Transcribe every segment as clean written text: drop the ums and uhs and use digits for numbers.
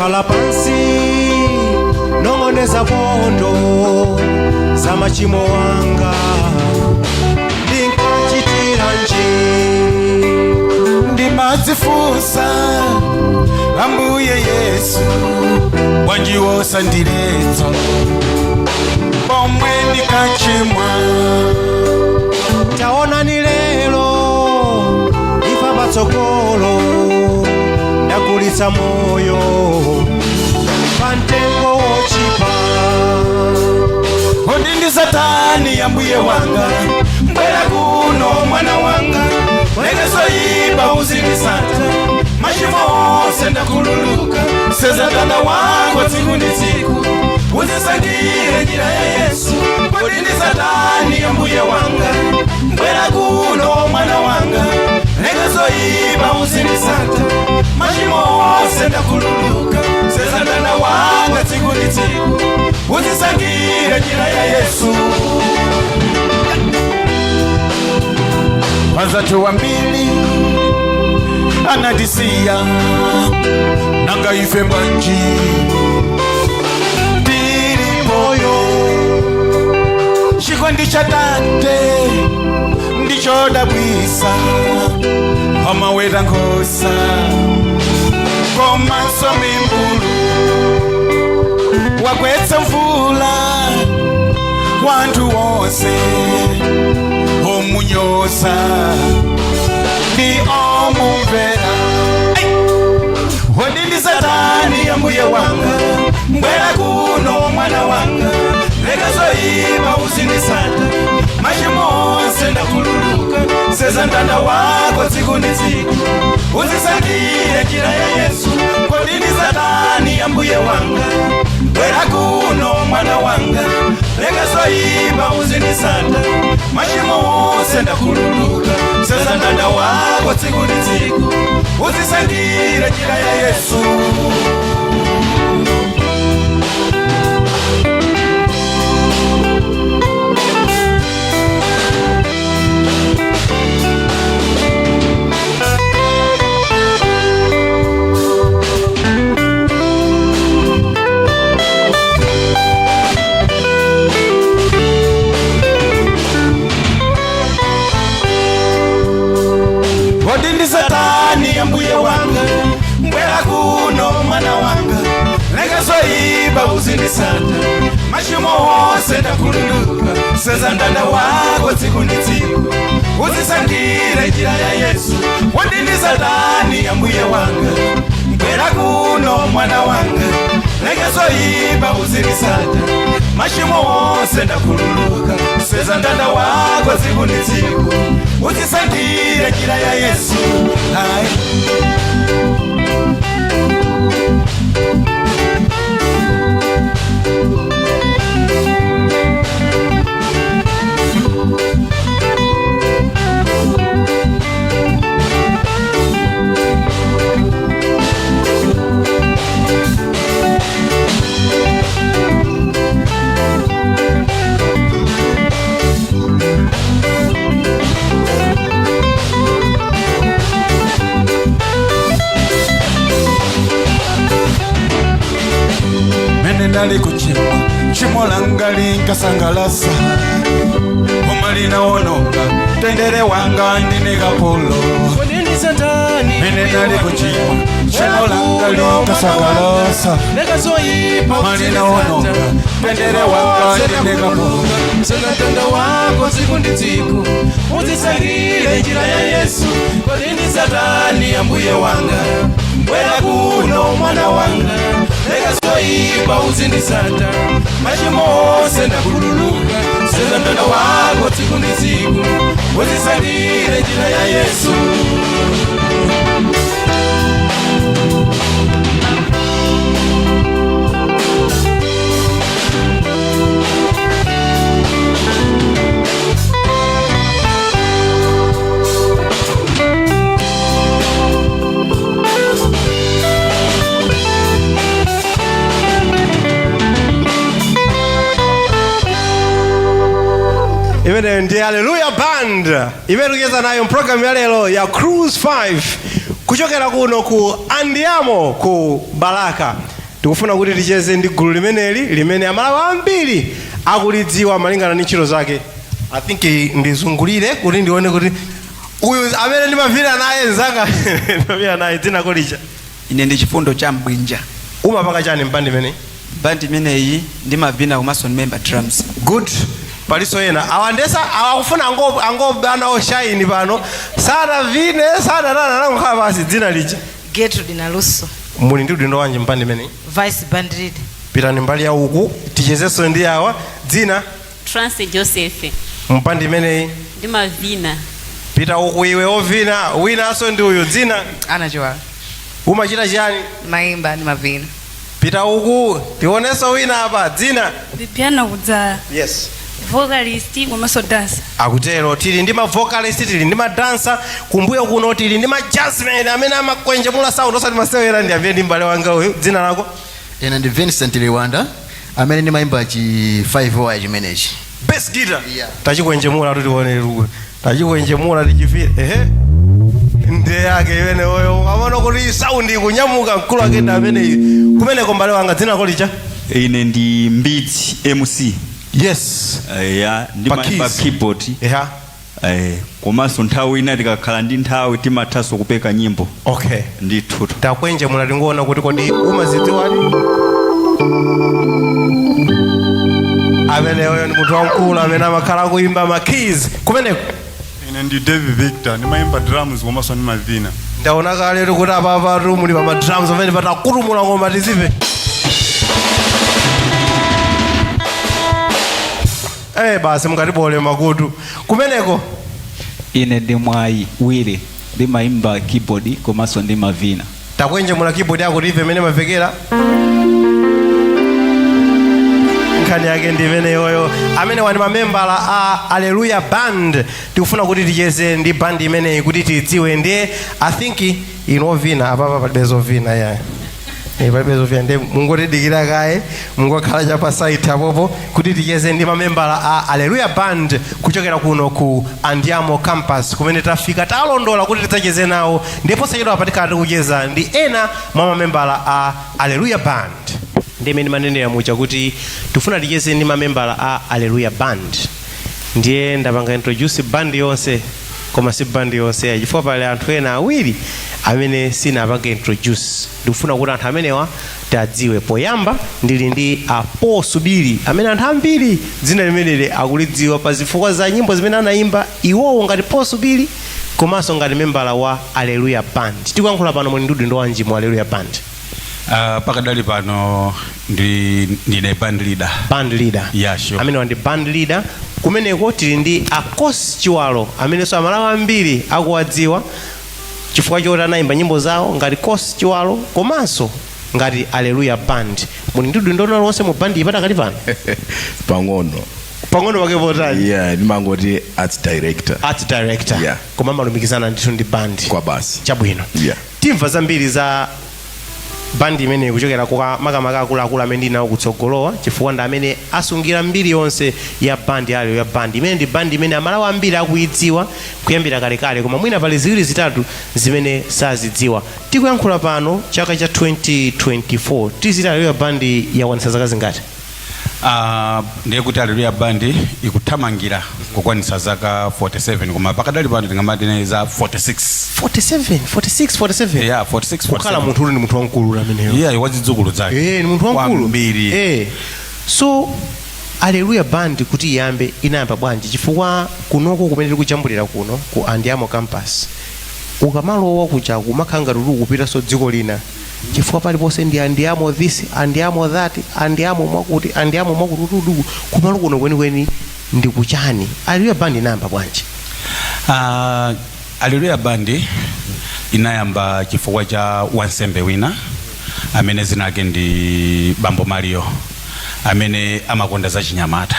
Ndinakhala pansi, nong'oneza bondo za machimo wanga. Ndinkachitira nji? Ndimadzifunsa, Ambuye Yesu, bwanji wosandiletsa pomwe ndikachimwa? Taonani lero ifa patsogolo, ndagulitsa moyo pa mtengo wochipa. Kodi ndi satani, Ambuye wanga? Mbwera kuno, mwana wanga, leka zoyipa uzindisata, machimo onse ndakhululuka, senza mtanda wako tsiku ndi tsiku, uzisandire njira ya Yesu. Kodi ndi satani, Ambuye wanga? Mbwera kuno, mwana wanga, leka zoyipa uzindisata, machimo onse ndakhululuka, senza mtanda wanga tsiku ndi tsiku, uzisandire njira ya Yesu. Anzathu wambiri anatisiya, nanga ife bwanji? Tili moyo. Chikondi cha Tate ndichodabwisa, amaweta nkhosa komanso mimbulu, wagwetsa mvula wanthu wonse omunyoza ndi omumvera. Kodi ndi satani, Ambuye wanga? Mbwera kuno, mwana wanga, leka zoyipa uzindisata, machimo onse ndakhululuka, senza mtanda wako tsiku ndi tsiku, uzisandire njira ya Yesu. Kodi ndi satani, Ambuye wanga? Bwera kuno, mwana wanga, leka zoyipa uzindisata, machimo onse ndakhululuka, senza mtanda wako tsiku ndi tsiku, uzisandire njira ya Yesu. Kodi ndi satani, Ambuye wanga? Mbwera kuno, mwana wanga, leka zoyipa uzindisata, machimo onse ndakhululuka, senza mtanda wako tsiku ndi tsiku, uzisandire njira ya Yesu. Kodi ndi satani, Ambuye wanga? Mbwera kuno, mwana wanga, leka zoyipa uzindisata, machimo onse ndakhululuka, senza mtanda wako tsiku ndi tsiku, uzisandire njira ya Yesu. Ayi. Mene nali kuchimwa, chimo langa linkasangalasa, koma linawononga tendere wanga, ndine kapolo. Kodi ndi satani? Mene nali kuchimwa, chimo langa linkasangalasa, Leka zoyipa. koma linawononga tendere wanga, ndine kapolo. Senza mtanda wako tsiku ndi tsiku, uzisangire njira ya Yesu. Kodi ndi satani, Ambuye wanga? Bwera kuno, mwana wanga, leka zoyipa uzindisata, machimo onse ndakhululuka, senza mtanda wako tsiku ndi tsiku, uzisangire njira ya Yesu. Imeneyo ndi Haleluya Band imene tikucheza nayo mpulogalamu ya lero ya Cruise 5 kuchokera kuno ku Andiamo ku Balaka. Tikufuna kuti ticheze ndi gulu limeneli limene Amalawi ambiri akulidziwa malingana ndi ntchito zake. I think ndizungulire kuti ndione kuti uyu amene ndimavina naye, mzanga ndimavina naye, dzina kolicha? Ine ndi Chifundo cha Mbwinja. Umapanga chani m'band imeneyi? Band imeneyi ndimavina komanso ndimemba drums. Good. Paliso ena awandesa awakufuna angobana oshine pano, sanavine, sanatana, nangokhala pasi. Dzina lija? Gertrude Naluso. Muli ndi udindo wanji m'band imeneyi? Vice band leader. Pitani mbali ya uku, tichezenso ndi awa. Dzina? Trance Joseph. M'band imeneyi? Ndimavina. Pita uku iwe ovina. Winanso ndi uyu. Dzina? Ana Chiwala. Umachita chiyani? Mayimba ndi mavina. Pita uku, tionenso wina apa. Dzina? Bibiana Kudzala. Yes. Vocalist komanso dancer. Akutero, tili ndi ma vocalist, tili ndi ma dancer, kumbuyo kuno tili ndi ma jazzman amene amakwenjemula sound, osati masewera. Ndi amene ndi m'bale wanga uyu. Dzina lako? Ine ndi Vincent Liwanda, amene ndimayimba chi 5 wire chimenechi. Bass guitar. Yeah. Tachikwenjemula tutione luwe, tachikwenjemula tichifire. Ehe, ndiye yake imeneyoyo. Amaona kuti sound ikunyamuka. Mkulu ake ndi ameneyi. Kumeneko, m'bale wanga, dzina lako lija? Ine ndi Mbidzi MC. Yes. Ya, ndimayimba keys. Keyboard. Komanso nthawi ina tikakhala ndi nthawi timathanso kupeka nyimbo. Ndithu. Takwenjemula tingoona kuti kodi umazidziwani. Ameneyoyo ndi munthu wamkulu amene amakhala kuimba ma keys. Kumeneko? Ine ndi David Victor, ndimayimba drums komanso ndimavina. Ndaona kale kuti apapatu muli pa ma drums amene patakutumula ngoma, tizive. Basi mukatibole makutu. Kumeneko? Ine ndi Mwayi Wili, ndimayimba keyboard komanso ndimavina. Takwenjemula keyboard yako timve imene mavekera. Nkhani yake ndi imeneyoyo. Amene wani mamembala a Alleluya Band. Tikufuna kuti ticheze ndi band imeneyi kuti tidziwe. Ndiye I think inu ovina apapa palibe zovina yayi. Palibe zovina, ndiye mungotidikira kaye, mungokhala cha pa site apopo kuti ticheze ndi mamembala a Alleluya Band kuchokera kuno ku Andiamo Campus kumene tafika, talondola kuti tidzacheze nawo. Ndipo posachedwa patikhala tikucheza ndi ena mwa mamembala a Alleluya Band. Ndi imene manenera muja kuti tifuna ticheze ndi mamembala a Alleluya Band. Ndiye ndapanga introduce band yonse, koma si band yonse ya, chifukwa pali anthu ena awiri amene sinapange introduce. Ndikufuna kuti anthu amenewa tadziwe. Poyamba ndili ndi a Paul Subiri, amene anthu ambiri dzina limeneli akulidziwa pa zifukwa za nyimbo zimene anayimba iwowo ngati Paul Subiri komanso ngati membala wa Alleluya Band. Tikuyankhula pano muli ndi udindo wanji mu Alleluya Band? Pakadali pano ndine band leader. Band leader. Yeah, sure. Amene ndi band leader. Kumeneko tili ndi Akosi Chiwalo, amenenso Amalawi ambiri akuwadziwa chifukwa choti anayimba nyimbo zawo ngati Kosi Chiwalo komanso ngati Alleluya Band. Muli ndi udindo lonse mu band ipatakali pano? Pang'ono. Pang'ono pake potani? Yeah, ndimangoti art director. Art director. Yeah. Koma malumikizana ndithu ndi band. Kwa basi. Chabwino. Yeah. Timva zambiri za band imeneyi kuchokera kwa makamaka akuluakulu amene ndinawo kutsogolowa, chifukwa ndi amene asungira mbiri yonse ya band ya Alleluya Band, imene ndi band imene Amalawi ambiri akuidziwa kuyambira kalekale, koma mwina pali ziwiri zitatu zimene sazidziwa. Tikuyankhula pano chaka cha 2024, tiziti Alleluya Band yakwanitsa zaka zingati? Ndiye kuti Alleluya Band ikuthamangira kukwanitsa zaka 47, koma pakadali pano tingamati za 46. 47, 46, 47. Yeah, 46. Kukhala 47. munthu uli ndi munthu wamkulu ameneyo. Yeah, wazidzukulu zake. Ni munthu wamkulu. Kwambiri. So Alleluya Band kuti iyambe, inayamba bwanji? Chifukwa kunoko kumene tikujambulira kuno ku Andiamo Campus, ukamalowa kuja kumakhala ngati uli kupitanso dziko lina, chifukwa paliponse ndi Andiamo this, Andiamo that, Andiamo mwakuti, Andiamo mwakuti. Utudu kumalo kuno kwenikweni ndi kuchani? Alleluya Band inayamba bwanji? Alleluya Band inayamba chifukwa cha wansembe wina amene zina ake ndi Bambo Mario, amene amakonda za chinyamata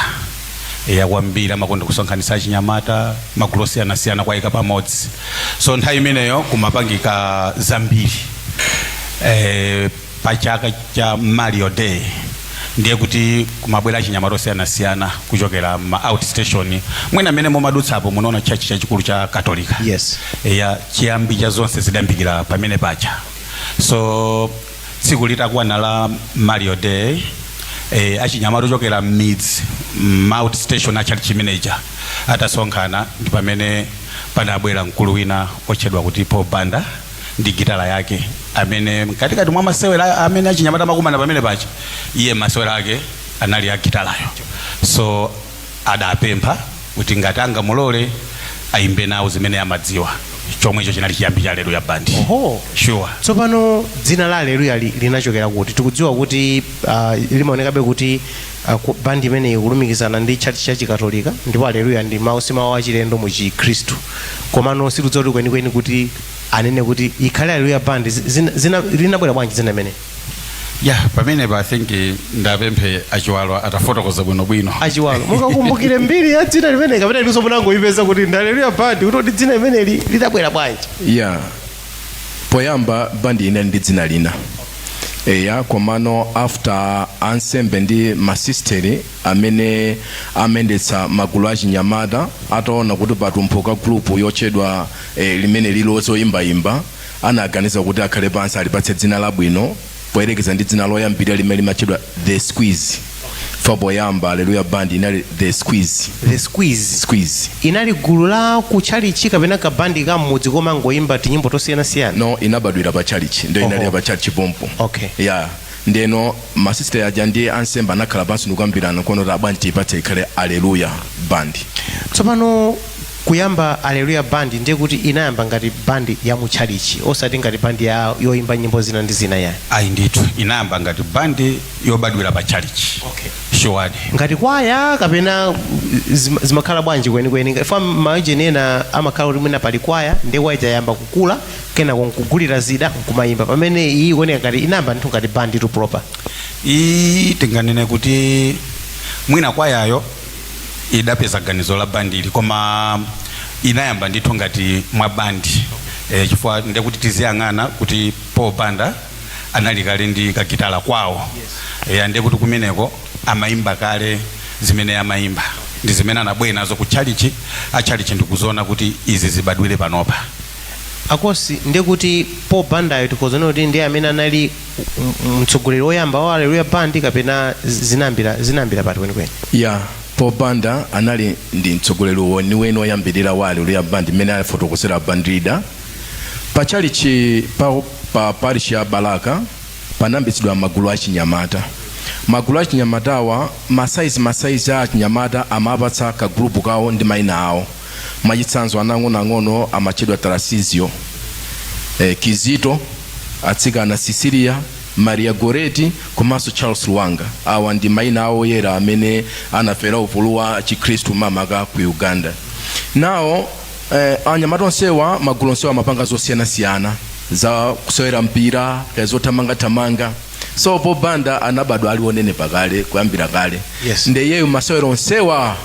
ya kwambiri, amakonda kusonkhanitsa achinyamata magulu osiyanasiyana kwayika pamodzi. So nthawi imeneyo kumapangika zambiri pa chaka cha Mario Day, ndiye kuti kumabwera achinyamata osiyanasiyana kuchokera ma outstation. Mwina amene mumadutsapo munaona church chachikulu cha Katolika. Yes. Ya, chiyambi cha zonse zidayambikira pamene pacha. So Tsiku litakwana la Mario Day, achinyamata ochokera m'midzi, outstation a church manager atasonkhana, ndi pamene panabwera mkulu wina otchedwa kuti Paul Banda ndi gitala yake, amene mkatikati mwa masewera amene achinyamata amakumana pamene pacha, iye masewera ake anali a gitalayo. So adapempha kuti ngati angamulole ayimbe nawo zimene amadziwa. Chomwecho chinali chiyambi cha Aleluya Band. Oho. Sure. Tsopano dzina la Aleluya linachokera kuti? Tikudziwa kuti limaonekabe kuti bandi imeneyi ikulumikizana ndi tchalitchi cha Chikatolika, ndipo Aleluya ndi mawu, si mawu achilendo mu Chikhristu, komano sitikudziwa kuti kwenikweni kuti anene kuti ikhale Aleluya Band, linabwera bwanji dzina imene? Ya, pamenepa I think ndapemphe Achiwalo atafotokoza bwinobwino. Achiwalo, mukakumbukire mbiri ya dzina limene, kapena inunso munangoyipeza kuti ndi Aleluya Band, kuti kodi dzina limeneli lidabwera bwanji? Ya, poyamba bandi inali ndi dzina lina, eya, komano after ansembe ndi masisteri amene amayendetsa magulu achinyamata ataona kuti patumphuka group yotchedwa limene lilo zoyimbayimba, anaganiza kuti akhale pansi alipatse dzina labwino poyerekeza ndi dzina loyambirira limene limatchedwa The Squeeze. Fa poyamba Aleluya Band inali The Squeeze. The Squeeze. Squeeze. Inali gulu la kutchalichi kapena kabandi ka mmudzi komangoyimba tinyimbo tosiyanasiyana? No, inabadwira pa chalichi, ndo inali pa chalichi pompo. Ya, ndeno masisteri aja ndi ansembe anakhala pansi ndikukambirana kuona kuti abwanji tiyipatse ikhale Aleluya Band. Tsopano kuyamba Aleluya Band, ndiye kuti inayamba ngati bandi ya mutchalichi, osati ngati bandi ya yoyimba nyimbo zina ndi zina yani? Ayi ndithu, inayamba ngati bandi yobadwira pa chalichi. Sure. Ngati kwaya kapena zimakhala bwanji kwenikweni? Fa maujeni ena amakhala kuti mwina pali kwaya, ndiye kwaya yayamba kukula, kenako nkugulira zida nkumayimba, pamene iyi ikuoneka ngati inayamba ndithu ngati bandi tu proper. Iyi tinganene kuti mwina kwayayo idapeza ganizo la bandili, koma inayamba ndithu ngati mwa bandi, chifukwa ndekuti tiziyang'ana kuti Paul Banda anali kale ndi kagitala kwawo. Ndekuti kumeneko amayimba kale zimene amayimba ndi zimene anabwera nazo ku chalichi, achalichi ndikuziona kuti izi zibadwire panopa. Akosi, ndiye kuti Paul Bandayo tikuziona kuti ndiye amene anali mtsogoleri woyamba wa Aleluya Band, kapena zinayambira pati kwenikweni? Ya, Paul Banda anali ndi mtsogoleri weniweni woyambirira wa Aleluya Band, mmene alifotokozera band leader. Pa chalichi pa parish ya Balaka panayambitsidwa magulu achinyamata. Magulu achinyamatawa, masaizi a achinyamata amapatsa kagulupu kawo ndi mayina awo. Mwachitsanzo, anang'onoang'ono amatchedwa Tarasizio, Kizito, atsikana Cecilia, Maria Goreti komanso Charles Luwanga. Awa ndi mayina awo oyera amene anafera ufulu wa Chikhristu mamaka ku Uganda. Nawo anyamata onsewa, magulu onsewa amapanga zosiyanasiyana za kusewera mpira, kaya zothamangathamanga. So Paul Banda anabadwa ali onenepa kale, kuyambira kale. Nde iyeyo masewero onsewa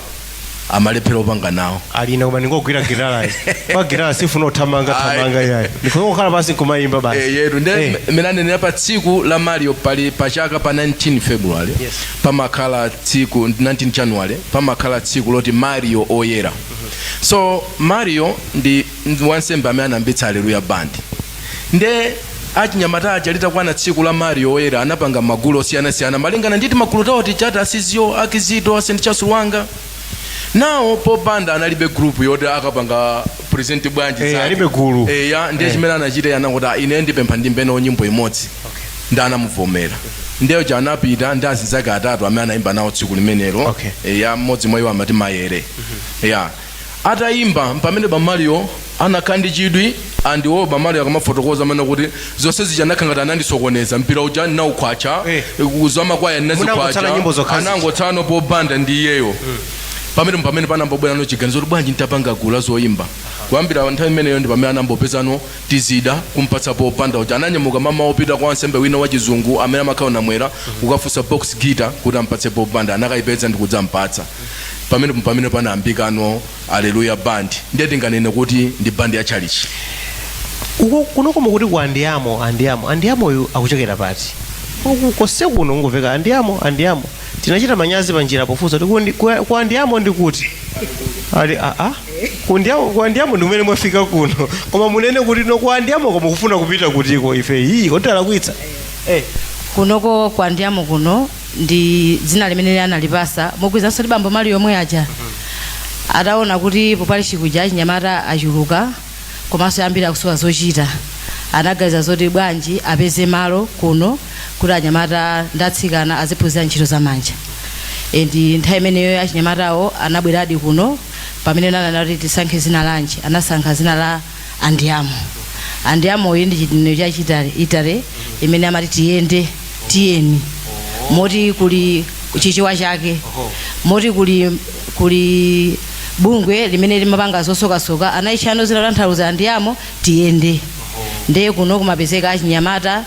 amalephera opanga nawo. Alina, koma ndingogwira gitala, kwa gitala sifuna othamanga thamanga yayi, ndikungokhala pansi nkumayimba basi. Yetu nde mene anenera, pa tsiku la Mario pali pachaka pa 19 February, pamakhala tsiku 19 January, pamakhala tsiku loti Mario oyera. So Mario ndi wansembe amene anayambitsa Aleluya Band. Nde achinyamata aja litakwana tsiku la Mario oyera, anapanga magulu osiyanasiyana malingana nditi magulu tawo tichati Asizio, Akizito, a St Charles Lwanga. Nawo Paul Banda analibe group yoti akapanga present bwanji zake. Alibe gulu. Ya, ndiye chimene anachita, anangoti, "Ah, ine ndipempha ndimbenawo nyimbo imodzi." Ndi anamuvomera. Ndiye uja anapita ndi azinzake atatu amene anayimba nawo tsiku limenelo. Ya, mmodzi mwa iwo amati Mayere. Ya, atayimba, pamene bamario anakhala ndi chidwi, andiwo bamario akamafotokoza amene kuti zonse zija anakhala ngati anandisokoneza, mpira uja ndinaukhwacha, zamakwaya Munangotsala nyimbo zokha zija. Anangotsala Paul Banda ndi iyeyo. Pamene panambobwerano chiganizo kuti bwanji ntapanga gulu la zoyimba. Kuyambira nthawi imeneyo ndi pamene anambopezano tizida kumpatsa Paul Banda uja. Ananyamuka mama opita kwa wansembe wina wachizungu amene amakhala Namwera kukafunsa box guitar kuti ampatse Paul Banda. Anakayipeza ndi kudzampatsa. Pamene panayambikano Aleluya Band, ndiye tinganene kuti ndi band ya chalichi. Uko kunoko mukuti ku Andiamo, Andiamo, Andiamoyu akuchokera pati? Uku konse kuno kungomveka Andiamo, Andiamo. Tinachita manyazi panjira pofunsa kuti ku Andiamo ndi kuti? Ali aa ku Andiamo, ku Andiamo ndi kumene mwafika kuno, koma munene kuti no ku Andiamo koma kufuna kupita kutiko ife iyi kotalakwitsa. Kunoko kwa Andiamo kuno ndi dzina limene analipasa mogwirizanso ndi bambo Mali yomwe aja. Ataona kuti popali chikuja achinyamata achuluka komanso ambiri akusowa zochita, anaganiza zoti bwanji apeze malo kuno kuti anyamata ndi atsikana aziphunzira ntchito zamanja. Ndi nthawi imeneyo achinyamatawo anabweradi kuno. Pamene nanena kuti tisankhe zina lanji, anasankha zina la Andiamo. Andiamo iyi ndi chinenero cha Chitali, Italy, imene amati tiyende, tiyeni, moti kuli Chichewa chake, moti kuli bungwe limene limapanga zosokasoka, anayitchano zina kutanthauza Andiamo, tiyende. Ndiye kuno kumapezeka achinyamata,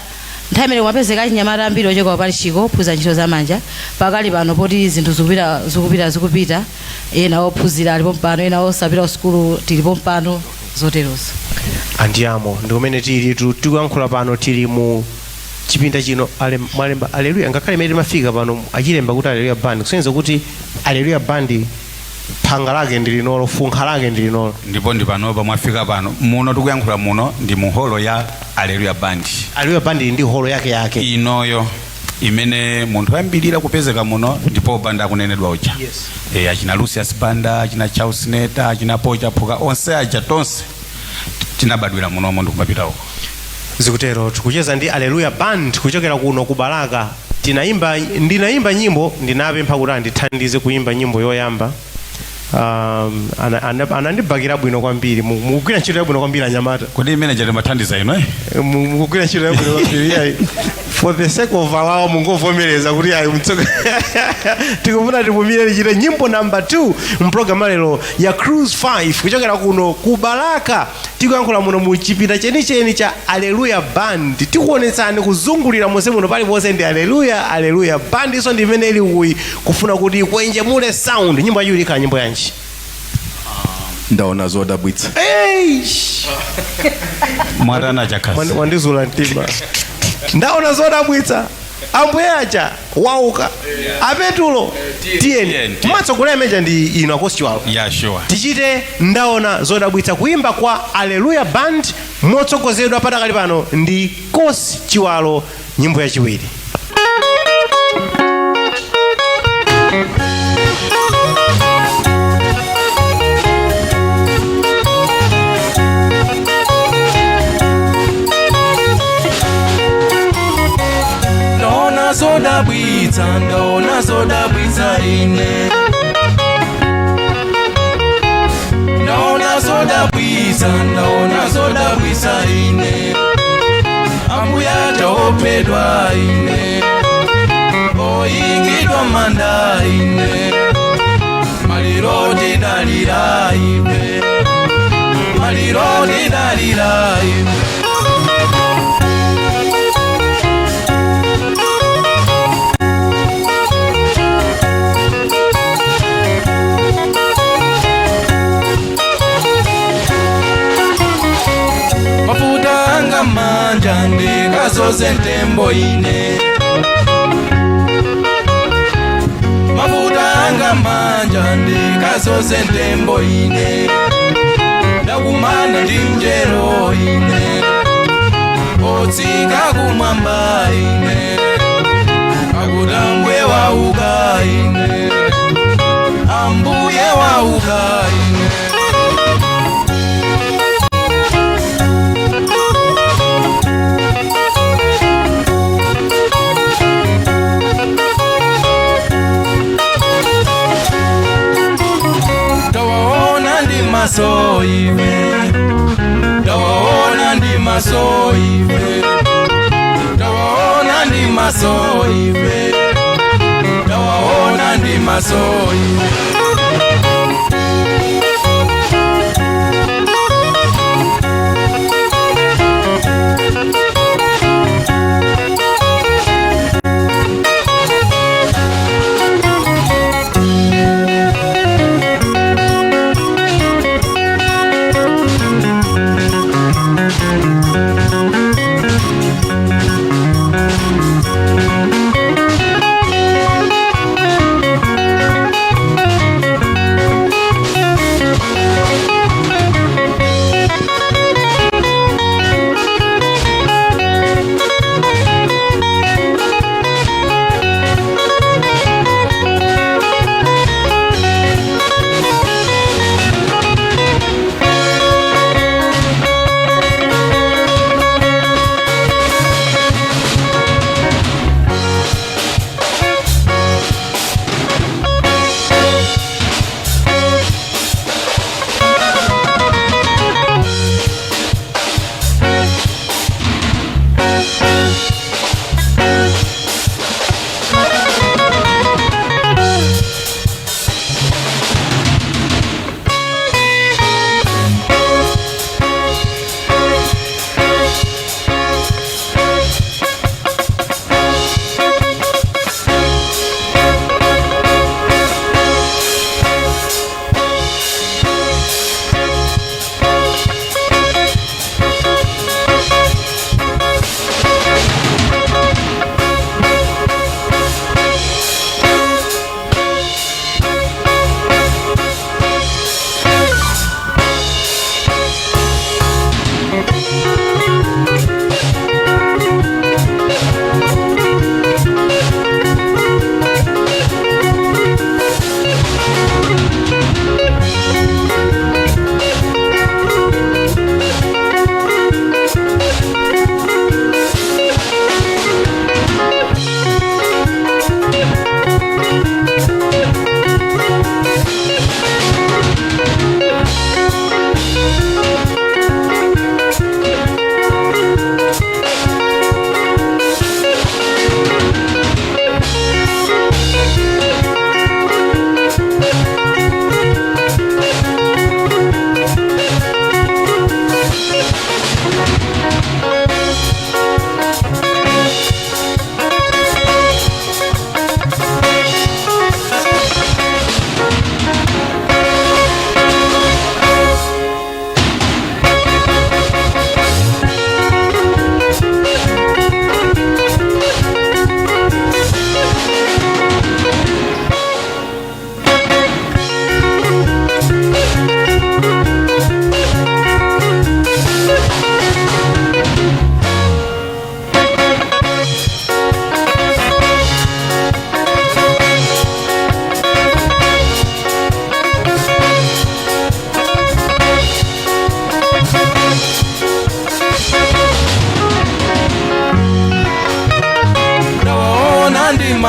nthawi imene kumapezeka achinyamata ambiri ochoka kuparishiko ophunzira ntchito zamanja. Pakali pano poti zinthu zikupita, zikupita, zikupita, ena ophunzira alipo mpano, ena osapita kusukulu tilipo mpano, zoterozo. Andiamo ndi kumene tili tikuyankhula pano, tili mu chipinda chino. Mwalemba Aleluya, ngakhale imene timafika pano achilemba kuti Aleluya Band, kusonyeza kuti Aleluya Band phanga lake ndi linolo, funkha lake ndi linolo. Ndipo ndi panopa mwafika pano muno, tikuyankhula muno ndi mu holo ya Aleluya Band. Aleluya Band ndi holo yake yake. Inoyo imene munthu ayambirira kupezeka muno ndipo Banda akunenedwa uja. Yes. Achina Lucius Banda, achina Charles Neta, achina Pocha Phuka, onse aja, tonse tinabadwira munomo ndikumapita uko. Zikutero. Tikucheza ndi Aleluya Band kuchokera kuno ku Balaka. Tinaimba, ndinaimba nyimbo, ndinapempha kuti andithandize kuimba nyimbo yoyamba. Anandibakira bwino kwambiri. Mukugwira ntchito yabwino kwambiri, anyamata. Kodi imene chatimathandiza ino, eh? Mukugwira ntchito yabwino kwambiri, yayi. For the sake of awawa, mungovomereza kuti ayi mtsoka. Tikufuna tipumire, tichite nyimbo number 2 mpulogalamu lero ya Cruise 5 kuchokera kuno ku Balaka. Tikuyankhula muno mu chipinda chenicheni cha Aleluya Band. Tikuonetsani kuzungulira monse muno, paliponse ndi Aleluya, Aleluya Band. Iso ndi imene ili kuyi kufuna kuti kwenjemule sound. Nyimbo yachiwiri ikhala nyimbo yanji? Ndaona zodabwitsa. Eish! Mwatana chakhazi. Wandizula mtima. Ndaona zodabwitsa, ambuye aja wauka, apetulo tiyeni. Tiyeni. Mmatsogolera meja ndi ino akosiwalo. Yeah, sure. Tichite Ndaona Zodabwitsa, kuimba kwa Aleluya Band motsogozedwa padakali pano ndi Kosi Chiwalo, nyimbo yachiwiri. Ndaona zodabwitsa, ndaona zodabwitsa ine, ndaona zodabwitsa, ndaona zodabwitsa ine, ambuya taopedwa ine, oyikidwa manda ine, maliro tidalira ife, maliro tidalira ife. Mafuta anga manja ndikazoze ntembo ine, mafuta anga manja ndikazoze ntembo ine, ndakumana ndi mjero ine, otsika kumwamba ine, akutambwe wauka ine, ambuye wauka ine. Tawaona ndi maso ife, tawaona ndi maso ife, tawaona ndi maso ife, tawaona ndi maso ife.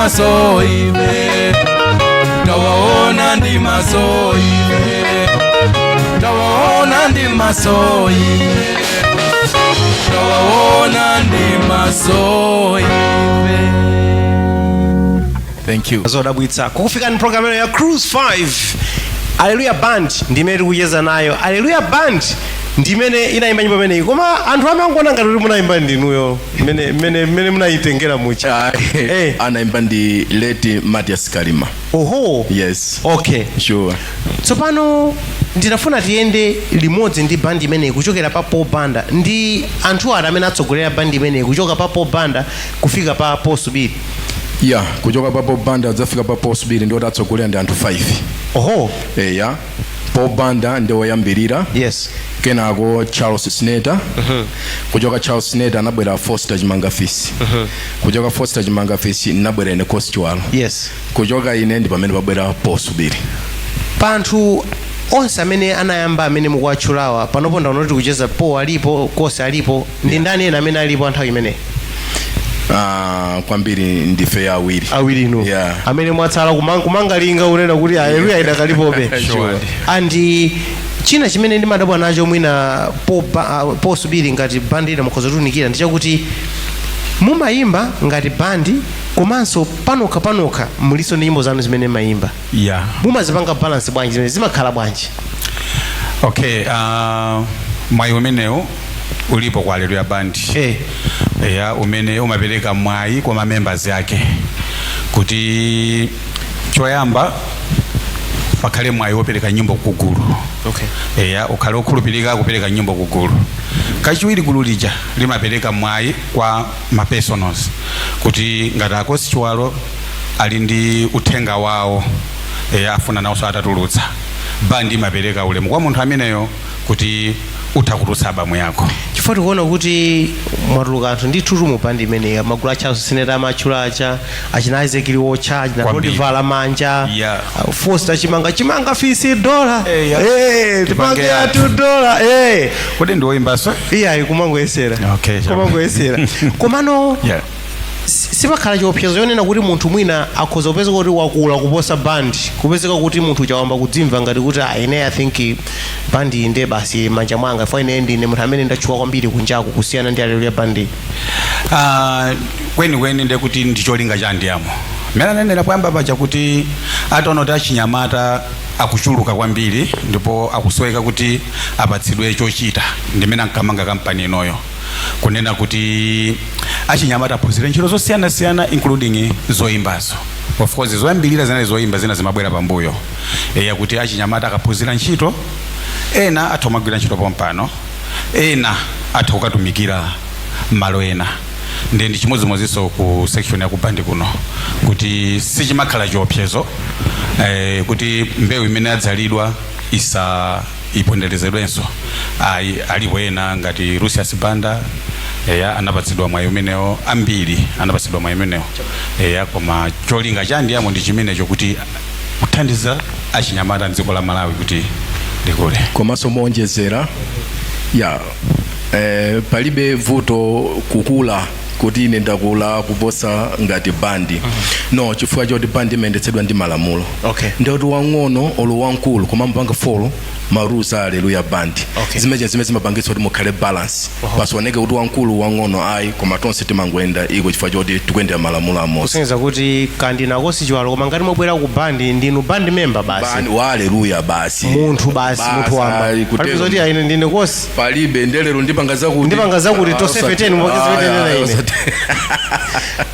maso ife, tawaona ndi maso ife, tawaona ndi maso ife, tawaona ndi maso ife. Thank you. Zodabwitsa kukufikani program ino ya Cruise 5. Aleluya Band ndimene tikucheza nayo. Aleluya Band ndimene inayimba nyimbo imeneyi, koma anthu amangoona ngati kuti munayimba ndinuyo mmene munayitengera mucha. Anaimba ndi late Matias Kalima. Oho. Yes. Okay. Sure. Tsopano ndinafuna tiyende limodzi ndi bandi imeneyi kuchokera pa Paul Banda ndi anthu ati amene atsogolera bandi imeneyi kuchoka pa Paul Banda kufika pa Paul Subiri. Ya, kuchoka pa Paul Banda adzafika pa Paul Subiri ndi atsogolera ndi anthu 5. Oho. Eya, Paul Banda ndi woyambirira. Kenako Charles Sneta. Kuchoka Charles Sneta anabwera Foster Chimanga Fisi. Kuchoka Foster Chimanga Fisi nabwera ine Kosi Chiwalo. Kuchoka ine ndi pamene pabwera Paul Subiri. Pa anthu onse amene anayamba amene mukuwatchulawa panopo, ndaona kuti kucheza Paul alipo, Kosi alipo, ndi ndani ena amene alipo anthawi imeneyi? Ah, kwambiri ndife awiri. Awiri inu. Yeah. Amene mwatsala kumangalinga unena kuti aleluya idakalipobe. Sure. Andi china chimene ndimadabwa nacho mwina Paul Subiri ngati bandi ina mukhoza kutiunikira ndi chakuti mumayimba ngati bandi komanso panokha panokha muliso ndi nyimbo zanu zimene mayimba. Mumazipanga balance bwanji? Zimene zimakhala bwanji? Okay, mwayi umenewu ulipo kwa Aleluya Band, ya umene umapereka mwayi kwa mamembers ake kuti choyamba pakhale mwayi wopereka nyimbo kugulu. Eya, ukhale okhulupirika kupereka nyimbo kugulu. Kachiwiri, gulu lija limapereka mwayi kwa mapersonals kuti ngati Akosi Chiwalo ali ndi uthenga wawo, eya, afuna nawonso atatulutsa, bandi imapereka ulemu kwa munthu ameneyo kuti utha kutulutsa albamu yako. Chifukwa tikuona kuti mwatuluka anthu ndithu mu bandi imeneyi, magulu a Charles Seneta amatchula acha, achina Isaac Liwotcha, achina Kwambiri. Rodivala Manja, Foster Chimanga, Chimanga Fisi dola. Eh, tipange tipange atu dola, eh. Kodi ndiwoyimbaso? Iyayi, kumangoyesera. Okay, Kumangoyesera, komano sipakhala chiopsezo chonena kuti munthu mwina akhoza kupezeka kuti wakula kuposa bandi, kupezeka kuti munthu chawamba kudzimva ngati kuti, "Ah, ine I think bandi inde basi manja mwanga fo ine ndine munthu amene ndatchuka kwambiri kunjaku kusiyana ndi Aleluya Bandi"? Ah, kwenikweni ndekuti ndi cholinga cha ndiyamo mmene anenera poyamba paja kuti ataona kuti achinyamata akuchuluka kwambiri ndipo akusoweka kuti apatsidwe chochita, ndimene ankamanga kampani inoyo kunena kuti achinyamata aphunzire ntchito zosiyanasiyana, including zoyimbazo. Of course zoyambirira zinali zoyimba, zina zimabwera pambuyo, eya, kuti achinyamata akaphunzira ntchito, ena atha kumagwira ntchito pompano, ena atha kukatumikira malo ena. Ndi chimodzimodzinso ku section ya kubandi kuno kuti sichimakhala chiopsezo kuti mbewu imene adzalidwa isa iponderezedwenso. Ayi, alipo ena ngati Lucius Banda, eya, anapatsidwa mwayi umenewo, ambiri anapatsidwa mwayi umenewo, eya. Koma cholinga cha ndiyamo ndi chimenecho, kuti kuthandiza achinyamata mdziko la Malawi kuti likule. Komanso moonjezera ya palibe vuto kukula kuti ine ndakula kuposa ngati bandi, no, chifukwa choti bandi imayendetsedwa ndi malamulo. Ndikuti wang'ono olo wamkulu koma mupanga follow ma rules a Aleluya Band. Zimene zimapangitsa kuti mukhale balance. Pasioneke kuti wamkulu, wang'ono, ayi, koma tonse timangoyenda iko chifukwa choti tikuyendera malamulo amodzi. Kusonyeza kuti kandina Kosi Chiwalo, koma ngati mwabwera ku bandi ndinu band member basi. Bandi wa Aleluya basi. Munthu basi, munthu wamba. Ayi, kutero. Palibe zoti ine ndine Kosi. Palibe ndelero ndipanga zakuti. Ndipanga zakuti, Ah, tonsefe teni mupangeze Ah, teni ine.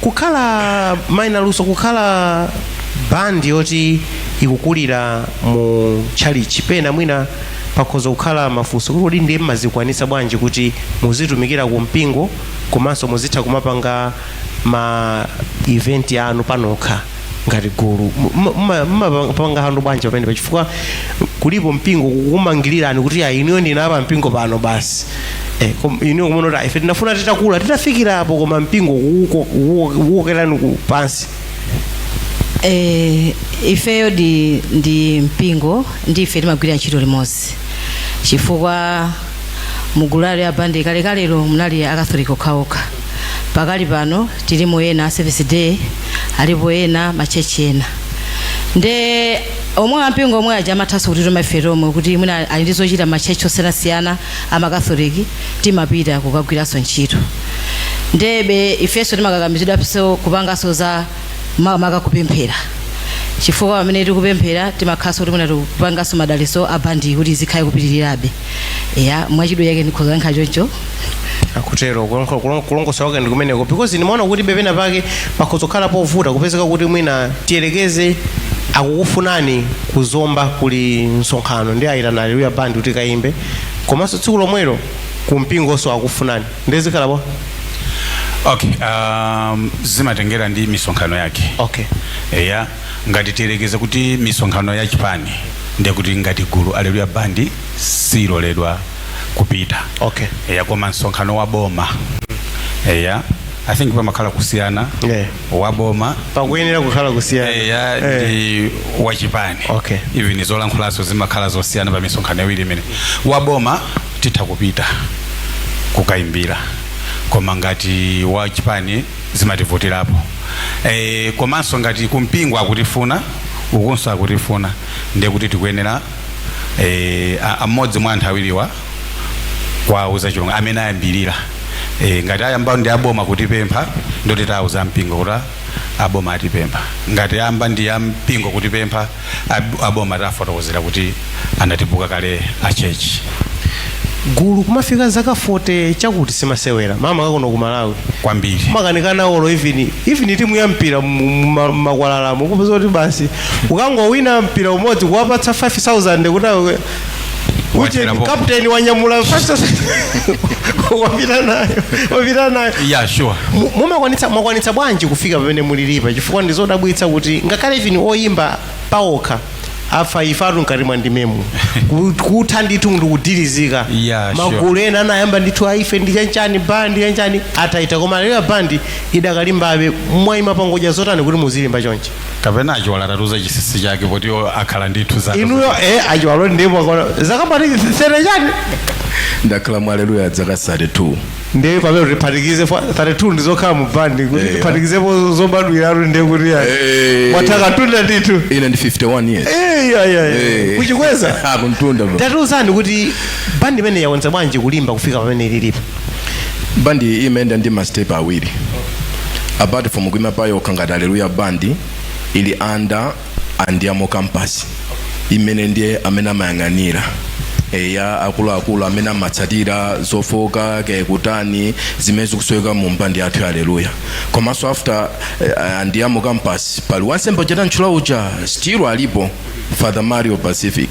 Kukhala maina luso, kukhala bandi yoti ikukulira mu tchalichi, pena mwina pakhoza kukhala mafunso kuti kodi ndiye mmazikwanisa bwanji kuti muzitumikira ku mpingo komanso muzitha kumapanga ma event anu panokha ngati gulu? Mmapanga handle bwanji pamene chifukwa kulipo mpingo kukumangilirani kuti ayi, inuyo ndine apa mpingo pano basi, inuyo kumona kuti ife tinafuna titakula titafikirapo, koma mpingo kukukokerani pansi? Ifeyo ndi mpingo ndi ife timagwira ntchito limodzi, chifukwa mugulu la bandi kalekalelo munali Akatholika okhaokha. Pakali pano tilimo ena a Seventh Day, Alipo ena ma church ena nde omwe ampingo omwe aja amathanso kutituma ife tomwe kuti mwina ali ndi zochita ma church osiyanasiyana amakatholiki, timapita kukagwiranso ntchito. Ndebe ifenso timakakamizidwanso kupanganso za makamaka kupemphera, chifukwa pamene tikupemphera timakhalanso kuti mwina tikupanganso madalitso a bandi kuti zikhale kupitirirabe. Ya, mwachidule yake ndikhoza kuyankha choncho. Akutero, kulongosola kwake ndi kumeneko, because ndimaona kuti pena pake pakhoza kukhala povuta kupezeka kuti mwina tiyelekeze akukufunani kuzomba kuli msonkhano ndi ayitana Aleluya Band kuti kayimbe, komanso tsiku lomwelo kumpingonso akufunani, ndezikhala Okay, zimatengera ndi misonkhano yake. Eya, ngati tiyelekeze kuti misonkhano ya chipani, ndiye kuti ngati gulu Aleluya Band siloledwa kupita. Eya, koma msonkhano wa boma, eya, I think pamakhala kusiyana. Wa boma Pakuyenera kukhala kusiyana. Eya, ndi wachipani. Even zolankhulazo zimakhala zosiyana pa misonkhano iwiri imene. Wa boma titha kupita kukayimbira, koma ngati wachipani zimativutirapo. Komanso ngati kumpingo akutifuna, ukunso akutifuna, ndiye kuti tikuyenera amodzi mwa anthu awiriwa kwauza chilunga amene ayambirira. Ngati ayamba ndi aboma kutipempha, ndoti tauza mpingo kuti aboma atipempha. Ngati ayamba ndi ampingo kutipempha, aboma tafotokozera kuti anatibuka kale a church. Gulu kumafika zaka 40 chakuti simasewera mama kakuno ku Malawi. Kwambiri. Makanikana olo even timu ya mpira makwalalamu kupeza kuti basi ukangowina mpira umodzi kuwapatsa 5000 kuti uje. Wachirapo. Captain wanyamula 5000 wapita nayo, wapita nayo. Yeah, sure. Mumakwanitsa, mwakwanitsa bwanji kufika pamene mulilipa? Chifukwa ndizodabwitsa kuti ngakhale even oyimba paokha afa ifatu mkati mwa ndimemu kutha ndithu ndikudirizika. Magulu ena anayamba ndithu aife ndi chanchani bandi chanchani ataita, koma Aleluya Band idakalimbabe. Mwayima pangodya zotani kuti muzilimba chonchi? Kapena Achiwala atatuza chinsinsi chake poti iwo akhala ndithu zaka. Inuyo Achiwalo ndipo akona zakapati 30 chani? Ndakhala mu Aleluya zaka 32. Ndiye pamene tiphatikize 32 ndizokhala mu bandi kuti tiphatikizepo zobadwiratu, ndiye kuti ya mwataka ndithu. Ine ndi 51 years. Ya. Kuchikweza. Ah, kuntunda bro. Tatiuzani kuti bandi imene yakwanitsa bwanji kulimba kufika pamene ililipo? Bandi imayenda ndi ma step awiri. Apart from kuima payokha ngati Aleluya Band, ili under Andiamo Campus imene ndiye amene amayang'anira eya akuluakulu amene amatsatira zofoka kutani zimene zikusoweka mu mbandi yathu ya Aleluya. Komanso after Andiamo Campus pali wansembe uja tantchula uja, still alipo, Father Mario Pacific,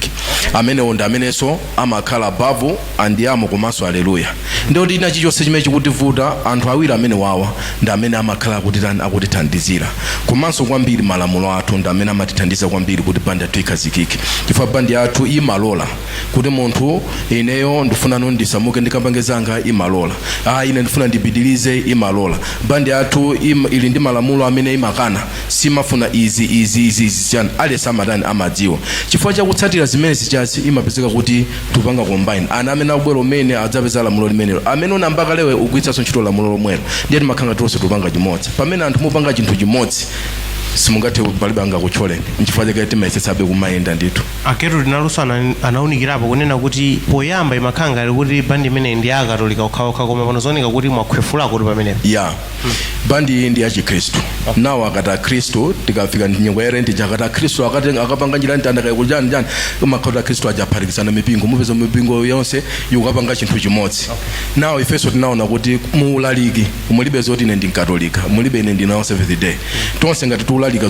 amenewo ndi amenenso amakhala above Andiamo komanso Aleluya. Ndoti ina chilichonse chimene chikutivuta, anthu awiri amene wawa ndi amene amakhala akutithandizira. Komanso kwambiri malamulo athu ndi amene amatithandiza kwambiri kuti bandi yathu ikhazikike, chifukwa bandi yathu imalola kuti munthu ineyo ndifuna no ndisamuke ndikapange zanga, imalola. Ah, ine ndifuna ndipitirize, imalola. Bandi yathu ili ndi malamulo amene imakana, simafuna izi, izi, izi, izi, chani, aliyense amatani, amadziwa. Chifukwa chakutsatira zimene zichazi, imapezeka kuti tupanga combine. Ana amene akubwera umene adzapeza lamulo limenelo, amene unamba kalewe ugwiritsanso ntchito lamulo lomwelo, ndiye timakhala tonse tupanga chimodzi. Pamene anthu mupanga chinthu chimodzi, simungathe, palibe angakutcholeni. Nchifukwa chake timayesetsabe kumayenda ndithu. Aketu tinaluso anawunikirapo kunena kuti poyamba imakhala ngati kuti bandi imeneyi ndi ya Akatolika okhaokha, koma pano zooneka kuti mwakhwefulako kuti pamenepo. Ya, bandi iyi ndi ya Chikhristu. Nawo akati Akhristu, tikafika nyengo ya Lent, akati Akhristu akati akapanga njira mtanda kaya chani chani, umakhala Akhristu aja aphatikizana mipingo, mupeza mipingo yonse ikukapanga chinthu chimodzi. Nawo ifenso tinaona kuti muulaliki mulibe zoti ine ndi Mkatolika, mulibe ine ndinawo Seventh Day. Tonse ngati tiulalika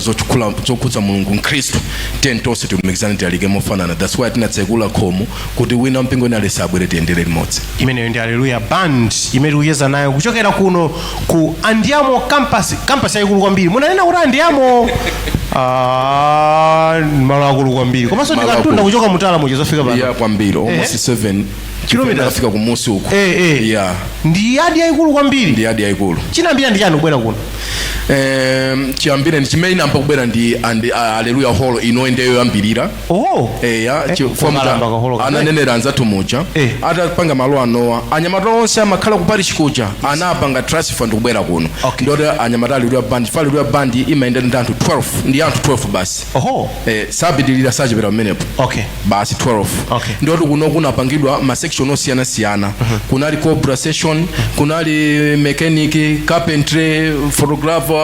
zokhudza Mulungu, Mkhristu, ten tonse tilumikizane, tilalike mofanana. That's why tinatsekula khomo kuti wina mpingo ina alese abwere, tiyendere limodzi. Imeneyo ndi Aleluya Band imene tikucheza nayo kuchokera kuno ku Andiamo Campus, campus yayikulu kwambiri. Munanena kuti Andiamo, ah, malo akulu kwambiri, komanso Malo ndikatunda akulu. kuchoka mutala muja zofika pano. Ya, kwambiri, almost 7 Kilometers? Afika kumusi uku. Yeah. Ndi yadi yayikulu kwambiri. Ndi yadi yayikulu. Chinambira ndi chani kubwera kuno? Chiyambire ndi chimene inamba kubwera ndi and Alleluya Hall ino ndiyo yoyambirira. Oh. Eya, Komalamba kaholo kamene. Ananenera anzathu muja atapanga malo anowa, anyamata onse amakhala ku parish kuja anapanga transfer ndikubwera kuno. Ndoti anyamata Alleluya Band, fa Alleluya Band imayenda ndi anthu 12, ndi anthu 12 basi. Oho. Sapitilira, sachepera pamenepo. Basi 12. Ndoti kuno kunapangidwa ma section osiyanasiyana. Kunali cobra session, kunali mechanic, carpentry, photographer,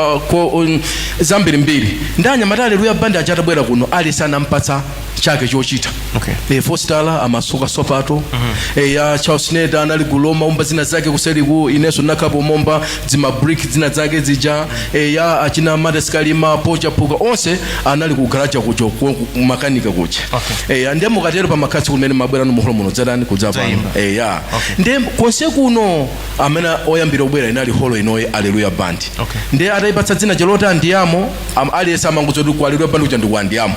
zambirimbiri. Ndi anyamata Alleluya Band aja atabwera kuno, aliyense anampatsa chake chochita. Fostala amasuka sopato. Ya Charles Neta anali guloma umba zina zake kuseriku, inenso nakhapo momba zima brick zina zake zija. Ya achina Mates Kalima, Pocha Puka, onse anali ku garage kucho makanika kuja. Ya ndiye mukatero pamakhatsi kumene mabwera no muholo muno dzatani kudzapano. Dzayimba. Ya ndiye konse kuno amene oyambira kubwera inali holo inoyi Alleluya Band. Ndiye atayipatsa dzina chelota Andiyamo, aliyense amangozoti ku Alleluya Band kuja ndi ku Andiyamo.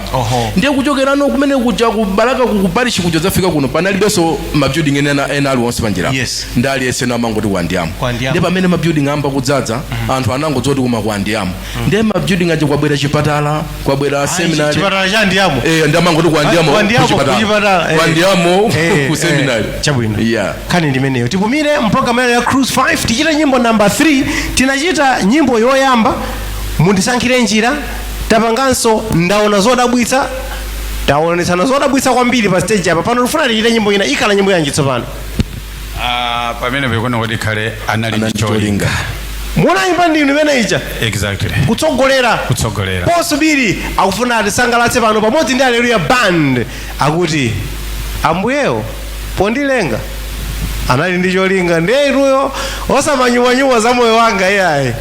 Ndiye kuchokerano kumene kuja ku Balaka ku parish kuja zafika kuno panalibenso ma building ena aliwonse panjira. Ndi aliyense amangoti ku Andiyamo. Ku Andiyamo. Ndiye pamene ma building amba kudzaza, anthu anangodzoti kuma ku Andiyamo. Ndiye ma building aja kwabwera chipatala, kwabwera seminary. Chipatala cha Andiyamo. Ndi amangoti ku Andiyamo. Ku Andiyamo, ku chipatala. ku chipatala. Ku Andiyamo, ku seminary. Chabwino. Yeah. Nkhani ndimeneyo. Tipumire mpulogalamu ya Cruise 5, tichite nyimbo namba 3. Tinachita nyimbo yoyamba Mundisankhire Njira, tapanganso Ndaona Zodabwitsa, taonetsana zodabwitsa kwambiri pa stage apa. Pano tifuna tichite nyimbo ina. Ikhala nyimbo yanji tsopano? Ah, pamene pekuona kuti khale anali ndi cholinga. Munayimba ndinu imene ija? Exactly. Kutsogolera. Kutsogolera. Posubiri akufuna atisangalatse pano pamodzi ndi Alleluya Band, akuti ambuyewo pondilenga anali ndi cholinga, ndiye inuyo osamanyumwanyumwa za moyo wanga iyayi.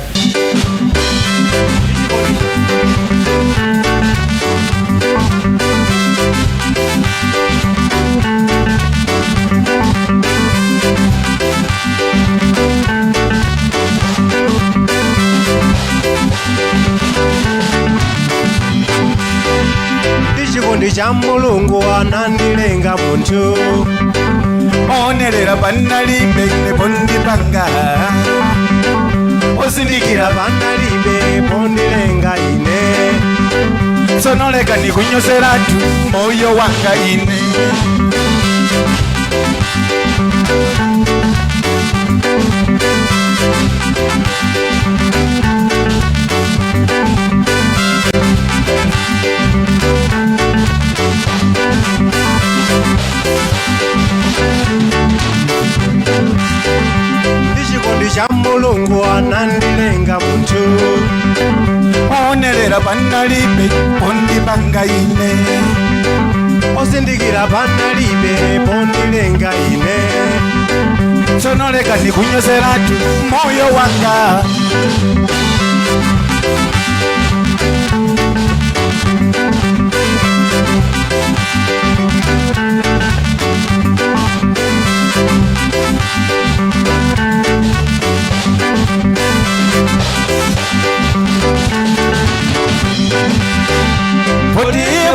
Ndi chikondi cha Mulungu anandilenga munthu. Onerera panalibe ine pondipanga, osindikira panalibe pondilenga ine. Tsono leka ndikunyoseratu moyo wanga ine. Ndi chikondi cha Mulungu anandilenga munthu. Onerera panalibe pondipanga ine, osindikira panalibe pondilenga ine. Tsono leka ndikunyoseratu moyo wanga.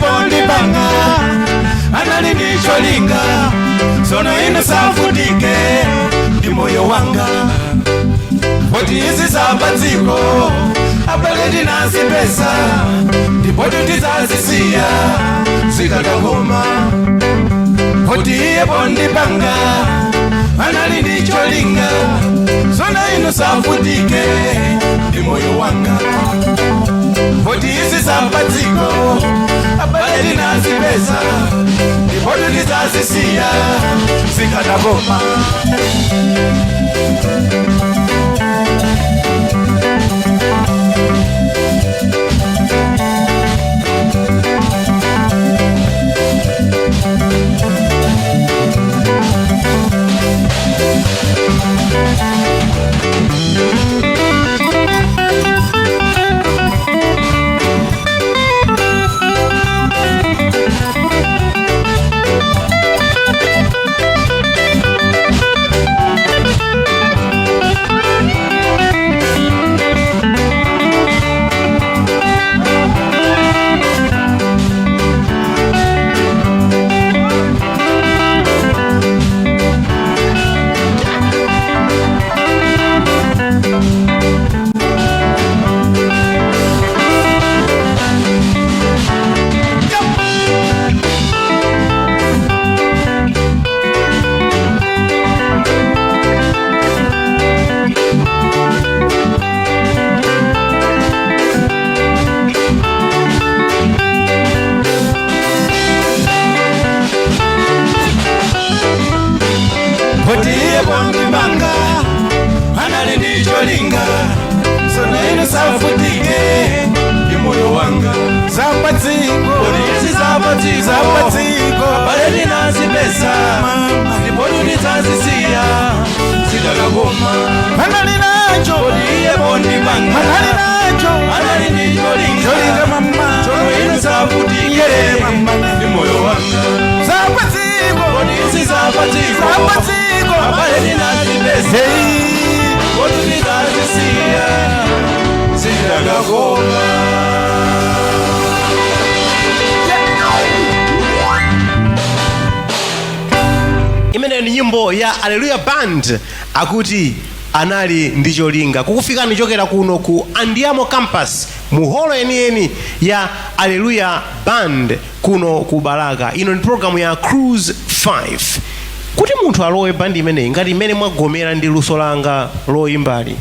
Pondipanga anali ndi cholinga, tsono inu safutike ndi moyo wanga. Poti izi zapadziko abale tinazipeza, ndipo tizazisiya zikakakoma. Poti iye pondipanga anali ndi cholinga, tsono inu safutike ndi moyo wanga. Poti izi zapadziko abale tinazipeza, ndipo tizazisiya zikakakoma. Poti iye pondimanga anali ndi cholinga, sono inu savutike ndi moyo wanga. Zapadziko. Kodi izi zapadziko. Zapadziko. Abale, ndinazipeza ndipo ndidzazisiya, zidakakoma. Anali nacho. Kodi iye pondimanga Anali nacho. anali ndi cholinga, Cholinga, mama. tsono inu savutike Yeah, mama. ndi moyo wanga. Zapadziko. Kodi izi zapadziko. Zapadziko. Abale, ndinazipeza Hey. kodi ndidzazisiya, zidakakoma. Imeneyo ni nyimbo ya Alleluya Band, akuti "Anali ndi Cholinga", kukufikani chokera kuno ku Andiamo Campus, mu holo yeniyeni ya Alleluya Band kuno ku Balaka. Ino ndi programu ya Cruise 5. Kuti munthu alowe bandi imeneyi, ngati imene mwagomera ndi luso langa loyimbali,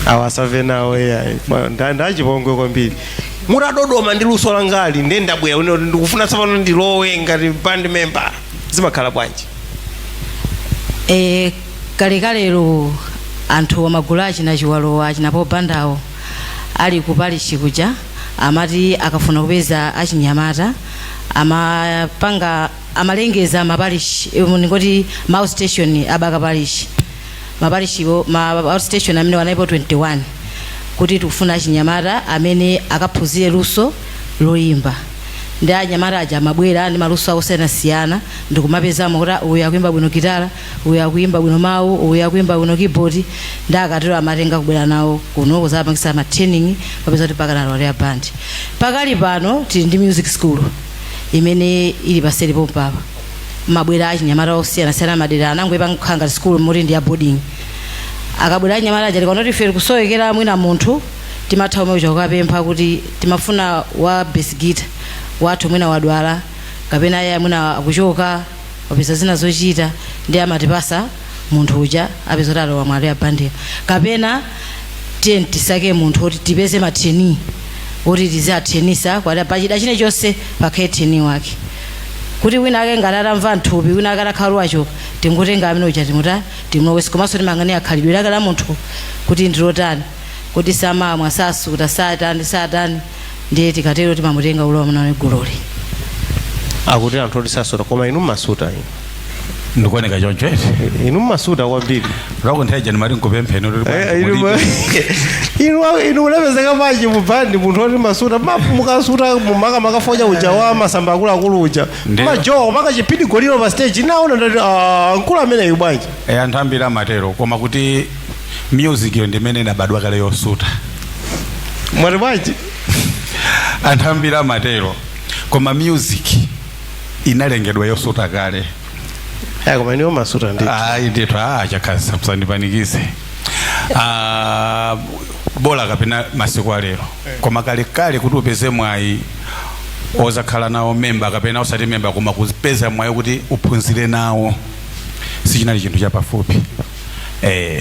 awasave nawo yayi, ndachipongwe kwambiri. Mutadodoma ndi luso langali, ndiye ndabwera uno, ndikufuna tsopano ndilowe ngati band member, zimakhala bwanji? Kalekalero anthu amagulu achina Chiwalowa, achina Pobandawo ali ku parish kuja, amati akafuna kupeza achinyamata amapanga, amalengeza maparish, ndingoti ma outstation a Balaka Parish, maparishiwo, ma outstation amene analipo 21, kuti tikufuna achinyamata amene akaphunzire luso loyimba. Ndi anyamata aja amabwera ndi maluso osiyanasiyana, ndikumapezamo kuti uyu akuimba bwino gitala, uyu akuimba bwino mawu, uyu akuimba bwino keyboard. Ndi akatero amatenga kubwera nawo kuno kuzapangisa ma training, papeza kuti pakanalowa ya band. Pakali pano tili ndi music school imene ili paseli pompapa. Mabwera achinyamata osiyanasiyana madera, anangoipanga kukhala ngati school moti ndi ya boarding. Akabwera achinyamata aja, tikaona kuti ife tikusowekera mwina munthu, timatha umwe uja kukapempha kuti timafuna wa bass guitar wathu, mwina wadwala kapena iye mwina akuchoka, wapeza zina zochita, ndi amatipasa munthu uja, apeza kuti alowa mwalo ya bandera. Kapena tiye tisake munthu oti tipeze ma trainee oti tiziatrainisa kwati pachida chine chonse pakhale trainee wake, kuti wina ake ngati atamva nthupi, wina ake atakhala wachoka, tingotenga amene uja, timuta timulowese. Komanso timang'anira khalidwe lake la munthu kuti ndilotani, kuti samamwa, sasuta, satani satani, ndiye tikatero timamutenga ulowa mwana gululi. Akuti anthu oti sasuta, koma inu mmasuta inu. Ndikuoneka choncho eti? Inu mmasuta kwambiri. Lwakuntheja ndimati nkupempheni kuti Inu munapezeka bwanji mu bandi, munthu oti masuta? Mukasuta makamaka uja wa masamba akuluakulu uja, majowa maka chipidi goliro pa stage, naona ndati, "Ah, mkulu ameneyu bwanji?" Anthu ambiri amatero, koma kuti music yo ndimene inabadwa kale yosuta. Mwati bwanji? Anthu ambiri amatero, koma music inalengedwa yosuta kale. Koma iniwo masuta ndithu. Ayi ndithu, chakhaza, musandipanikize. Bola kapena masiku alero, koma kalekale kuti upeze mwayi ozakhala nawo memba, kapena usati memba, koma kupeza mwayi kuti uphunzire nawo, sichinali chinthu chapafupi.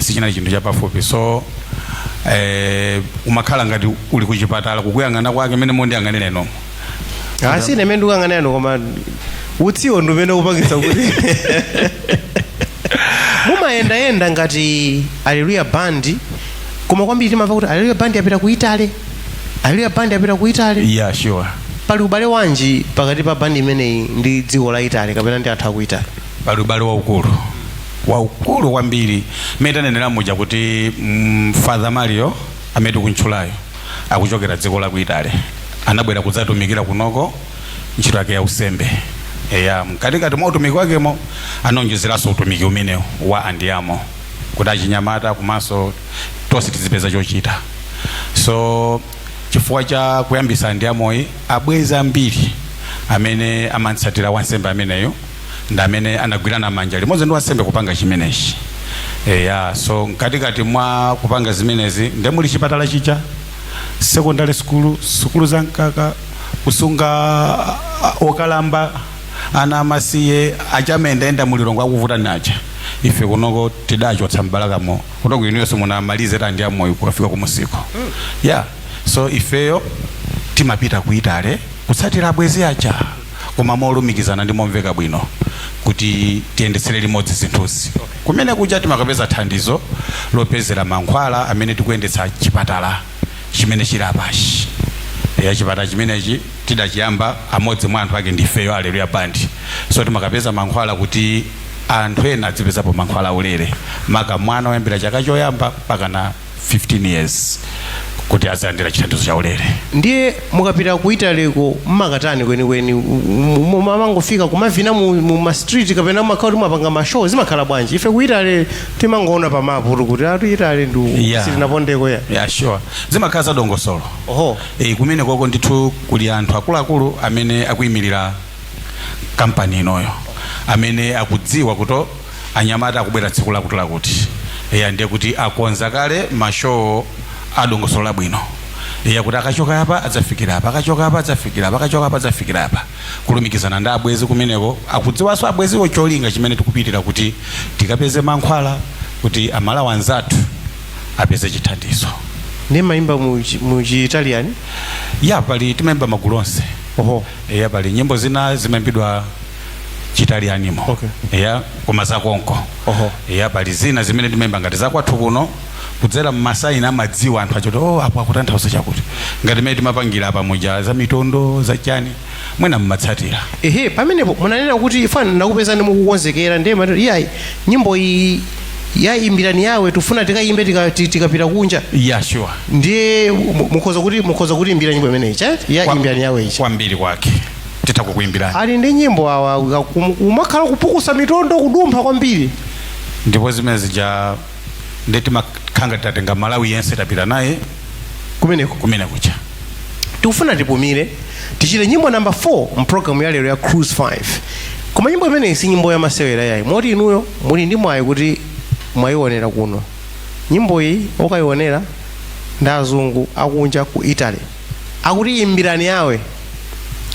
Sichinali chinthu chapafupi. So umakhala ngati uli kuchipatala kukuyang'ana kwake mene mondiyang'anira inomo. Asi ine mene ndikuyang'anirano, koma utsiwo ndi umene kupangitsa kuti mumayendayenda ngati Alleluya Band. Koma kwambiri timamva kuti Alleluya Band yapita ku Italy, Alleluya Band yapita ku Italy. Yeah, sure. Pali ubale wanji pakati pa bandi imeneyi ndi dziko la Italy kapena ndi anthu aku Italy? Pali ubale waukulu, waukulu kwambiri. Mmene tanenera muja kuti Father Mario amene tikuntchulayo akuchokera dziko la ku Italy, anabwera kudzatumikira kunoko ntchito yake ya usembe. Eya, mkatikati mwa utumiki wakemo anaonjezeranso utumiki umenewu wa Andiamo kuti achinyamata komanso tonse tizipeza chochita. So chifukwa cha kuyambisa Andiamoyi, abwenzi ambiri amene amatsatira wansembe ameneyo ndi amene anagwirana manja limodzi ndi wansembe kupanga chimenechi. Eya, so mkatikati mwa kupanga zimenezi nde muli chipatala chija, secondary school, sukulu za mkaka, kusunga okalamba, ana amasiye achamendenda mulilongo akuvuta nacha. Ife kunoko tidachotsa mbalakamo kunoko, inuyonso munamalize Andiamoyo kukafika kumusiko. Yeah, so ifeyo timapita ku Italy kutsatira abwezi aja, koma molumikizana ndi momveka bwino. Kuti tiyendetsere limodzi zinthuzi. Kumene kuja timakapeza thandizo lopezera mankhwala amene tikuyendetsa chipatala chimene chili apachi. Ya, chipatala chimenechi tidachiyamba amodzi mwa anthu ake ndifeyo Aleluya Band. So timakapeza mankhwala kuti anthu ena adzipezapo mankhwala aulere, maka mwana woyambira chaka choyamba mpaka na 15 years, kuti azilandira chithandizo cha ulere. Ndiye mukapita ku Italyko mmakatani kwenikweni? Mumangofika kumavina mu ma street kapena mumakhala kuti mwapanga ma show? Zimakhala bwanji? Ife ku Italy timangoona pa mapu kuti atu Italy ndi sitinapondeko ya. Yeah, sure, zimakhala za dongosolo. Oho. E, kumene koko ndithu kuli anthu akuluakulu amene akuyimirira kampani inoyo, amene akudziwa kuti anyamata akubwera tsiku lakuti lakuti. Eya, ndiye kuti akonza kale ma show adongosolo labwino. Eya, kuti akachoka apa adzafikira apa, akachoka apa adzafikira apa, akachoka apa adzafikira apa, kulumikizana ndi abwezi kumeneko. Akudziwanso abweziwo cholinga chimene tikupitira, kuti tikapeze mankhwala kuti Amalawi anzathu apeze chithandizo. Ndiye mayimba mu Chiitalian? Ya, pali, timayimba magulu onse. Oho. Eya, pali nyimbo zina zimayimbidwa Chitalianimo. Eya, koma zakonko. Oho. Eya, pali zina zimene timayimba ngati zakwathu kuno, kudzera mma sign amadziwa anthu achoti, "Oh, apo akutanthauza chakuti," ngati mmene timapangira apa muja za mitondo zachani, mwina mmatsatira. Ehe, pamenepo munanena kuti fana ndakupezani mukukonzekera, ndiye mati iyayi, nyimbo iyi ya Imbirani Yawe tifuna tikayimbe tikapita kunja. Yeah, sure. Ndiye mukhoza kuti imbira nyimbo imeneyi cha ya Imbirani Yawe ichi? Kwambiri kwake titha kukuimbirani. Ali ndi nyimbo awa, kumakhala kupukusa mitondo, kudumpha kwambiri. Ndipo zimene zija ndi timakhanga tatenga Malawi yense, tapita naye kumeneko. Kumene kucha. Tikufuna tipumire, tichite nyimbo namba 4 mpulogalamu ya lero ya Cruise 5. Koma nyimbo imeneyi si nyimbo yamasewera yayi, moti inuyo muli ndi mwayi kuti mwayionera kuno. Nyimbo iyi okayionera ndi azungu akunja ku Italy, akuti Imbirani Yawe,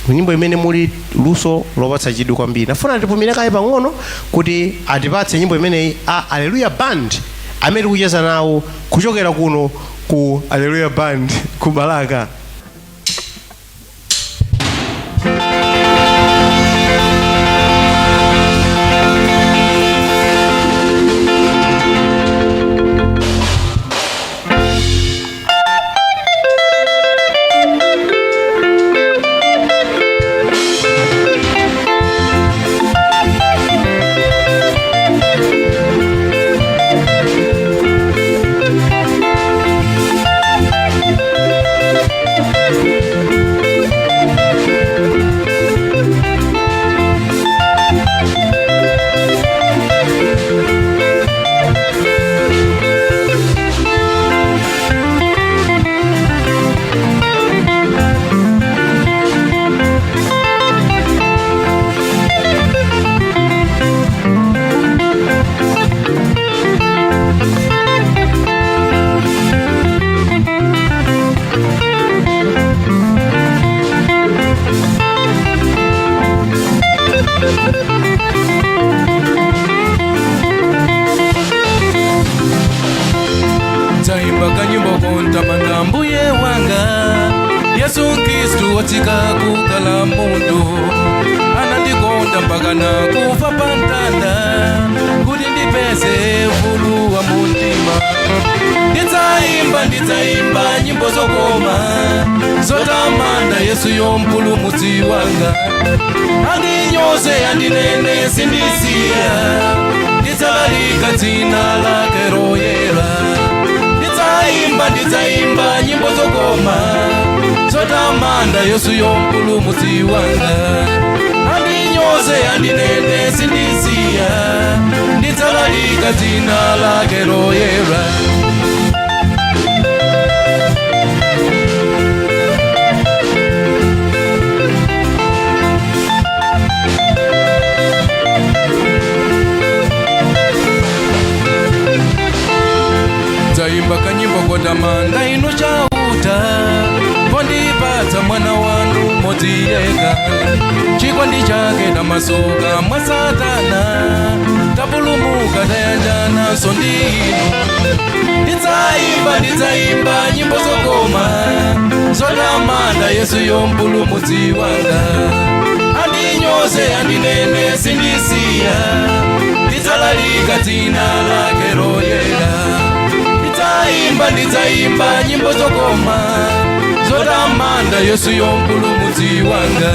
nyimbo imene muli luso lopatsa chidwi kwambiri. Nafuna tipumire kaye pang'ono kuti atipatse nyimbo imeneyi a Alleluya Band amene tikucheza nawo kuchokera kuno ku Alleluya Band ku Balaka. Taimba kanyimbo kontamanda Mbuye wanga Yesu Kristu, watsika kukala mundu, anandikonda mpaka na kufa pamtanda kuti ndipeze ufulu wa mutima. Ndidzaimba, ndidzaimba nyimbo zokoma zotamanda Yesu yompulumutsi wanga. Andinyoze, andinene, sindisiya, ndidzalalika dzina lake loyera. Ndidzaimba, ndidzaimba nyimbo zokoma zotamanda Yesu yompulumutsi wanga. Andinyoze, andinene, sindisiya, ndidzalalika dzina lake loyera. Taimba kanyimbo kotamanda inu Chauta pondipatsa mwana wanu modzi yekha. Chikondi chake tamasuka mwa Satana, tapulumuka, tayanjananso ndi inu. Ndidzaimba, ndidzaimba nyimbo zokoma zotamanda Yesu yompulumutsi wanga. Andinyoze andinene sindisiya, ndidzalalika dzina lake loyera. Ndidzaimba, ndidzaimba nyimbo zokoma zotamanda Yesu mpulumutsi wanga.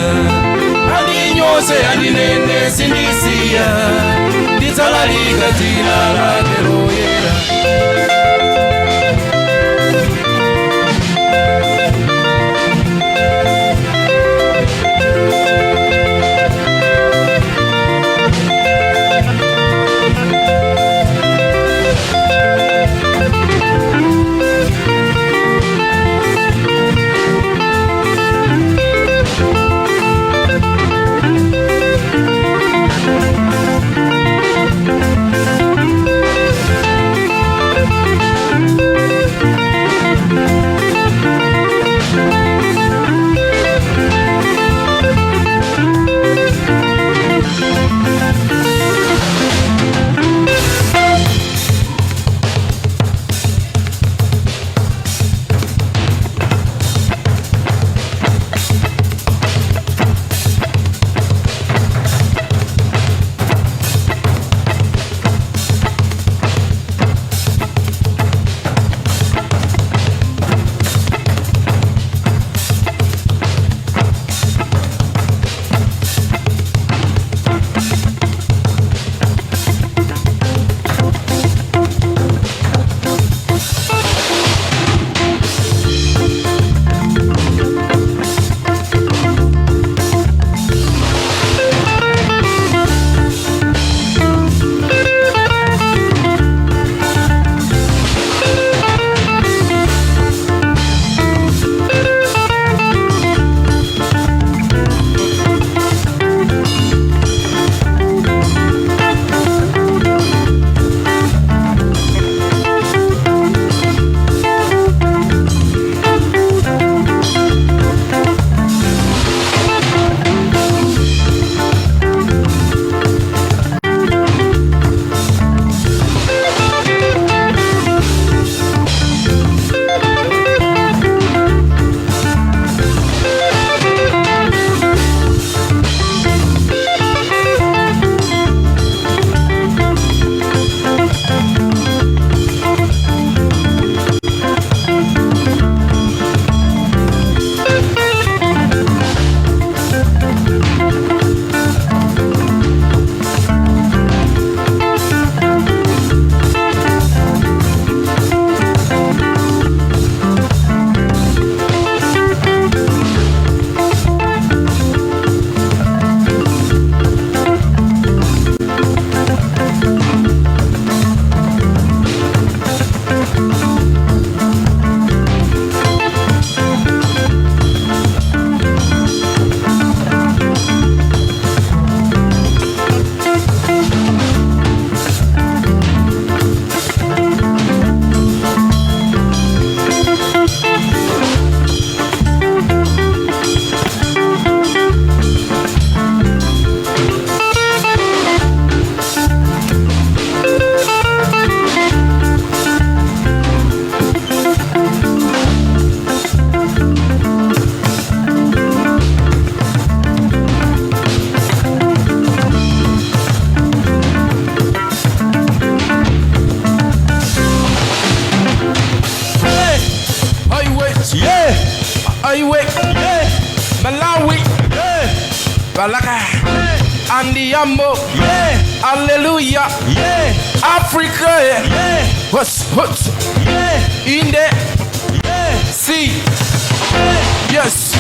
Andinyoze andinene sindisiya, ndidzalalika dzina lake loyera. Yeah, Malawi, yeah, Balaka, Andiamo, yeah, Hallelujah, yeah, Africa, yeah, what's, yeah, in the, yeah, sea, yeah, yes.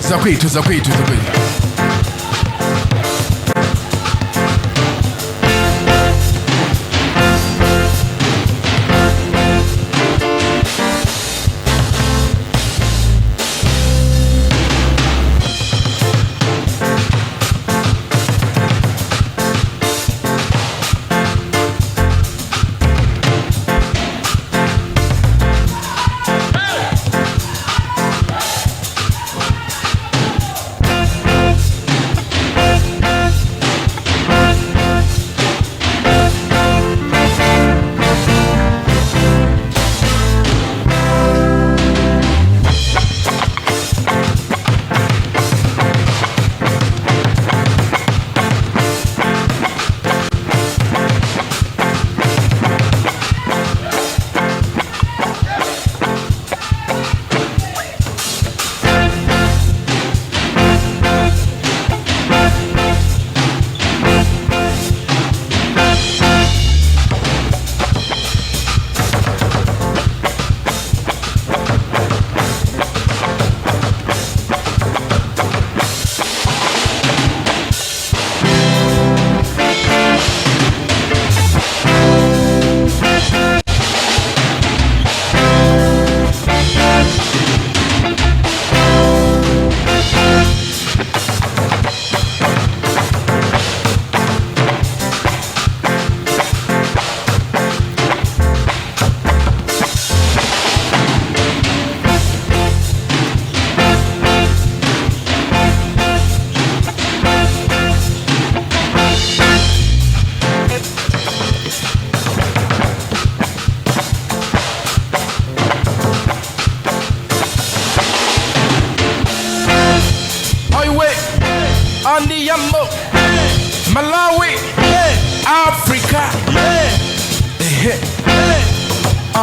Zakwithu, zakwithu, zakwithu.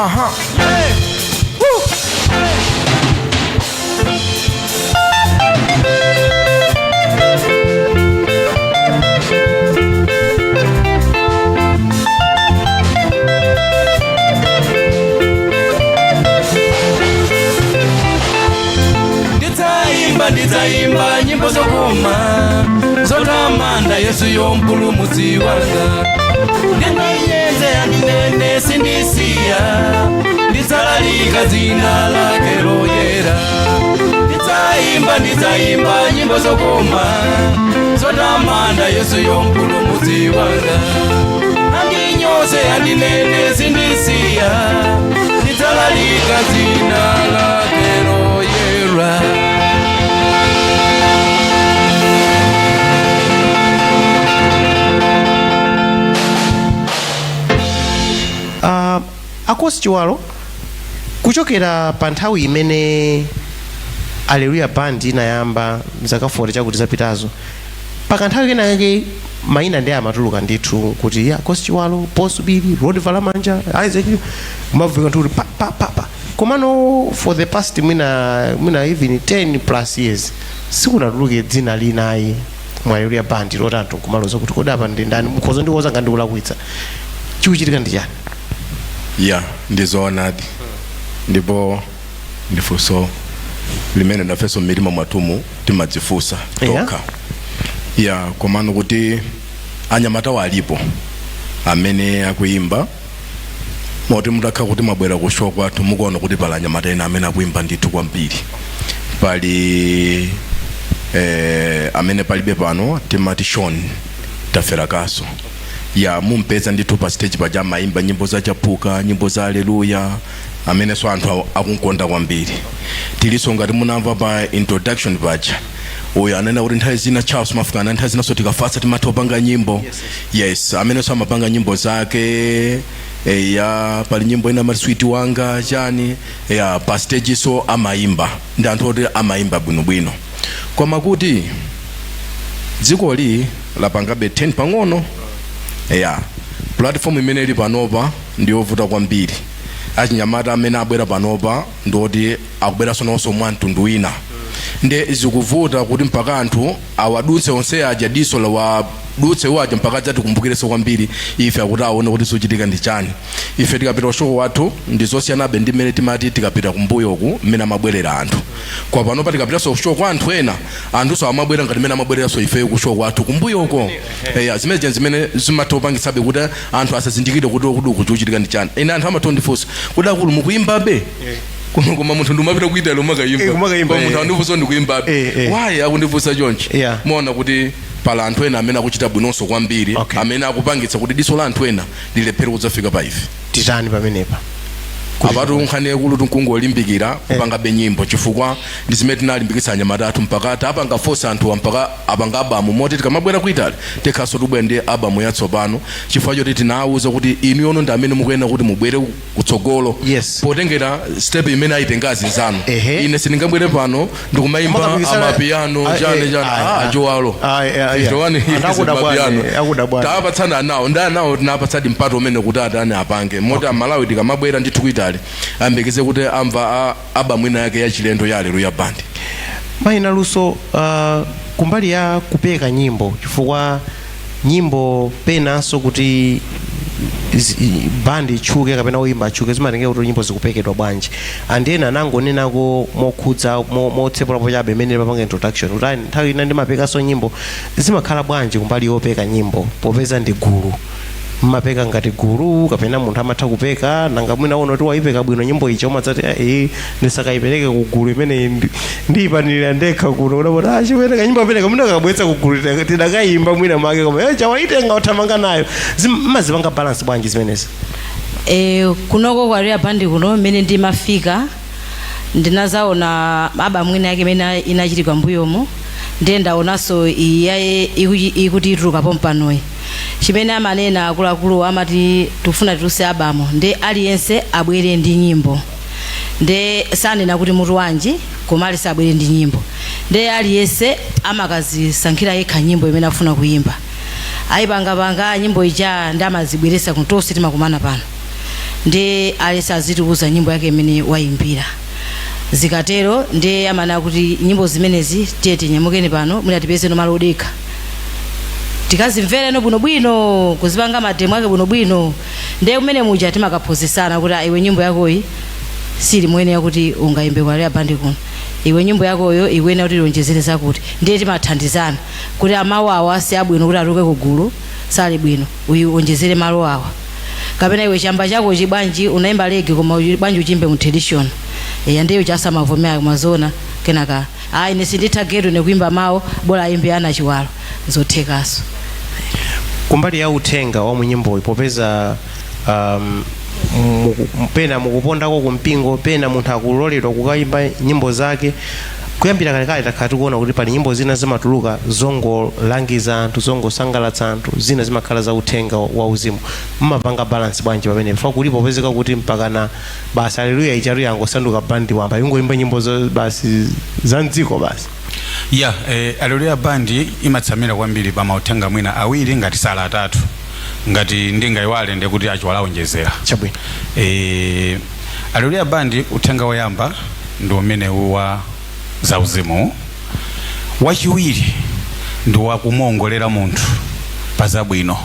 Aha. Woo. Ndidzaimba, ndidzaimba nyimbo zokoma zotamanda Yesu yompulumutsi wanga. Ndinonyeze andinene sindisiya, ndidzalalika dzina lake loyera. Ndidzaimba, ndidzaimba nyimbo zokoma zotamanda Yesu yompulumutsi wanga. Andinyoze andinene sindisiya, ndidzalalika dzina lake loyera. Akosi Chiwalo, kuchokera pa nthawi imene Alleluya Band inayamba mzaka 40 chakuti zapitazo, pakanthawi kenakake mayina ndi amatuluka ndithu kuti ya Akosi Chiwalo, Posubiri, Rod Valamanja, Isaac, kumavika kuti pa pa pa pa. Komano for the past mwina even 10 plus years sikunatuluke dzina linayi mwa Alleluya Band loti anthu kumaloza kuti kodi apa ndi ndani. Mukhoza ndikuoza ngati ndikulakwitsa, chikuchitika ndi chani? Ya, ndizoonadi, ndipo ndifunso limene nafenso m'mitima mwathumu timadzifunsa tokha. Ya, komano kuti anyamatawo alipo amene akuyimba, moti mutakha kuti mwabwera ku show kwathu mukuona kuti pali anyamata ena amene akuyimba ndithu kwambiri. Pali amene palibe pano, timati Shon Tafera Kaso. Ya, mumpeza ndithu pa stage paja amayimba nyimbo za Chapuka, nyimbo za Aleluya, amenenso anthu akunkonda kwambiri. Tilinso ngati munamva pa introduction paja, uyo anena kuti nthawi zina, Charles Mafukana, nthawi zinanso tikafatsa timatha kupanga nyimbo. Yes, amenenso amapanga nyimbo zake. Ya, pali nyimbo ina amati "Sweet Wanga" chani. Ya, pa stage so amayimba ndi anthu oti amayimba bwinobwino, koma kuti dzikoli lapangabe 10 pang'ono. Ya, platform imene ili panopa ndiyovuta kwambiri. Achinyamata amene abwera panopa ndoti akubweranso nawonso mwa mtundu wina, nde zikuvuta kuti mpaka anthu awadutse onse aja, diso lawadutse waja, mpaka adzatikumbukirenso kwambiri ife, akuti aone kuti zochitika ndi chani. Ife tikapita ku show wathu ndizosiyanabe ndi mmene timati tikapita kumbuyoku mmene amabwerera anthu. Kwa panopa tikapitanso ku show kwa anthu ena, anthuso amabwera ngati mmene amabwereranso ifeyo ku show kwathu kumbuyoko. Eya, zimene zimene zimatha kupangitsabe kuti anthu asazindikire kuti uku chikuchitika ndi chani. Ine anthu amatha kundifunsa kuti, "Akulu, mukuyimbabe?" Koma munthu ndimapita kuitali umakayimba. Kumakayimba, Koma munthu andifunsa ndikuyimbabe, why akundifunsa chonchi? Muona kuti pala anthu ena amene akuchita bwinonso kwambiri, amene akupangitsa kuti diso la anthu ena lilephere kudzafika pa ife. Titani pamenepa? Apatu nkhani yakulu tikungolimbikira kupangabe nyimbo, chifukwa ndi zimene tinalimbikitsa anyamata athu mpaka tapanga force anthuwa mpaka apanga album, moti tikamabwera ku Italy tikhaso tubwera ndi album yatsopano, chifukwa choti tinawuza kuti inu yono ndi amene mukuyenera kuti mubwere kutsogolo potengera step imene ayitenga azinzanu. Ine sindingabwere pano ndikumayimba amapiano chani chani. Chiwalo Anthu akudabwana. Tawapatsana anawo ndi anawo, tinapatsadi mpato umene kuti atani apange, moti Amalawi tikamabwera ndithu ku Italy ayembekeze kuti amva album ina yake yachilendo ya Aleluya Band. Mayina Luso, kumbali ya kupeka nyimbo, chifukwa nyimbo penanso kuti bandi itchuke kapena woyimba atchuke zimatengera kuti nyimbo zikupekedwa bwanji. And ena anangonenako mokhudza motsepulapo chabe imene papanga introduction kuti ayi, nthawi ina ndimapekanso nyimbo. Zimakhala bwanji kumbali yopeka nyimbo, popeza ndi gulu? Mmapeka ngati gulu kapena munthu amatha kupeka? Nanga mwina uno kuti waipeka bwino nyimbo ija, umadzati, "Eh, ndisakayipereke ku gulu imene ndiyipanirira ndekha kuno"? Unapota chipereka nyimbo apereka mwina kakabweretsa ku gulu tidakayimba mwina make, koma chawaitenga uthamanga nayo. Mmazipanga balance bwanji zimenezi? Kunoko kwa Aleluya Band kuno, mmene ndimafika ndinazaona album ina yake imene inachitika mbuyomo, ndiye ndaonanso iyaye ikuti ituluka pompanoyi. Chimene amanena akuluakulu, amati tikufuna tituluse album, ndi aliyense abwere ndi nyimbo. Nde sanena kuti mutu wanji, koma aliyense abwere ndi nyimbo. Nde aliyense amakazisankhira yekha nyimbo imene afuna kuyimba, ayipangapanga nyimbo ija ndi amazibweresa kuntonse timakumana pano. Ndi aliyense azitiuza nyimbo yake imene wayimbira. Zikatero ndi amanena kuti nyimbo zimenezi tiye tinyamukeni pano, mwina tipezeno malo odekha, tikazimvereno bwinobwino, kuzipanga ma demo ake bwinobwino. Ndiye kumene muja timakaphunzitsana kuti, "Ah, iwe nyimbo yakoyi sili muyenera kuti ungayimbe kwa bandi kuno. Iwe nyimbo yakoyo ikuyenera kuti ilonjezere zakuti." Ndiye timathandizana kuti amawu awa si abwino kuti atuluke kugulu, sali bwino, uyu onjezere malo awa, kapena iwe chamba chako chibwanji unayimba reggae, koma bwanji uchimbe mu tradition? Eya, ndiye chasamavomera mazona. Kenaka, ayi, ine sinditha ghetto nekuimba mawu, bola ayimbe ana chiwalo, zothekaso. Kumbali ya uthenga wa munyimboyi, popeza pena mukupondako kumpingo, pena munthu akuloledwa kukayimba nyimbo zake. Kuyambira kalekale takhala tikuona kuti pali nyimbo zina zimatuluka zongolangiza anthu, zongosangalatsa anthu, zina zimakhala za uthenga wa uzimu. Mmapanga balance bwanji pamene fa kulipo popezeka kuti mpakana basi Aleluya ichatu yangosanduka bandi wamba, ingoimba nyimbo basi za mdziko basi? Ya, Aleluya Band imatsamira kwambiri pa mauthenga mwina awiri ngati sala atatu. Ngati ndingayiwale, ndekuti achiwalawonjezera. Chabwino. Aleluya Band, uthenga woyamba ndi umenewu wa zauzimu. Wachiwiri ndi wakumuongolera munthu pa zabwino,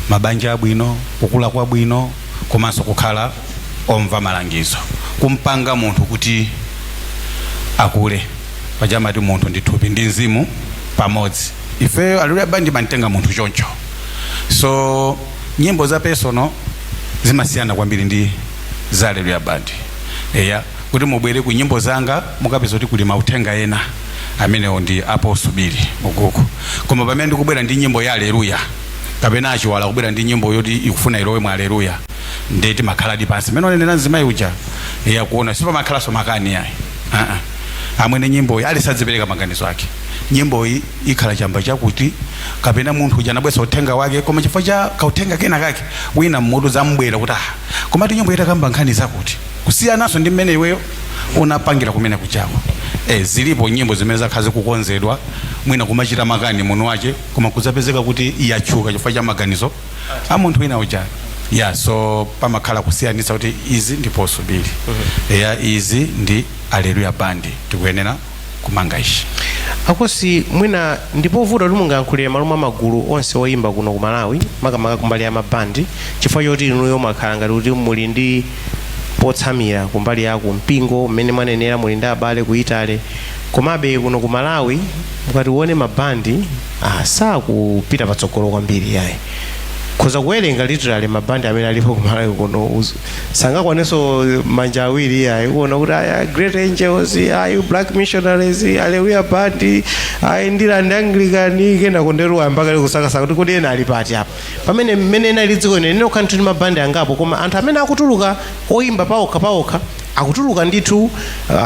mabanja abwino, kukula kwabwino, komanso kukhala omva malangizo, kumpanga munthu kuti akule. Pajamati munthu ndi thupi ndi mzimu pamodzi. Ifeyo Aleluya Band mantenga munthu choncho. So nyimbo za personal zimasiyana kwambiri ndi za Aleluya Band. Eya, kuti mubwere ku nyimbo zanga mukapeza kuti kuli mauthenga ena amenewo ndi aposubiri ukuku. Koma pamene ndikubwera ndi nyimbo ya Aleluya, kapena achiwala kubwera ndi nyimbo yoti ikufuna ilowe mwa Aleluya, ndiye timakhaladi pansi mmene onenera mzimayi uja. Eya, kuona sipamakhalanso makani ayi. Uh-uh. Amwene, nyimboyi ali sadzipereka maganizo ake, nyimboyi ikhala chamba chakuti, kapena munthu uja anabwesa uthenga wake, koma chifukwa cha kauthenga kena kake wina mmutu zambwera kuti, ah, komati nyimbo itakamba nkhani zakuti, kusiyananso ndi mmene iweyo unapangira kumene kuchako. Zilipo nyimbo zimene zakhala zikukonzedwa mwina kumachita makani muno wache, koma kudzapezeka kuti yatchuka chifukwa cha maganizo a munthu wina uja. Ya, so pamakhala kusiyanitsa kuti izi ndi posubiri, ya, izi ndi Aleluya Band, tikuyenera kumanga ichi. Akosi, mwina ndipovuta kuti mungayankhulire malo mwa magulu onse oyimba kuno ku Malawi, makamaka kumbali ya mabandi, chifukwa choti inuyo mwakhala ngati kuti muli ndi potsamira kumbali ya kumpingo, mmene mwanenera muli ndi abale ku Italy. Komabe kuno ku Malawi mukati uone mabandi, sakupita patsogolo kwambiri yayi. Khoza kuwerenga literally mabandi amene alipo ku Malawi kuno, sangakwanenso manja awiri yayi. Kuona kuti aya Great Angels, ayi Black Missionaries, Alleluia Band, ayi Ndilande Anglican, kena konderuwa mpaka kusakasaka kuti kodi ena ali pati apa. Pamene mmene ena ali dziko ine linokhala ndithu ndi mabandi angapo, koma anthu amene akutuluka oyimba paokha paokha akutuluka ndithu,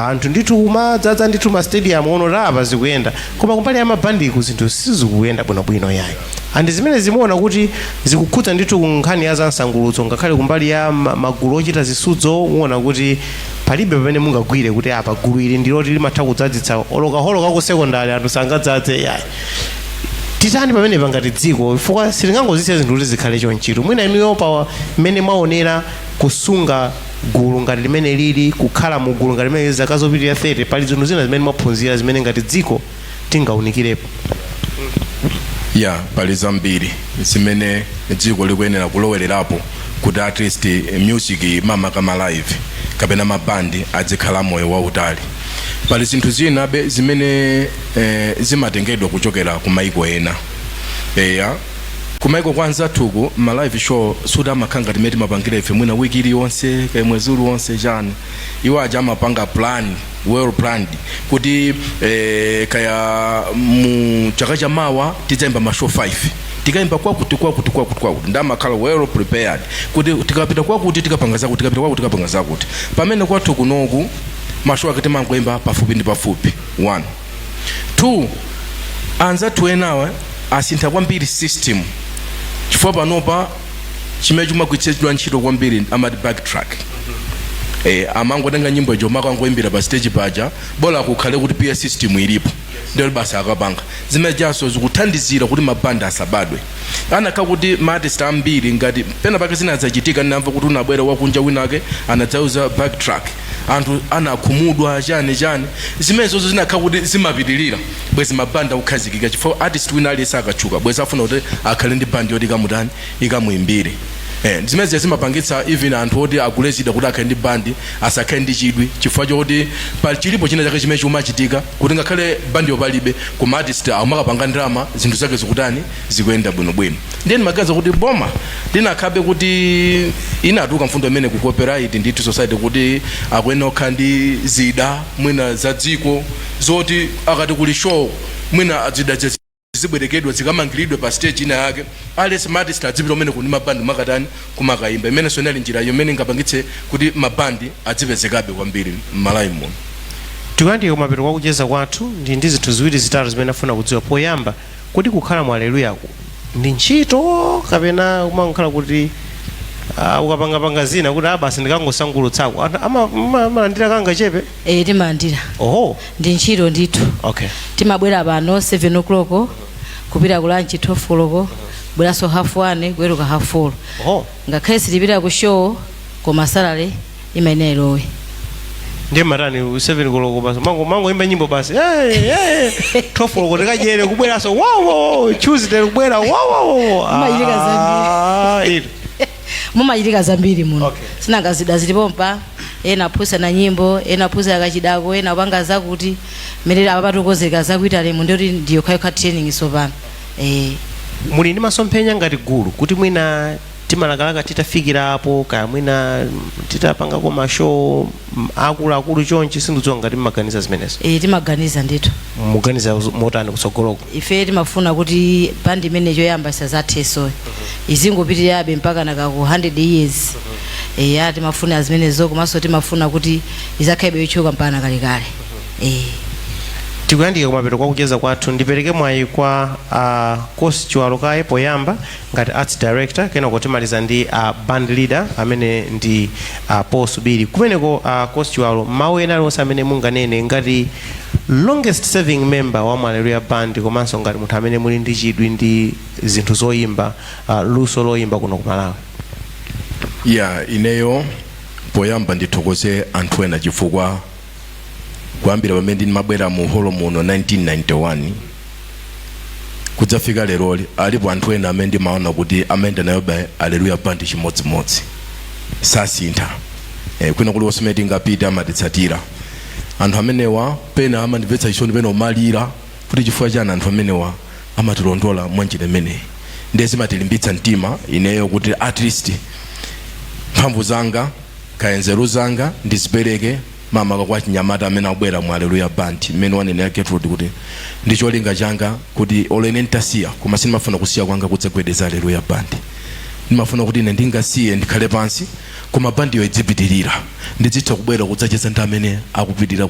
anthu ndithu kumadzaza ndithu ma stadium ono apa zikuyenda. Koma kumbali ya mabandiku zinthu sizikuyenda bwinobwino yayi, and zimene zimuona kuti zikukhudza ndithu ku nkhani ya zamsangulutso, ngakhale kumbali ya magulu ochita zisudzo, muona kuti palibe pamene mungagwire kuti apa gulu ili ndiloti limatha kudzadzitsa olokaholoka ku sekondari, anthu sangadzadze yayi. Titani pamene pangati dziko, chifukwa sitingangozisiya zinthu kuti zikhale chonchito? Mwina inuyo pa mmene mwaonera kusunga gulu ngati limene lili, kukhala mu gulu ngati limene zaka zopitirira 30, pali zinthu zina zimene mwaphunzira zimene ngati dziko tingawunikirepo? Ya, pali zambiri zimene dziko likuyenera kulowererapo kuti at least music, mamaka ma live kapena mabandi, adzikhala moyo wautali. Pali zinthu zina be zimene zimatengedwa kuchokera ku maiko ena. Eya, kumaiko kwa anzathuku ma live show suti amakhala ngati mmene timapangira ife, mwina wiki iliyonse kaya mwezi uliwonse chani. Iwo aja amapanga plan, well planned, kuti kaya mu chaka chamawa tidzayimba ma show 5, tikayimba kwakuti, kwakuti, kwakuti, kwakuti. Ndamakhala well prepared kuti tikapita kwakuti tikapanga zakuti, tikapita kwakuti tikapanga zakuti. Pamene kwathu kunoku ma show ake timangoyimba pafupi ndi pafupi. One, two, anzathu enawa asintha kwambiri system, chifukwa panopa chimene chimagwiritsidwa ntchito kwambiri amati backtrack. Amangotenga nyimbo ijo makangoyimbira pa stage paja, bola kukhale kuti PA system ilipo, ndiyo basi akapanga. Zimene jaso zikuthandizira kuti mabanda asabadwe. Anakhala kuti ma artist ambiri, ngati pena pake zinadzachitika, ndinamva kuti unabwera wakunja winake anadzauza backtrack, anthu anakhumudwa, chani chani. Zimenezozo zinakhala kuti zimapitirira, bwezi mabandi akukhazikika, chifukwa artist wina aliyense akatchuka bwezi afuna kuti akhale ndi bandi yoti ikamutani, ikamuimbire. Zimene zimapangitsa even anthu oti agule zida kuti akhale ndi bandi asakhale ndi chidwi, chifukwa chokuti pa chilipo china chake chimene chimachitika kuti ngakhale bandiyo palibe, koma artist amakapanga ndalama, zinthu zake zikutani, zikuyenda bwinobwino. Ndiye ndimaganiza kuti boma linakhabe kuti inatuluka mfundo imene ku copyright ndithu society kuti akuyenera kukhala ndi zida mwina za dziko, zoti akati kuli show, mwina zida zibwerekedwa, zikamangiridwe pa stage ina yake, aliyense ma artist adzipita umene kuni mabandi makatani, kumakayimba. Imenenso inali njira imene ingapangitse kuti mabandi adzipezekabe kwambiri m'Malawi muno. Tikuyandika kumapeto kwa kucheza kwathu. Ndi zinthu ziwiri zitatu zimene afuna kudziwa. Poyamba, kuti kukhala mu Aleluyaku ndi ntchito kapena kumangokhala kuti ukapangapanga zina kuti basi ndikangosangulutsako? Anthu amalandira kanga chepe? Eh, timalandira. Oho. Ndi ntchito ndithu. Timabwera pano 7 o'clock, kupita ku lunch 12 o'clock, bweranso half 1, kuweruka half 4. Oho. Ngakhale sitipita ku show, koma salary imayenera ilowe. Ndiye matani 7 koloko basi mango imba nyimbo basi, hey, hey. 12 koloko tikadyere, kubweranso wow, wow, Tuesday kubwera wow, wow, wow. Mumachitika Ah, ito. Mumachitika zambiri muno. Sinanga zida zilipompa, ena aphunzitsa na nyimbo, ena aphunzitsa kachidako, ena kupanga zakuti mmene apa patukozeka zakuita lemu, ndiyoti ndiyo khayokha training sopano. Muli ndi masomphenya ngati gulu kuti mwina timalakalaka titafikirapo, kaya mwina titapangako ma show akuluakulu chonchi? Sindidziwa ngati mmaganiza zimenezo. Timaganiza ndithu. Muganiza motani kutsogoloko? Ife timafuna kuti bandi imene choyamba isazathenso, izingopitirirabe mpaka nakaku 100 years. Eya, timafuna zimenezo, komanso timafuna kuti izakhalabe yotchuka mpaka nakalekale. Tikuyandika kumapeto kwa kucheza kwathu. Ndipereke mwayi kwa Kosi Chiwalo kaye poyamba ngati arts director, kenako timaliza ndi band leader amene ndi Paul Subiri. Kumeneko, Kosi Chiwalo, mawu ena aliwonse amene munganene ngati longest serving member wa Hallelujah Band, komanso ngati munthu amene muli ndi chidwi ndi zinthu zoyimba, luso loyimba kuno ku Malawi? Ya, ineyo poyamba ndithokoze anthu ena, chifukwa kuyambira pamene ndimabwera mu holo muno 1991 kudzafika leroli, alipo anthu ena amene ndimaona kuti amayenda nayobe Aleluya Band chimodzimodzi, sasintha. Kwina kuliwonse kumene tingapite amatitsatira. Anthu amenewa pena amandimvetsa chisoni, pena umalira kuti chifukwa chani anthu amenewa amatilondola mwanjira imeneyi. Ndiye zimatilimbitsa mtima ineyo kuti at least mphamvu zanga kaya nzeru zanga ndizipereke makamaka kwa chinyamata amene akubwera mu Aleluya Band. Mmene wanenera Gertrude kuti ndi cholinga changa kuti olo ine ntasiya, koma sindimafuna kusiya kwanga kudzagwedeza Aleluya Band. Ndimafuna kuti ine ndingasiye, ndikhale pansi, koma bandiyo idzipitirira, ndidzitha kubwera kudzacheza ndi amene akupitirira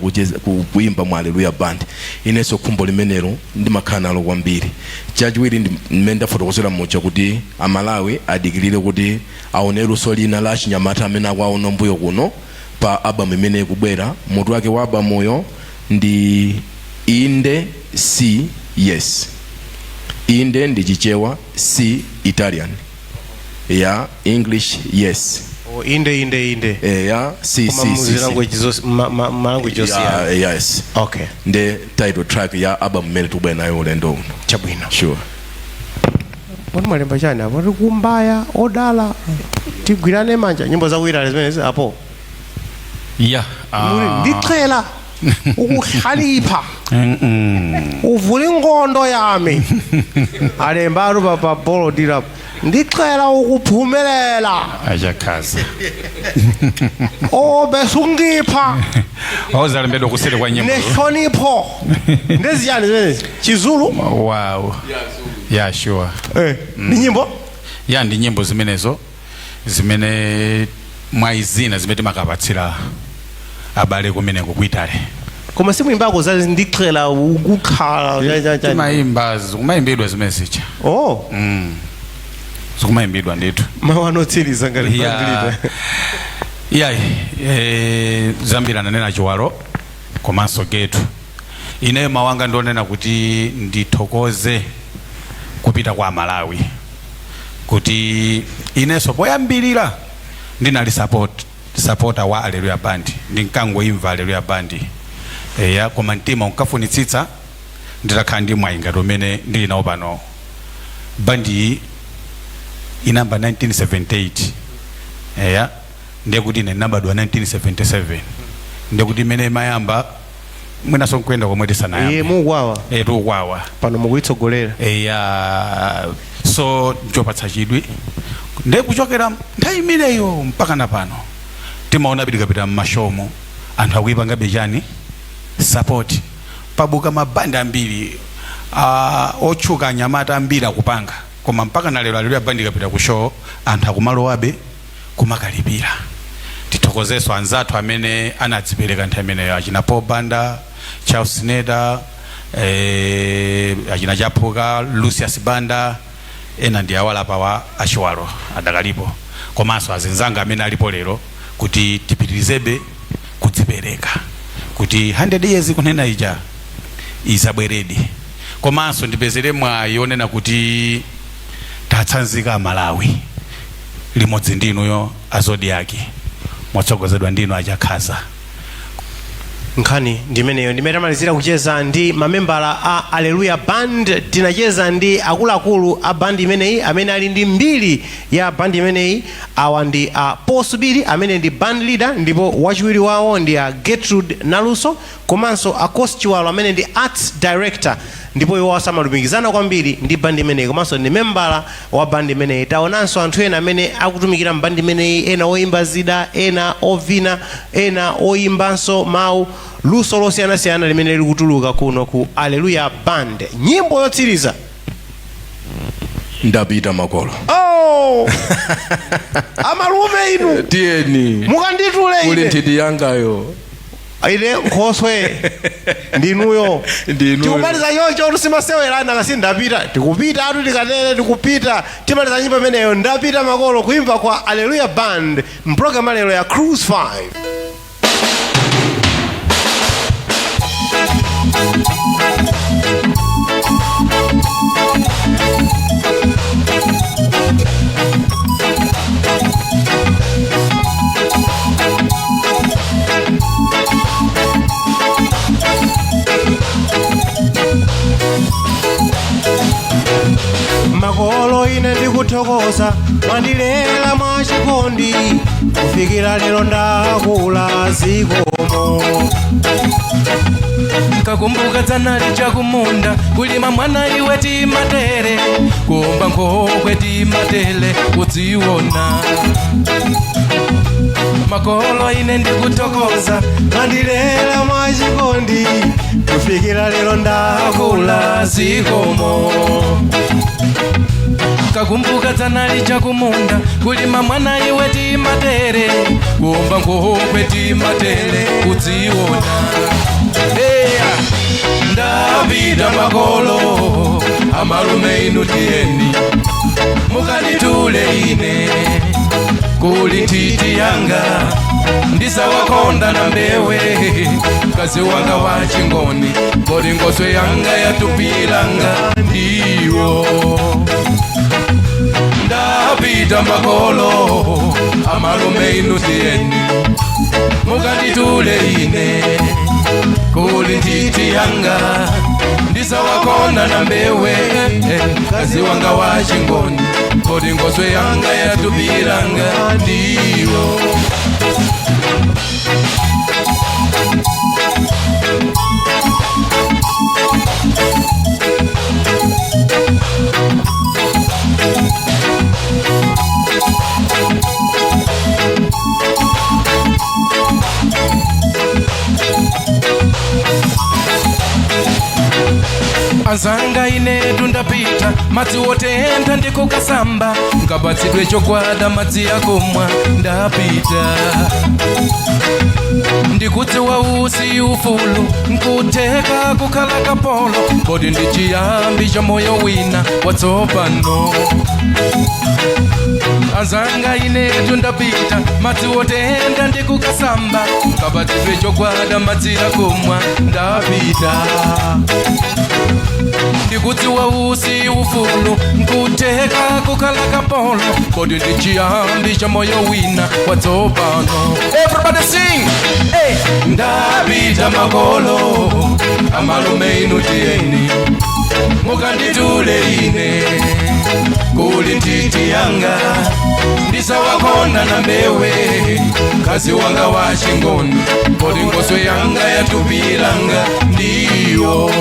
kuimba mu Aleluya Band. Inenso khumbo limenelo ndimakhala nalo kwambiri. Chachiwiri ndi mmene ndafotokozera muja kuti Amalawi adikirire kuti aone luso lina la achinyamata amene akuwaona mbuyo kuno pa album imene ikubwera. Mutu wake wa albamuyo ndi Inde Si Yes. Inde ndi Chichewa, Si Italian, ya English yes. Oh, inde, inde, inde. Ya, si. Koma si mu si, si. language ma language osiyana. Yeah, yes. Ndi title track ya album imene tikubwera nayo ulendo uno. Chabwino. Sure. Poti mwalemba chani apo? Tikumbaya odala, tigwirane manja, nyimbo zakuitali zimenezi apo. Ya. Muli ndixhela ukuhalipha, uvula ingondo yami, alemba atu pa bolodi lapo, ndixhela ukuphumelela. Achakhaza. Oh, besungipha. Ozalembedwa kuseri kwa nyimbo. Nehlonipho, ndeziyani zimenezi? Chizulu? Wow, yeah, sure. Ndi nyimbo? Ya, ndi nyimbo zimenezo zimene mwayi zina zimene timakapatsira abale kumeneko ku Italy. Koma simuimbako za ndixhela ukukhala? Timayimba, zikumayimbidwa zimene zicha. Oh. Zikumayimbidwa ndithu. Mawu anotsiriza ngati band leader. Iyayi, zambiri ananena Chiwalo komanso Getu. Ineyo mawu anga ndionena kuti ndithokoze kupita kwa Malawi. Kuti inenso poyambirira ndinali supporter wa Alleluya Band, ndinkangoimva Alleluya Band, eya, koma mtima unkafunitsitsa nditakhala ndi mwayi ngati umene ndili nawo pano. Bandi iyi inayamba 1978, eya, ndiye kuti ine ndinabadwa 1977, ndiye kuti imene imayamba mwinaso nkwenda komwe tisanayambe. Iye mukwawa. Eh, tikukwawa. Pano mukuyitsogolera. Eya, so nchopatsa chidwi. Ndiye kuchokera nthawi imeneyo mpaka na pano timaona tikapita mmashomo anthu akuipangabe chani, support. Pabuka mabandi ambiri otchuka, anyamata ambiri akupanga, koma mpaka na lero Alleluya Band ikapita ku show anthu akumalowabe kumakalipira. Tithokozenso anzathu amene anadzipereka nthawi imeneyo, achina Paul Banda, Charles Neda, achina Chaphuka, Lucius Banda, ena ndi awalapawa achiwalo adakalipo, komanso azinzanga amene alipo lero, kuti tipitirizebe kudzipereka kuti 100 years kunena ija izabweredi. Komanso ndipezere mwayi onena kuti tatsanzika Malawi limodzi ndinuyo a Zodiak, motsogozedwa ndinu achakhaza. Nkhani ndimeneyo, ndimene tamalizira kucheza ndi mamembala a Alleluya Band. Tinacheza ndi akuluakulu a bandi imeneyi amene ali ndi mbiri ya bandi imeneyi. Awa ndi a Paul Subiri amene ndi band leader, ndipo wachiwiri wawo ndi a Gertrude Naluso, komanso a Cos Chiwalo amene ndi arts director, ndipo iwo amalumikizana kwambiri ndi bandi imeneyi komanso ndi membala wa bandi imeneyi. Taonanso anthu ena amene akutumikira mbandi imeneyi, ena oyimba zida, ena ovina, ena oyimbanso mawu, luso losiyanasiyana limene likutuluka kuno ku Alleluya Band. Nyimbo yotsiriza. Ndapita makolo. Oh! Amalume inu. Tiyeni. Mukanditule kuli ine. Nthiti yangayo. Ine nkhoswe ndinuyo. Ndinuyo. Tikumaliza choncho, tusimasewera kasi. Ndapita, tikupita atu, tikatere tikupita, timaliza nyimbo imeneyo, Ndapita Makolo, kuimba kwa Alleluya Band mpulogalamu lero ya Cruise 5. Makolo ine ndikuthokoza, mwandilera mwachikondi kufikira lero ndakula, zikomo. Kakumbuka dzanali chakumunda kulima, mwana iwe timatere, kuomba nkhokwe timatele kudziona. Makolo ine ndikuthokoza, mwandilera mwachikondi kufikira lero ndakula, zikomo. Kakumbuka dzanali chakumunda kulima, mwana iwe timatere, kuomba nkhokwe timatere kudziona. Eya, ndapita makolo, amalume inu tiyeni mukanditule ine kuli nthiti yanga, ndisawakonda na mbewe mkazi wanga wa chingoni, kodi ngoswe yanga yatupilanga ndiwo. Ndapita makolo, amalume inu tiyeni mukanditule ine kuli nthiti yanga, ndisawakona na mbewe mkazi wanga wa chingoni, kodi ngoswe yanga yatupilanga ndiwo. Anzanga inetu ndapita, madzi wotentha ndikukasamba, ngapatsidwe chogwada madzi akumwa. Ndapita, ndikudziwa usi ufulu, nkutheka kukhala kapolo, kodi ndi chiyambi cha moyo wina watsopano. Anzanga inetu ndapita, madzi wotentha ndikukasamba, ngapatsidwe chogwada madzi akumwa. Ndapita. Ndikudziwa usi ufulu nkuteka kukhala kapolo, kodi ndi chiyambi cha moyo wina watsopano. Everybody sing! Hey! Ndapita makolo, amalume inu tiyeni mukanditule ine kuli ntiti yanga, ndisawakonda na mbewe kazi wanga wa chingoni, kodi ngoswe yanga yatupilanga ndiyo.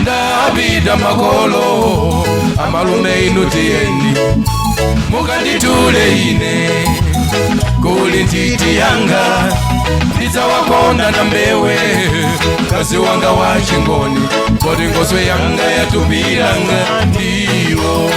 Ndapita makolo, amalume inu tiyeni mukanditule ine kuli ntiti yanga, ndidzawakonda na mbewe kazi wanga wa chingoni, kodi ngoswe yanga yatupilanga ndiyo.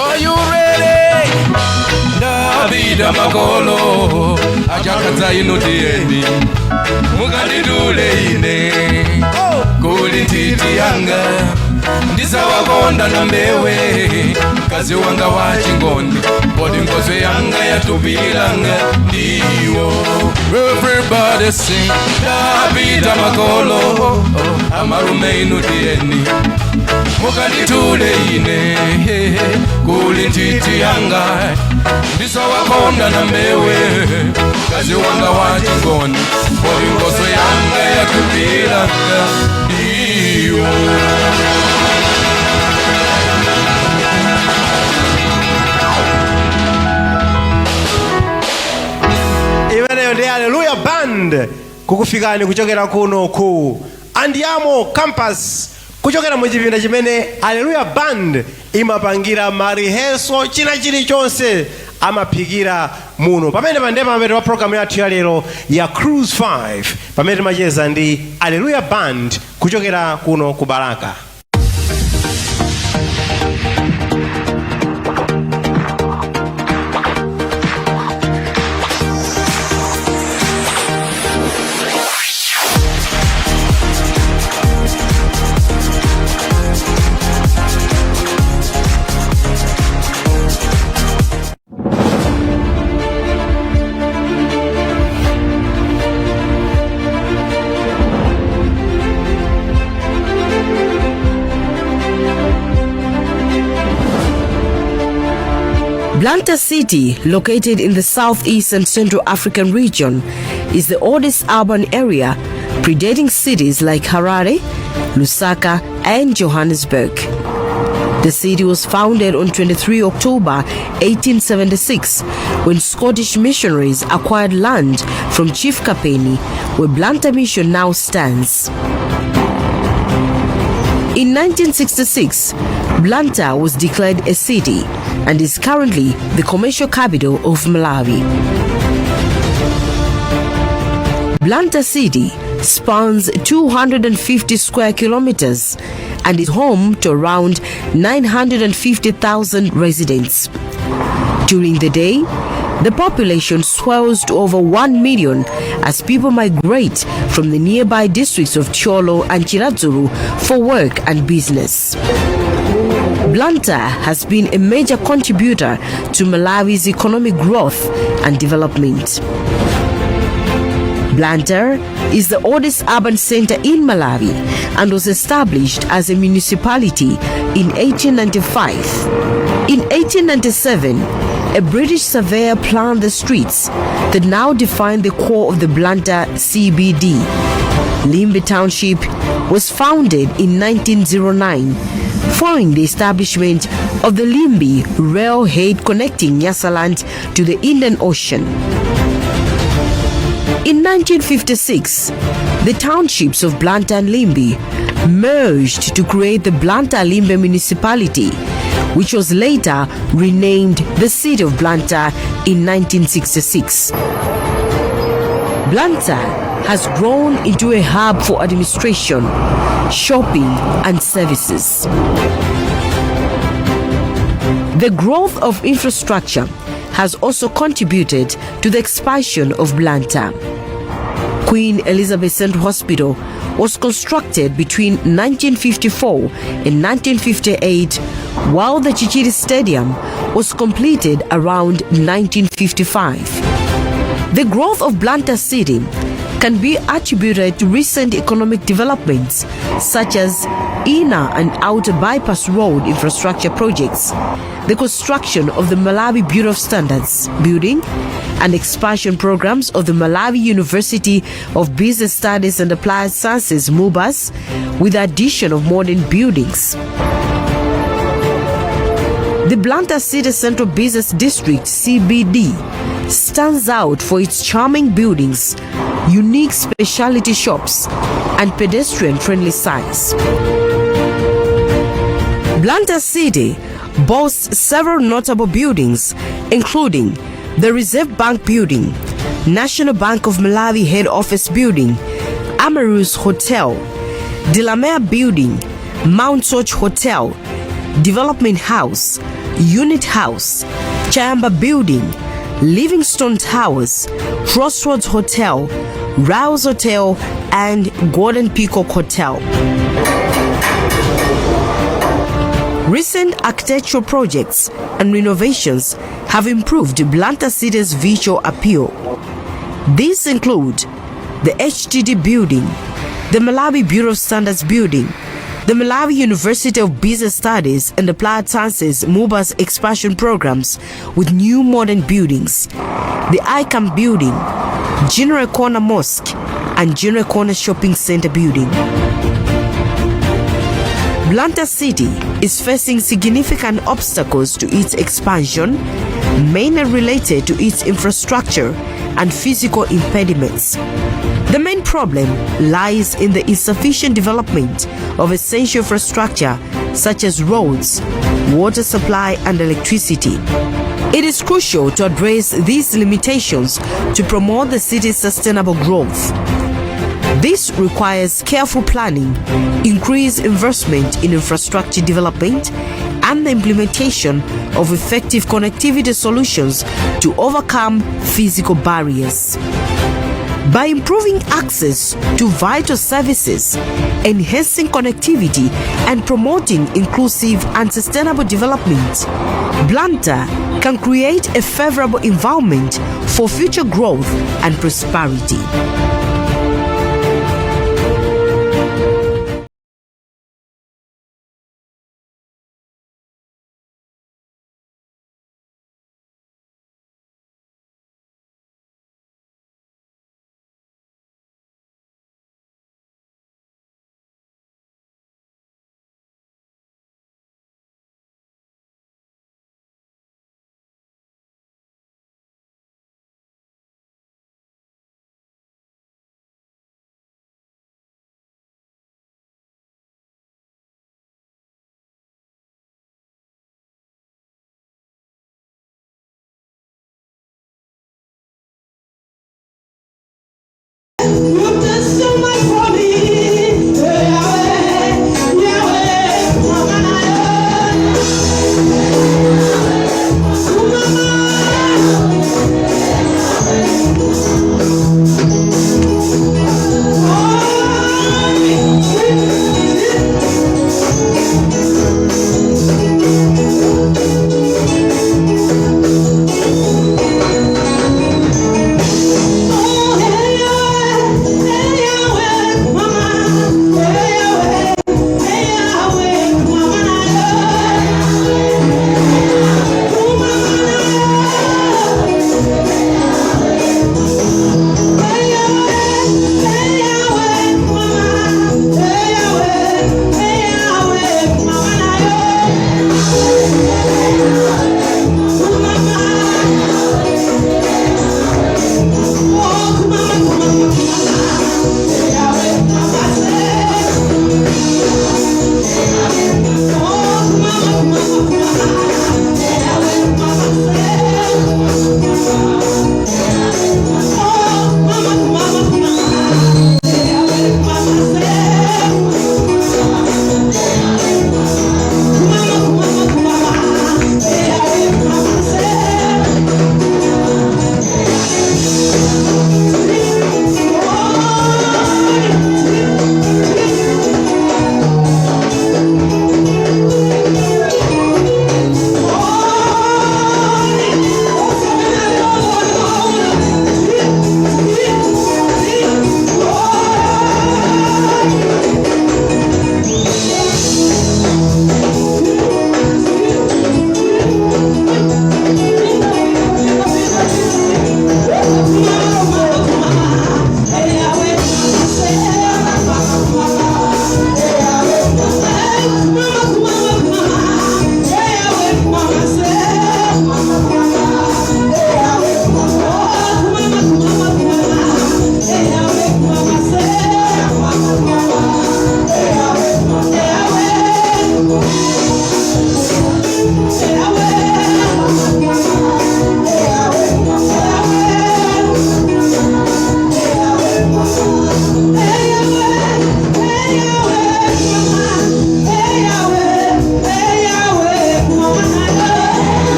Are you ready? Ndapita makolo, achakadza inu tiyeni mukandidule ine kuli ntiti yanga, ndisawakonda na mbewe kazi wanga wa chingoni, kodi ngoswe yanga yatupilanga ndiwo. Everybody sing. Ndapita makolo, amalume inu tiyeni mukanditule ine kuli ntiti yanga, ndisawakonda na mbewe kazi wanga wa chingoni, kodi ngoswe yanga yatupilanga ndiwo. Imeneyo ndi Haleluya Band kukufikani kuchokera kuno ku Andiamo Campus, kuchokera mu chipinda chimene Haleluya Band imapangira ma rehearsal, china chilichonse amaphikira muno. Pamene pande pamapeto pa programu yathu ya lero ya Cruise 5, pamene timacheza ndi Haleluya Band kuchokera kuno ku Balaka. Blantyre City, located in the southeast and central African region, is the oldest urban area, predating cities like Harare, Lusaka, and Johannesburg. The city was founded on 23 October 1876 when Scottish missionaries acquired land from Chief Kapeni, where Blantyre Mission now stands. In 1966, Blantyre was declared a city and is currently the commercial capital of Malawi. Blantyre City spans 250 square kilometers and is home to around 950,000 residents. During the day, the population swells to over 1 million as people migrate from the nearby districts of Thyolo and Chiradzulu for work and business. Blantyre has been a major contributor to Malawi's economic growth and development. Blantyre is the oldest urban center in Malawi and was established as a municipality in 1895. In 1897, a British surveyor planned the streets that now define the core of the Blantyre CBD. Limbe Township was founded in 1909 following the establishment of the Limbe Railhead connecting Nyasaland to the Indian Ocean. In 1956, the townships of Blantyre and Limbe merged to create the Blantyre Limbe Municipality, which was later renamed the City of Blantyre in 1966. Blantyre has grown into a hub for administration, shopping, and services. The growth of infrastructure has also contributed to the expansion of Blantyre. Queen Elizabeth Central Hospital was constructed between 1954 and 1958, while the Chichiri Stadium was completed around 1955. The growth of Blantyre City can be attributed to recent economic developments such as inner and outer bypass road infrastructure projects, the construction of the Malawi Bureau of Standards building, and expansion programs of the Malawi University of Business Studies and Applied Sciences MUBAS, with the addition of modern buildings. The Blantyre City Central Business District CBD stands out for its charming buildings, unique specialty shops, and pedestrian friendly size. Blantyre City boasts several notable buildings, including the Reserve Bank Building, National Bank of Malawi Head Office Building, Amarus Hotel, Delamere Building, Mount Soche Hotel, Development House, Unit House, Chamba Building, Livingstone Towers, Crossroads Hotel, Rouse Hotel, and Gordon Peacock Hotel. Recent architectural projects and renovations have improved Blantyre City's visual appeal. These include the HTD Building, the Malawi Bureau of Standards Building, the Malawi University of Business Studies and Applied Sciences MUBAS expansion programs with new modern buildings, the ICAM Building, General Corner Mosque, and General Corner Shopping Center Building. Blantyre City is facing significant obstacles to its expansion, mainly related to its infrastructure and physical impediments. The main problem lies in the insufficient development of essential infrastructure such as roads, water supply, and electricity. It is crucial to address these limitations to promote the city's sustainable growth. This requires careful planning, increased investment in infrastructure development, and the implementation of effective connectivity solutions to overcome physical barriers. By improving access to vital services, enhancing connectivity, and promoting inclusive and sustainable development, Blantyre can create a favorable environment for future growth and prosperity.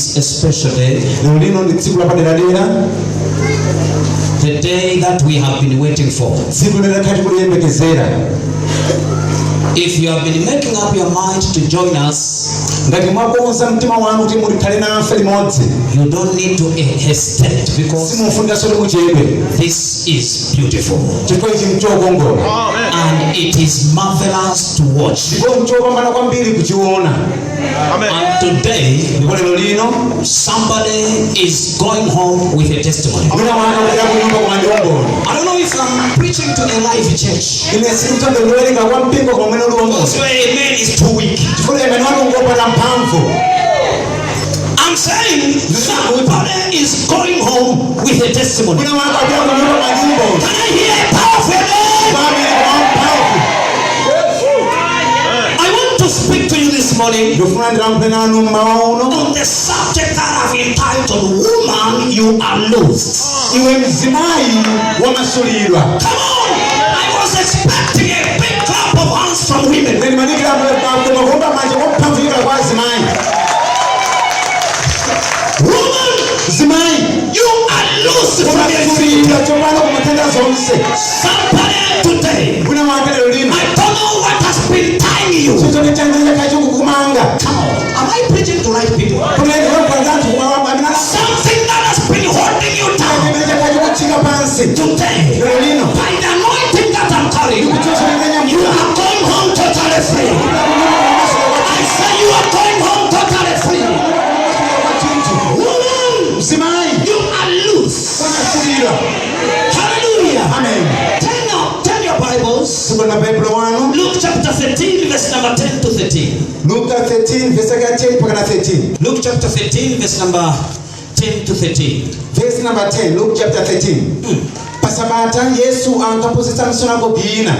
is a special day. Lero lino ndi tsiku lapaderadera. The day that we have been waiting for. Tsiku limene takhala tikuliyembekezera. If you have been making up your mind to join us, ngati mwakonza mtima wanu kuti mulikhale nafe limodzi, you don't need to hesitate because simufunikanso kuti muchedwe. This is beautiful. Chifukwa ichi nchokongola. And it is marvelous to watch. Ndipo nchopambana kwambiri kuchiona. And today, ndipo lero lino, somebody is going home with a testimony. Wina wake akupita kunyumba koma ndi umboni. I don't know if I'm preaching to a live church. Ine sindikudziwa ndikulalika kwa mpingo koma umene uli waumboni. Because your amen is too weak. Chifukwa amen wanu ngopanda mphamvu. I'm saying somebody is going home with a testimony. Wina wake akupita kunyumba koma ndi umboni. Can I hear a powerful amen? Amen koma mphamvu. I want to speak to you this morning Ndifuna ndilankhule nanu mmawa uno on the subject that I've entitled "Woman, You Are Loosed." Iwe mzimayi wamasulidwa. Come on! I was expecting a big clap of hands from women. Ine ndimadikira koma kuomba manja kwa mphamvu kuchokera kwa azimayi. Woman, mzimayi, you are loosed from your wamasulidwa tsopano kumatenda zonse. Somebody today. Wina wake lero lino. I don't know what has been tying you. Chichoni chanja chachikukumanga. Come on. Am I preaching to right people? Something that has been holding you down. Today, by the anointing that I'm carrying, you are going home totally free. I say you are going home totally free. Woman, you are loose. Hallelujah. Amen. Turn your Bibles. Luke chapter 13, verse number 10 to 13. Luka 13 verse yake ya 10 mpaka na 13. Luke chapter 13, verse number 10 to 13. Verse number 10, Luke chapter 13. Pa sabata Yesu ankaphunzitsa msunagoge ina,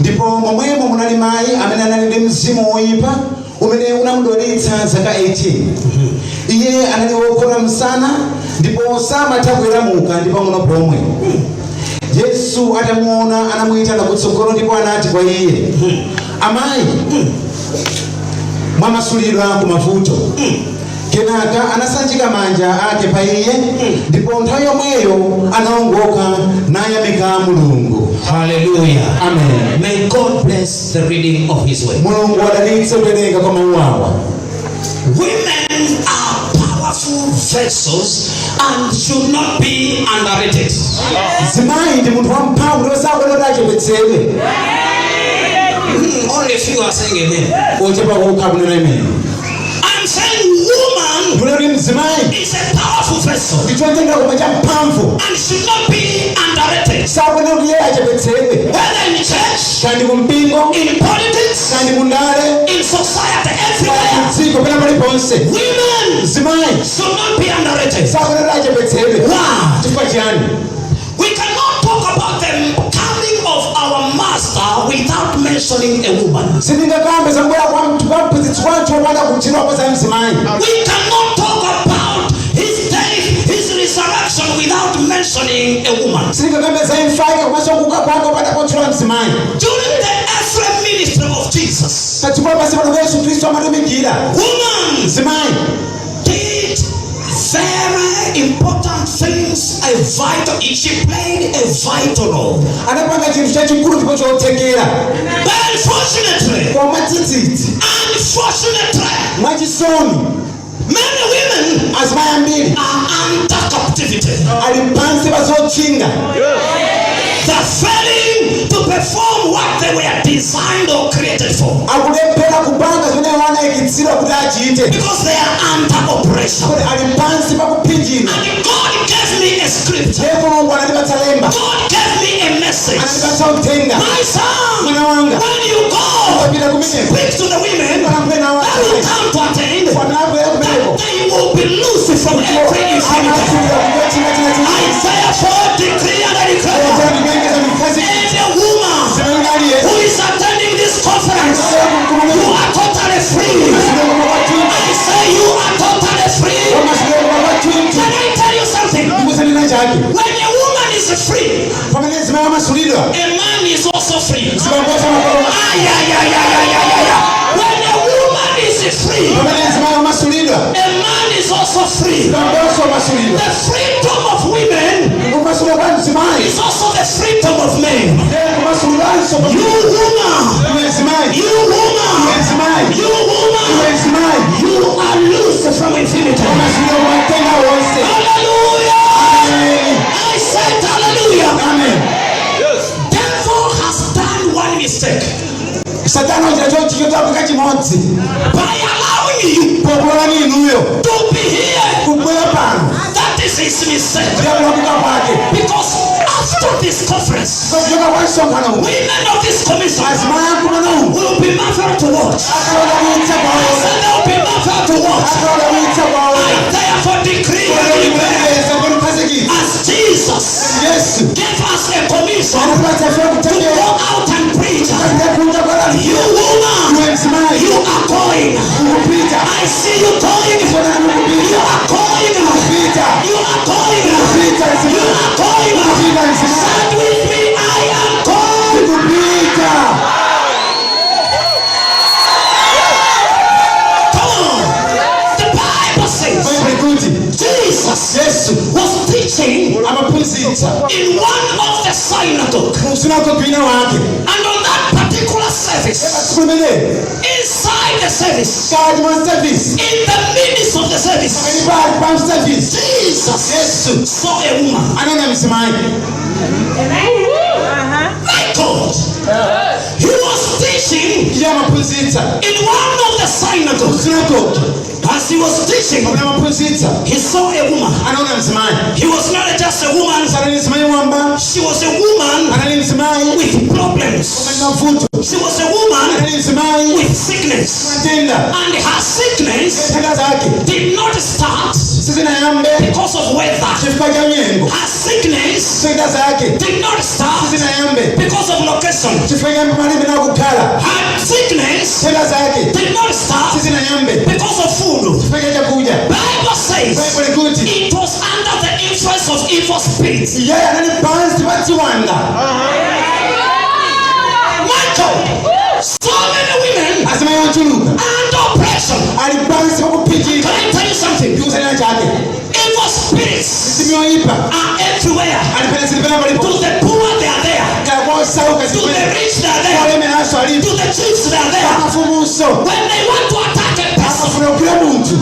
ndipo momwemo munali mayi amene anali ndi mzimu woyipa umene unamudwalitsa zaka 18. Iye anali wokhota msana ndipo samatha kuweramuka ndi pang'ono pomwe. Yesu atamuona anamuyitana kutsogolo ndipo anati kwa iye, "Amayi, mwamasulidwa ku mavuto." Kenaka anasanjika manja ake pa iye, ndipo nthawi yomweyo anawongoka nayamika Mulungu. Hallelujah. Amen. May God bless the reading of His word. Mulungu adalitse kuwerenga kwa mawu awa. Women are powerful vessels and should not be underrated. Mzimayi ndi munthu wamphamvu ndipo sakuyenera kuti achepetsedwe. Only a few are saying amen. Ochepa okha kunena amen. I'm saying woman Ndikunena kuti mzimayi is a powerful vessel ndi chotengera koma cha mphamvu and should not be underrated. Sakuyenera kuti iye achepetsedwe. Whether in church, kaya ndi kumpingo, in politics, kaya ndi kundale, in society, everywhere. Mdziko pena paliponse. Women mzimayi should not be underrated. Sakuyenera kuti achepetsedwe. Why? Chifukwa chiyani? We cannot talk about the coming of our master without mentioning a woman. Sitingakambe zakubwera kwa mphunzitsi wathu opanda kutchulapo za mzimayi. We cannot talk about his death, his resurrection without mentioning a woman. Sitingakambe za imfa yake komanso kuuka kwake opanda kutchula mzimayi. During the earthly ministry of Jesus, padziko lapansi pano Yesu Khristu amatumikira, woman mzimayi did very important things, a vital, she played a vital role. Anapanga chinthu chachikulu ndipo chothekera. But unfortunately, koma mwadzidzidzi, unfortunately, mwachisoni, many women azimayi ambiri are under captivity. Ali pansi pa zotchinga. They're failing to perform what they were designed or created for. Akulephera kupanga zimene anayikitsidwa kuti achite. Because they are under oppression. Kuti ali pansi pa kuphinjidwa. And God gave me a scripture. Ndiye Mulungu anandipatsa lemba. God gave me a message. Anandipatsa uthenga. My son, Mwana wanga, when you go, ukapita kumeneko, speak to the women ukalankhule nawo that will come to attend, Pamene kumeneko, that they will be loose from every infirmity. I therefore decree and I declare every woman who is attending this conference, you are totally free. I say you are totally free. Can I tell you something? When a woman is free, pamene mzimayi wamasulidwa, a man is also free. Mzibambo amakhala. Ay, ay, ay, ay, ay, ay, ay, ay. When a woman is free, pamene mzimayi wamasulidwa, a man also free. Bambonso amasulidwa. The freedom of women Kumasulidwa kwa mzimayi is also the freedom of men. Ndiye kumasulidwanso. You woman, Iwe mzimayi, you woman, iwe mzimayi, you woman, iwe mzimayi, you are loose from infirmity. Kumasulidwa kwa matenda wonse. Hallelujah. Amen. I said hallelujah. Amen. Devil has done one mistake Satana wachita cholakwika chimodzi by allowing you pokulolani inuyo to be here. Kubwera pano. That is his mistake. Ndiye kulakwika kwake. Because after this conference, Kuchoka kwa msonkhano uwu, women of this commission azimayi amkumano uwu will be marvel to watch. Akalola kuitsa I kwawo. said they will be marvel to watch. Akalola kuitsa kwawo. I therefore decree and declare Kulengeza kulikhazikitsa as Jesus Yesu gave us a commission anatipatsa ife to kutengera go out and preach. kapita kunja kwa You woman, iwe mzimayi, you are going. Ukupita. I see you going. Kuonana You ukupita. are going. Ukupita. You are going. Ukupita You mzimayi. are going. Ukupita mzimayi. Stand with me. I am going. Ukupita. Come on. The Bible says Bible ikuti Jesus Yesu was teaching amaphunzitsa in one of the synagogue. Mu synagogue ina wake. And on that particular service, Tsiku limeneli, inside the service, kati mwa service, in the midst of the service, pakati pa service, Jesus Yesu saw a woman. Anaona mzimayi. My God. He was teaching Iye amaphunzitsa in one of the synagogues. Synagogue. As he was teaching, Pamene amaphunzitsa, he saw a woman. Anaona mzimayi. He was not just a woman, Sanali mzimayi wamba. She was a woman Anali mzimayi with problems. Koma ndi mavuto. She was a woman Anali mzimayi with sickness. Matenda. And her sickness Nthenda zake did not start sizinayambe because of weather. Chifukwa cha nyengo. Her sickness Nthenda zake did not start sizinayambe because of location. Chifukwa cha malo imene akukhala. Her sickness Nthenda zake did not start sizinayambe because of food. Chifukwa cha chakudya. Bible says Bible ikuti it was under the influence of evil spirits. Iye anali pansi pa ziwanda. Michael, so many women Azimayi ochuluka under oppression. Ali pansi pakuphikika. Can I tell you something? Ndikuuzani chake. Evil spirits Mizimu yoyipa are everywhere. Alipene silipena palipo. To the poor, they are there. Kaya kwa osauka To the zilipena. rich, they are there. Kwa olemeranso alipo. To the chiefs, they are there. Kwa mafumunso. When they want to attack a person, Akafuna kugwira munthu,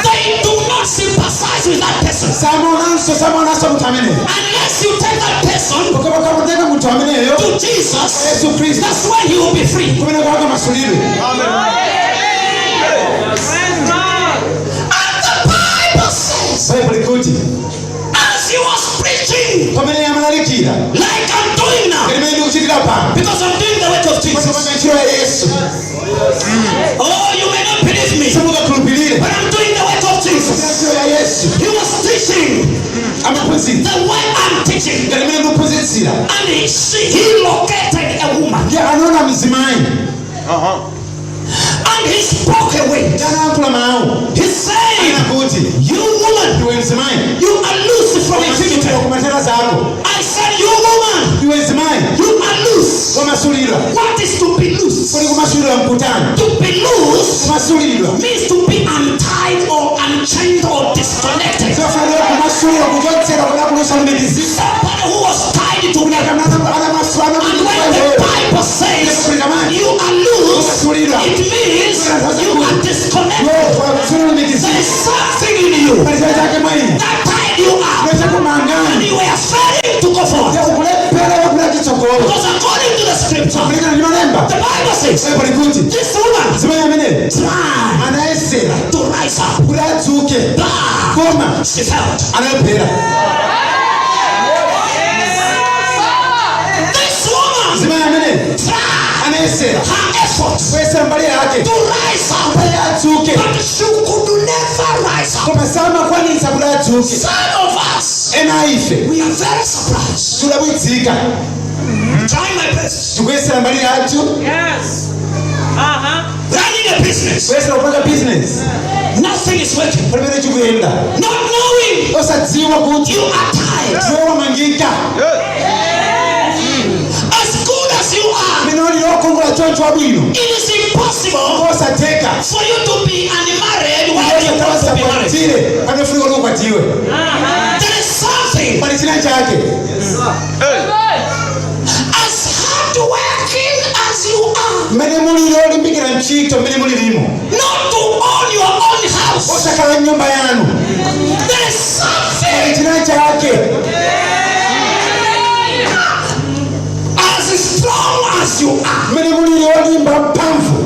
they do not sympathize with that person. Samaonanso munthu ameneyo. Unless you take that person Pokhapokha kutenga munthu ameneyo to Jesus, Yesu Khristu, that's when he will be free. Kumene kwake masulidwe. And the Bible says, Bible ikuti as he was preaching, pamene amalalikira, like I'm doing now, ngati mmene ndikuchitira pano, because I'm doing the work of Jesus. Pamene ntchito ya Yesu. Oh, you may not believe me, Simungakhulupirire, but I'm doing the work of Jesus. Ntchito ya Yesu. He was teaching Amaphunzitsa the way I'm teaching, ngati mmene ndikuphunzitsira. And he located a woman. Ndiye anaona mzimayi. And he spoke a word. Ndiye anayankhula mawu. He said, Anakuti, you woman, iwe mzimayi, you are loose from infirmity. Ku matenda zako. I said, you woman, iwe mzimayi, you are loose. Wamasulidwa. What is to be loose? Kodi kumasulidwa nkutani? To be loose Kumasulidwa means to be untied or unchained or disconnected. Zofanira kumasulidwa kuchotsedwa kapena kulosalumikizika. Somebody who was tied to And when the Bible says you are loose, it means you are disconnected. There is something in you that tied you up, and you were failing to go forward. Because according to the scripture, the Bible says this woman tried Anayesera to rise up, kuti adzuke, but koma she failed. Analephera. This woman Mzimayi amene tried anayesera her efforts kuyesera mbali yake to rise up, mbali adzuke, but she could never rise up. Koma samakwanitsa kuti adzuke. Some of us, Ena a ife, we are very surprised. Tudabwitsika. Trying my best. Tikuyesera mbali yathu. Yes. Running a business. Kuyesera kupanga business. Nothing is working. Palibe chikuyenda. Not knowing Osadziwa kuti you are tied. Iwe wamangika. As good as you are, Mmene uli wokongola Choncho wabwino. It is impossible Kosatheka for you to be unmarried while you want to be married. Usakwatire pamene ufunika kuti ukwatiwe. There is something. Pali china chake. As hardworking as you are, Mmene mulili olimbikira ntchito, mmene mulilimo, not to own your own house. Osakhala nyumba yanu. There is Pali something. china chake. As strong as you are, Mmene mulili olimba mphamvu,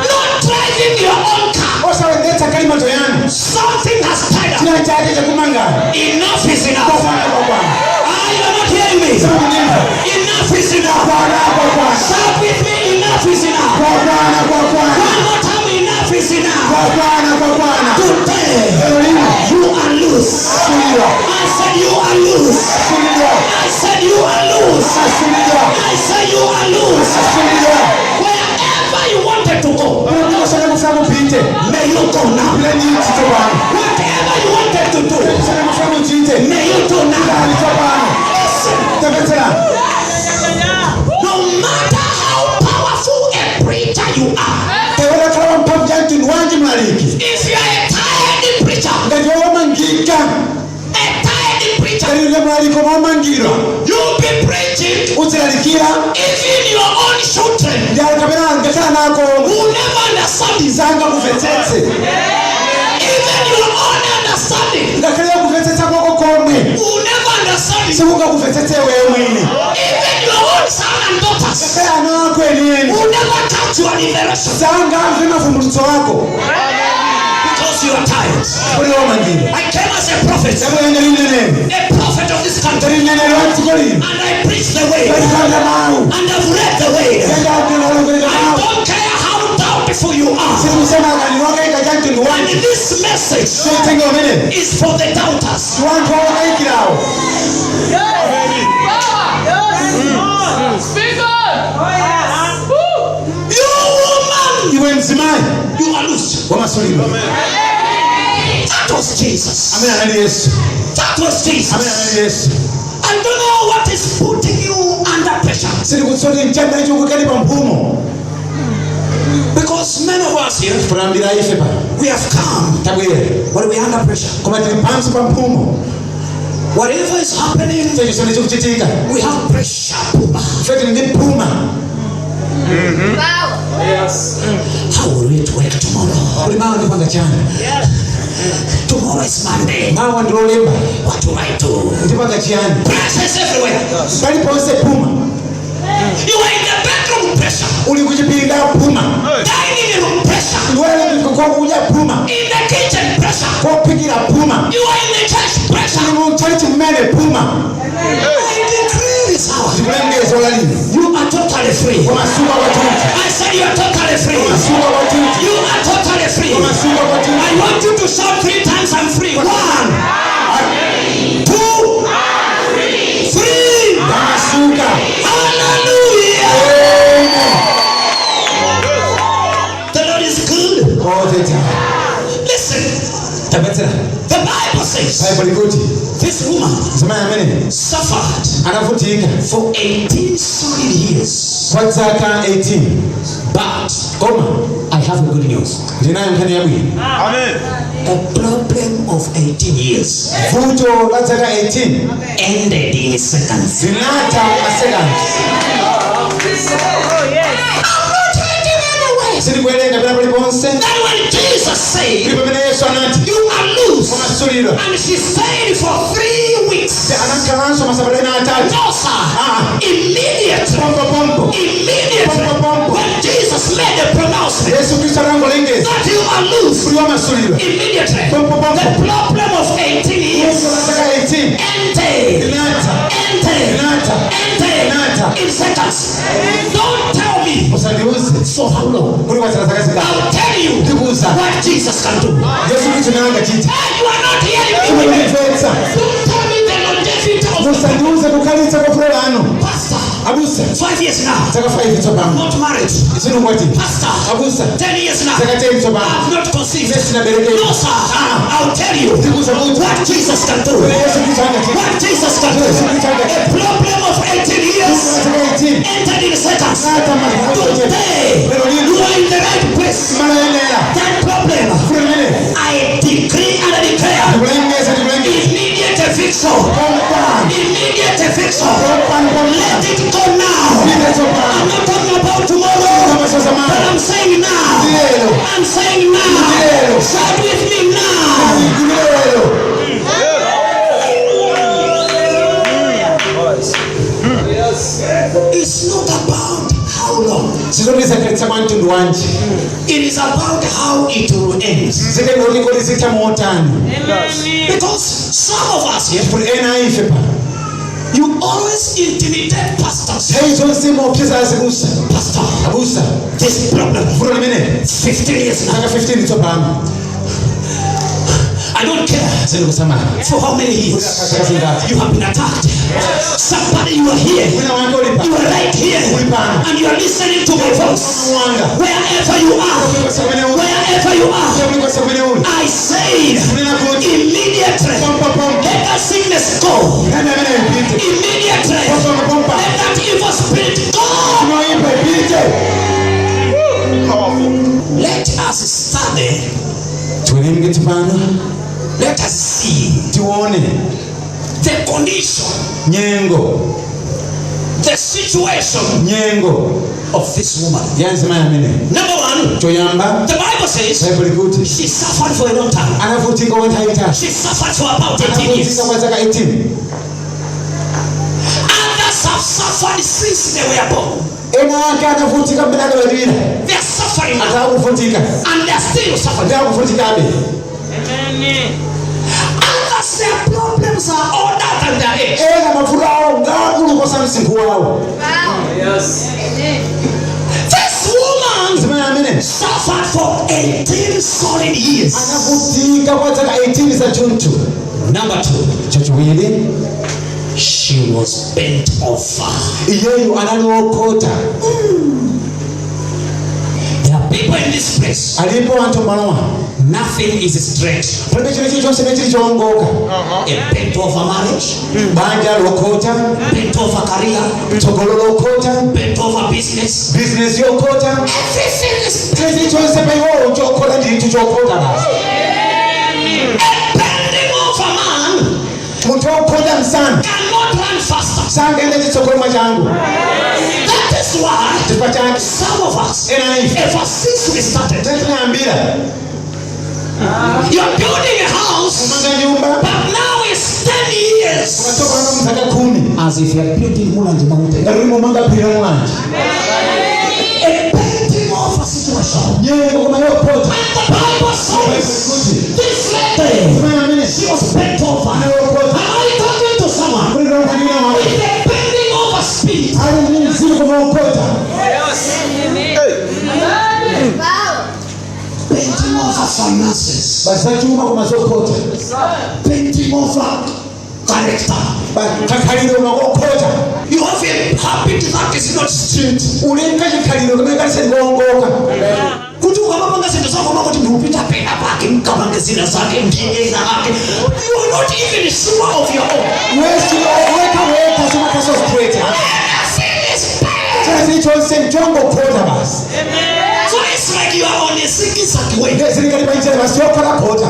not driving your own car. Osayendetsa galimoto yanu, Something has tied up. China chake chakumangani. Enough is enough. Kwakwana, kwakwana. Ah, you are not hearing me. Simunimva. Enough is enough. Kwakwana, kwakwana. Shout with me, enough is enough. Kwakwana, kwakwana. One more time, enough is enough. Kwakwana, kwakwana. Today, Lero lino you are loose. Sulidwa. I said you are loose. Sulidwa. I said you are loose. Sulidwa. I said you are loose. Sulidwa. Wherever you wanted to go, Kulikonse mufuna mupite, may you go now. Pitani tsopano. Whatever you wanted to do, Kulikonse mufuna muchite, may you do now. Pitani tsopano. Listen, Tamvetserani. no matter how powerful a preacher you are, Kaya utakhala wamphamvu cha mtundu wanji mlaliki, if you are a tired preacher, ngati womangika, a tired preacher, ngati uli mlaliki koma womangidwa, you'll be preaching uzilalikira even your own children ndi kapena ngakhale nako will never understand you. Sangakumvetsetse. Even your own understanding Ngakhale kumvetsetsa kwako komwe will never understand you. Sikungakumvetsetse wewe mwini. Even your own son and daughters Ngakhale ana ako enieni will never catch your revelation sangamve mavumbulutso ako because you are tired. Uli womangidwa. I came as a prophet, Ndabwera ngati mneneri, a prophet of this country, ngati mneneri wa dziko lino, and I preach the way, ndikanda mawu, and I've read the way. ndakulakupereka I mawu. don't care how doubtful you are. Sikusamala wakayika cha mtundu And wanji. this message Uthenga umene is for the doubters. Ndi anthu okayikirawo. Speak on! You woman, Iwe mzimayi, you are loose. Wamasulidwa. That was Jesus. Amene anali Yesu. That was Amene Jesus. anali Yesu. I don't know what is putting you under pressure. Sindikudziwa n'chiyani chikukuikani pa mphumo. Because many of us here, Ambiri a ife pano we have come, tabwera, but we are under pressure. Koma tili pansi pa mphumo. Whatever is happening, Chilichonse chikuchitika, we have pressure. Ife tili ndi phuma. How will it work tomorrow? Kuli mawa ndipanga chani? Tomorrow is Monday. Mawa ndi Lolemba. What do I do? Ndipanga chiyani? Pressure is everywhere. Paliponse phuma. You are in the bedroom, pressure. Uli kuchipinda phuma. Dining room, pressure. Iwele kokudya phuma. In the kitchen, pressure. Kophikira phuma. You are in the church, pressure. Uli mu church mmene phuma. I decree this hour. Ndikulengeza ora lino. You are totally free. Wamasuka kwathunthu. I said you are totally free. Wamasuka kwathunthu. You are totally free. Wamasuka kwathunthu. I want you to shout three times, I'm free. One, two, three. Wamasuka. Hallelujah. Amen. The Lord is good. All the time. Listen, Tamvetsera. the Bible says Bible ikuti this woman mzimayi amene suffered anavutika for 18 solid years. Kwa zaka 18. But Koma I have a good news. Ndinayo nkhani yabwino. A problem of 18 years Vuto la zaka 18 ended in seconds. Linatha ma seconds. I'm not reading anywhere. Sindikuwerenga pena paliponse. That when Jesus said, Ndipo pamene Yesu anati you are loose, wamasulidwa, and she stayed for 3 weeks. Anakhalanso masabata ena atatu. No, sir. Ah. Immediately, Pompo pompo. immediately, Pompo pompo. when Jesus made a pronouncement Yesu Khristu atangolengeza that you are loose, uli wamasulidwa, immediately, Pompo pompo. the problem of 18 years Vuto la zaka 18 ended, linatha. ended, Linatha. ended Linatha. in seconds. Don't tell me Musandiuze for how long. kuli kwatsala zaka zingati. I'll tell you Ndikuuza what Jesus can do. Yesu Khristu angachite. Hey, you are not hearing me. women. Simundimvetsa. Don't tell me the longevity of Musandiuze kukhalitsa kwa vuto lanu. Pastor. Abusa. 5 years now. Zaka 5 tsopano. Not married. Sindinakwatiwe. Pastor. Abusa. 10 years now. Zaka 10 tsopano. I've not conceived. Sindinabereke. No, sir. I'll tell you Ndikuuza kuti what Jesus can do. Yesu Khristu angachite. What Jesus can do. Yesu Khristu angachite. A problem of 18 years Zaka 18 entered in seconds. Linatha. Today Victory. Immediate victory. Let it go now. I'm not talking about tomorrow, but I'm saying now. I'm saying now. Shout with me now. It's not about how long. Sizoti zakhalitsa kwa mtundu wanji. It is about how it will end. Zitengera kuti zitha motani. Because some of us here, kuti ena ife pa you always intimidate pastors. Nthawi zonse muopseza azibusa. Pastor, abusa, this problem, vuto limene 15 years now. Zaka 15 tsopano. I don't care sindikusamala for how many years you have been attacked. Somebody, you are here. You are right here. And you are listening to my voice. Wherever you are, wherever you are, I said immediately, let that sickness go. Immediately, let that evil spirit go. Let us study. Tiwerenge tsopano. Let us see tione the condition, nyengo, the situation nyengo of this woman. Ya mzimayi amene. Number one, choyamba, the Bible says Bible ikuti she suffered for a long time. Anavutika kwa nthawi itali. She suffered for about 18 years. Anavutika kwa zaka 18. Others have suffered since they were born. Ena ake anavutika mmene akabadwira. They are suffering now. Atakuvutika. And they are still suffering. Ndi akuvutikabe. Others, their problems are older than their age. Ena mavuto awo ngakulu kuposa msinkhu wawo. This woman mzimayi amene suffered for 18 solid years. Anavutika kwa zaka 18 za chunthu. Number two, chachiwiri, she was bent over. Iyeyu anali wokhota. There are people in this place. Alipo anthu malowa. Nothing is straight. Palibe chinthu chilichonse chimene chili chowongoka. A bent over marriage, banja lokhota, bent over career, tsogolo lokhota, bent over business. Business yokhota. Everything is chinthu chilichonse pa iwowo chokhota ndi chinthu chokhota basi. A bending over man munthu wokhota msana cannot run faster. Sangaende chitsogolo mwachangu. That is why chifukwa chake some of us, ena ife, ever since we started, tinayambira, you're building a house, kumanga nyumba, but now it's 10 years. Tsopano mzaka 10. As if you're building Mulanje Mountain. Ngati mumanga phiri la Mulanje. A bending over situation. Nyengo koma yokhota. And the Bible says this lady, she was bent over. Am I talking to someone? With a bending over spirit. Ali ndi mzimu koma wokhota. Bending over finances. Basi zachuma koma zokhota. Bending over character. Kakhalidwe koma kokhota. You have a habit that is not straight. Uli kachikhalidwe kamene kali kowongoka. Kuti ukamapanga zinthu zako makuti ndikupita pena pake mkapange zina zake ndiye ina ake. You are not even sure of your own. Wekha wekha sumakhaso straight. Everything is bad. China chilichonse nchongokhota basi. So it's like you are on a zigzag way. Zili ngati panjira basi yokhotakhota.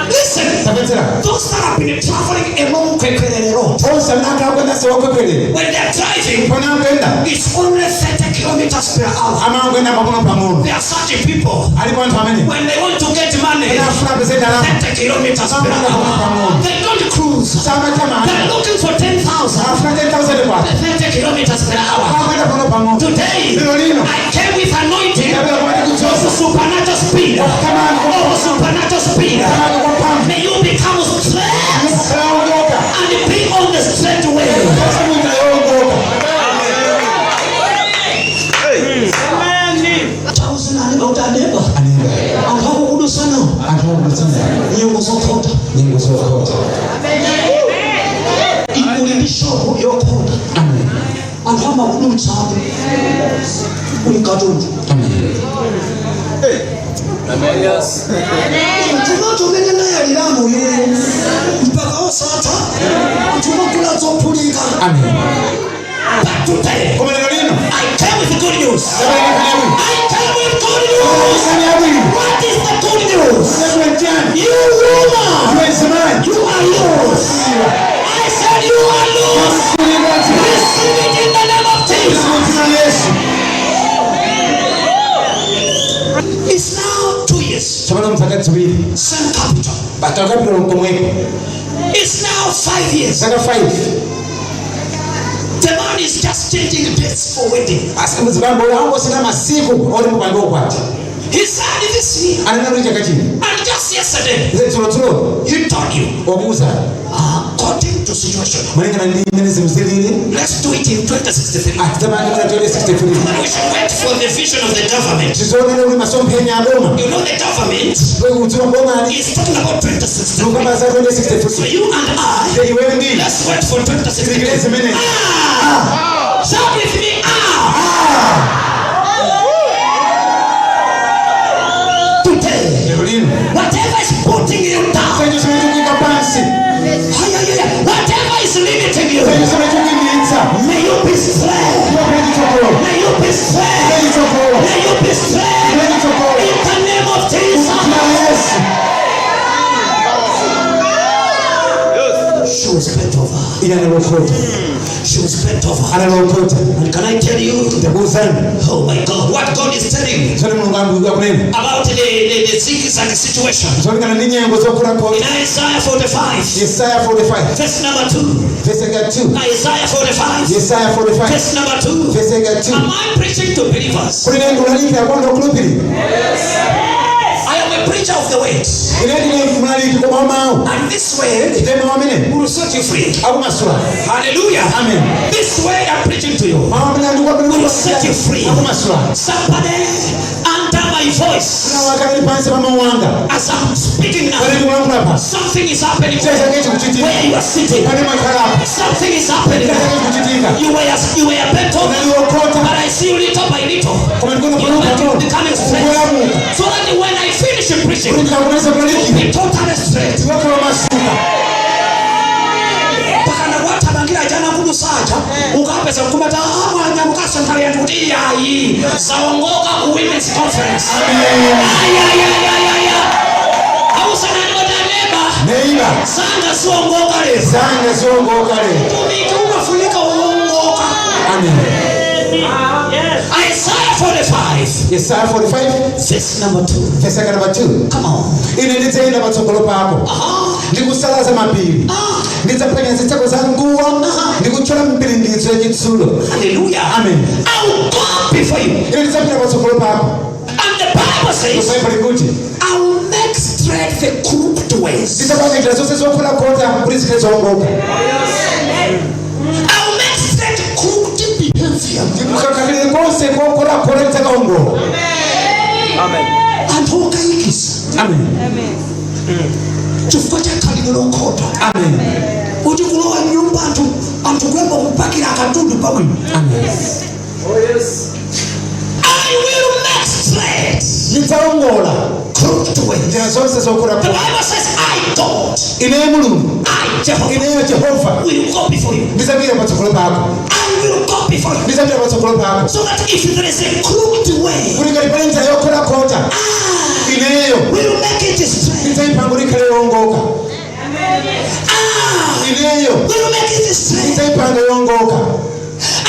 Listen, Tamvetsera. those that have been traveling along Kwekwerere Road, onse amene akhala kuyenda msewu wa Kwekwerere, when they are driving, pamene akuyenda, it's only 30 kilometers per hour. Amangoyenda pang'ono pang'ono. There are such people. Alipo anthu amene When they want to get money, pamene afuna apeze ndalama, 30 kilometers per hour. They don't cruise. Samathamanga. They're looking for 10,000. Afuna 10,000 kwacha. 30 kilometers per hour. Amangoyenda pang'ono pang'ono. Today, Lero lino, I came with anointing Ndabwera of supernatural speed. Of supernatural speed. May you become straight and be on the straight way. Thousand aneba. Anthu akukudusana. Anthu akukudusana. Nyengo zokhota. Nyengo zokhota. Uli ndi shopu yokhota. Anthu amakudutsa. Uli katundu. Chuma chomene nayaliramo uyu mpaka osatha chumagula zophulika. But today, Koma lero lino, I came with good news. I came with good news. What is the good news? You woman, Iwe mzimayi, you are yours. Akapitolo komweko. It's now 5 years. Zaka 5. The man is just changing dates for wedding. Mzibambo angosintha masiku oti mupange ukwati. He said this year. Anena kuti chaka chino. And just yesterday, Dzulodzulo he told you, wakuuza, according to situation, malingana ndi mmene zinthu zilili, let's do it in 2063. Tidzapange muna 2063. But we should wait for the vision of the government. Tizionere kuti masomphenya aboma. You know the government Udziwa bomali is talking about 2063. lukamba za 2063. So you and I, Iweyo ndi let's wait for 2063. Tilikire zimene. Ah! Shout with me, ah! Today, Lero lino, whatever is putting you down, chinthu chimene chikuyika pansi, ay, ay, ay, whatever is limiting you, chinthu chimene chikuyimitsa, may you be strength. Chiwakhale chitsogolo. May you be strength. Chikhale chitsogolo. May you be strength. Chikhale chitsogolo. In the name of Jesus. Dzina la Yesu. She was bent over. Iye analokhota. She was bent over. Analokhota. And can I tell you? Ndakuwuzani. Oh my God, what God is telling you Zoti Mulungu akunena about the zigzag situation. zolingana ndi nyengo zokhotakhota. In Isaiah 45, Yesaya 45 verse number 2. verse 2. Isaiah 45, Yesaya 45 verse number 2. verse 2. Am I preaching to believers? Kuti ine ndikulalikira kwa anthu okhulupirira? I am a preacher of the word. Ine ndine mlaliki koma mawu. And this word Ndiye mawu amene will set you free. akumasula. Hallelujah. Amen. This word I'm preaching to you Mawu amene ndikuwapeleka will set you free. akumasula. Somebody under my voice, Kuna wakati pansi pa mawu anga, as I'm speaking pamene now, ndikulankhula pa, something is happening chake chikuchitika where you are sitting. pamene mwakhala. Something is happening. Chake chikuchitika. You were bent over, Unaliokhota, but I see you little by little. koma ndikuona You pang'ono are becoming straight. Ukulamuka. So that when I finish preaching, Kuti ndikakumaliza you'll kulalikira, be totally straight. tiwakhala masuka. Pakana wathamangira jana kudusaja ukapeza kumata mwanyamukaso nthawi yanthu kuti iyayi saongoka ku women's conference. Ayayayayaya, ausanani kuti aneba Neighbor, sanga siongoka lero. Zanga ziongoka lero. Tumiki umafunika uongoka. Amen. Isaiah 45 Yesaya 45 verse number 2. Verse number 2. Come on. Ine ndidzayenda patsogolo pako ndikusalaza mapiri, ndidzaphwanya zitseko za mkuwa ndikuthyola mpiringidzo yachitsulo. Hallelujah. Amen. I will go before you. Ine ndidzapita patsogolo pako. And the Bible says, Baibulo likuti, I will make straight the crooked ways. Ndidzapanga njira zonse zokhotakhota kuti zikhale zowongoka. I will make straight crooked behavior. Ndikukakhalire konse kokhotakhota ndidzakaongola. Anthu okayikisa Amen. Chifukwa cha khalidwe lokhota, Amen. kuti kulowa nyumba anthu kuyamba kupakira akatundu pabwino. Amen. I will make straight Ndidzaongola crooked ways. Njira zonse The zokhotakhota. Bible says, I God, Ineyo Mulungu, I Jehovah, ineyo Jehova, will go before you. Ndidzapita patsogolo pako. I will go before you. Ndidzapita patsogolo pako. So that if there is a crooked way, Kuti ngati pali njira yokhotakhota, ineyo will make it straight. Ndidzayipanga kuti ikhale yowongoka. Ah, Ineyo will make it straight. ndidzayipanga yowongoka.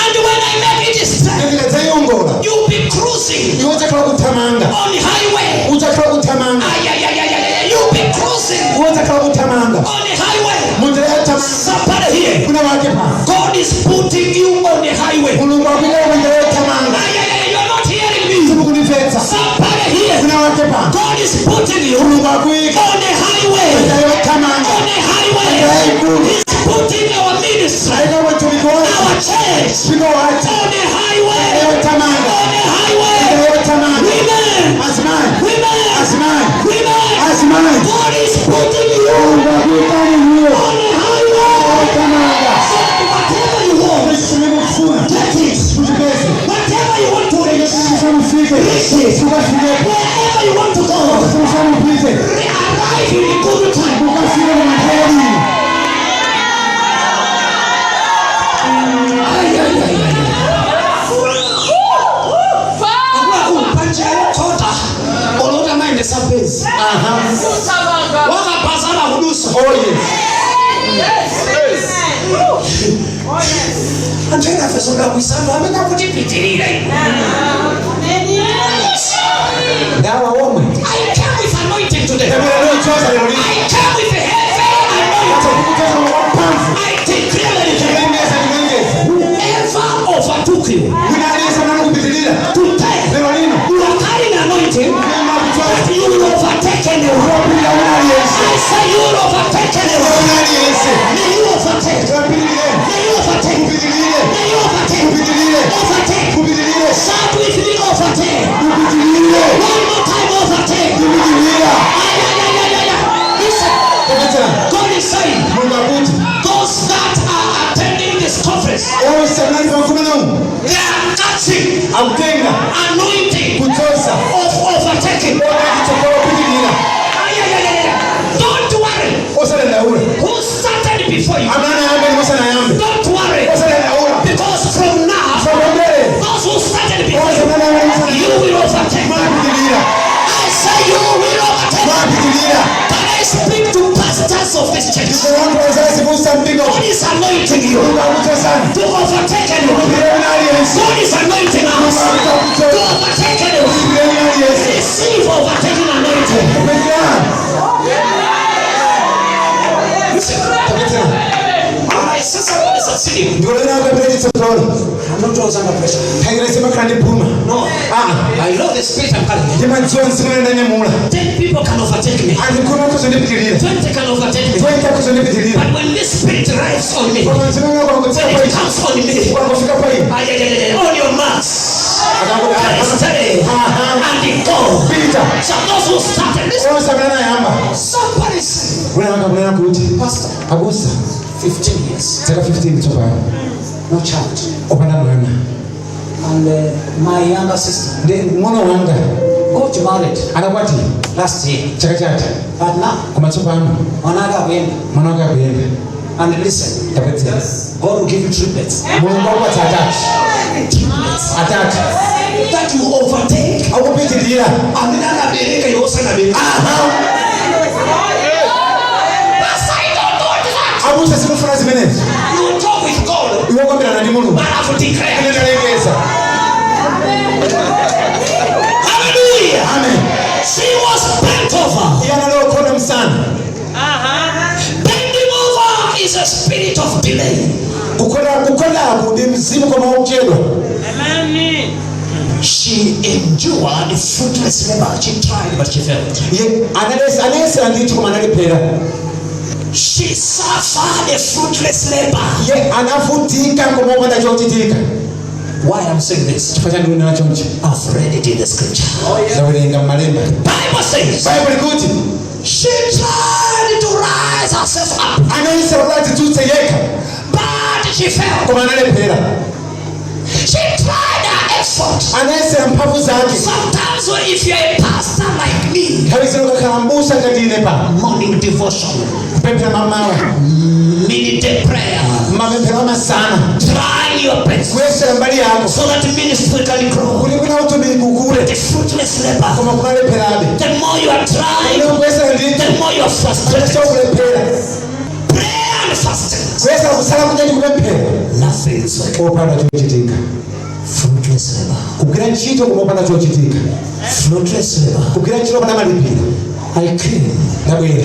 And when I make it straight, Ndikadzayiongola, you'll be cruising iwe udzakhala kuthamanga. On highway. Udzakhala kuthamanga. Ay, ay, ay, ay, ay, ay. You'll be cruising Iwe udzakhala kuthamanga on the highway. Munjira yothamanga. Somebody here, Kuna wake pano, God is putting you on the highway. Mulungu akuyika munjira yothamanga. Ay, ay, ay, you're not hearing me. Simukundimvetsa. Somebody here, Kuna wake pano, God is putting you Mulungu akuyika on the highway. munjira yothamanga. On the highway. Njira yayikulu. He's putting our ministry, Ayika utumiki wathu, our church, mpingo wathu, on the highway. Njira yothamanga. On the highway. Njira yothamanga. Women, Azimayi, women, azimayi, women. Azimayi, God is putting you Mulungu akuyikani inuyo on the highway. yothamanga. So that whatever you want, Chimene mukufuna, get it. Muchipeze. Whatever you want to reach, Mufike, reach it. Mukafikepo. Wherever you want to go, Mupite. Arrive in good time. Mukafike kumanthawi yabwino. Ay, ay, ay, ay. Akuluakulu, panjira yokhota olota mayendesa bezi wakapazana kudusa. Oh yes. Anthu ena afe zodabwisana amene akutipitirira. Ndawa omwe. I came with anointing today. Ndabwera ndi kudzoza lero lino. I came with Kudzoza wamphamvu. I declare and declare. Kulengeza, kulengeza. Whoever overtook you Wina aliyense amene anakupitirira today, lero lino, you are carrying anointing that you will overtake anyone. Kupitirira wina aliyense. I say you will overtake anyone. Wina aliyense. May you overtake. Kupitirire. May you overtake. Kupitirire. May you overtake. Kupitirire. Overtake. Kupitirire. Shout with me, overtake. Kupitirire. One more time, overtake. Kupitirira. Ay, ay, ay, ay, ay, ay. Listen, Tapetsera. God is saying, Mulungu akuti those that are attending this conference, onse amene ali pamkumanowu they are catching akutenga anointing kudzoza of overtaking. chitsogolo kupitirira. Ay, ay, ay, ay, ay. Don't worry Osadandaula. who started before you. Amene anayamba ndi musanayambe. Don't worry Osadandaula. because from now, Pamene those who started before onse you, amene anayamba ndi you musanayambe will overtake. mwapitirira. I say you will overtake. Mwapitirira. Can I speak to pastors of this church? Ndikulankhula za abusa mpingo. God is anointing you Mulungu akudzozani to overtake anyone. Kupitirira wina aliyense. God is anointing us to overtake anyone. Kupitirira wina aliyense. Receive overtaking anointing. Kupitirira. Listen. Tapetsera. I see somebody succeeding. Ndikuona akapita chitsogolo. I'm not always under pressure. Nthawi zimakhala ndi phuma. No. Ah. I know the spirit I'm carrying. Ndimadziwa mzimu umene ndanyamula. 10 people can overtake me. Anthu 10 akhoza kundipitirira. 20 can overtake me. 20 akhoza kundipitirira. But when this spirit rides on me, Koma mzimu umene ukangofika when pa it ine, comes on me, ukangofika pa ine, ay, ay, ay, ay, on your marks, Akangoti, get steady, and go. Pita. So those who started, listen, Onse amene anayamba. somebody say, Wina akanena kuti, Pastor, abusa, 15 years, zaka 15 tsopano, no child. opanda mwana. And my younger sister Ndi mng'ono wanga got married anakwatira last year. chaka chatha, But now, koma tsopano mwana wake akuyenda. mwana wake akuyenda. And listen, Tapetsera. God will give you triplets. Mulungu akupatsa atatu. Triplets. Atatu. That you overtake. Akupitirira. Amene anabereka iwe osanabereka. Pastor, I don't want that. Abusa, simufuna zimenezo. You talk with God, Iwe ukambirana ndi Mulungu. but I've declared. Ine ndalengeza. Hallelujah. Amen. She was bent over. Iye anali okhota msana. Bending over is a spirit of delay. Kukhota, kukhotaku ndi mzimu koma wokuchedwa. She endured fruitless labor. She tried, but she failed. Iye anayesera ndithu koma analephera. She suffered a fruitless labor. Iye anavutika koma opanda chochitika. Why I'm saying this? Chifukwa chani ndikunena chonchi? I've read it in the scripture. Ndawerenga m'malemba. Bible says Bible ikuti she tried to rise herself up, anayesera kuti adzidzutse yekha but she failed. koma analephera. She tried her effort. Anayesera mphamvu zake. Sometimes when if you're a pastor like me, Nthawi zino ukakhala mbusa ngati ine pa morning devotion, kupemphera mamawa, midday prayer, mapemphero amasana, trying your best kuyesera mbali yako so that ministry can grow. kuti mwina utumiki ukule, The fruitless labor. koma kunalepherabe. The more you are trying, Ine kuyesera ndithu the more you are frustrated. kulephera. Prayer and fasting. Kuyesera kusala kudya ndi kupemphera, Nothing is working. opanda chochitika. Fruitless labor. Kugwira ntchito koma opanda chochitika. Fruitless labor. Kugwira ntchito opanda malipiro. I came Ndabwera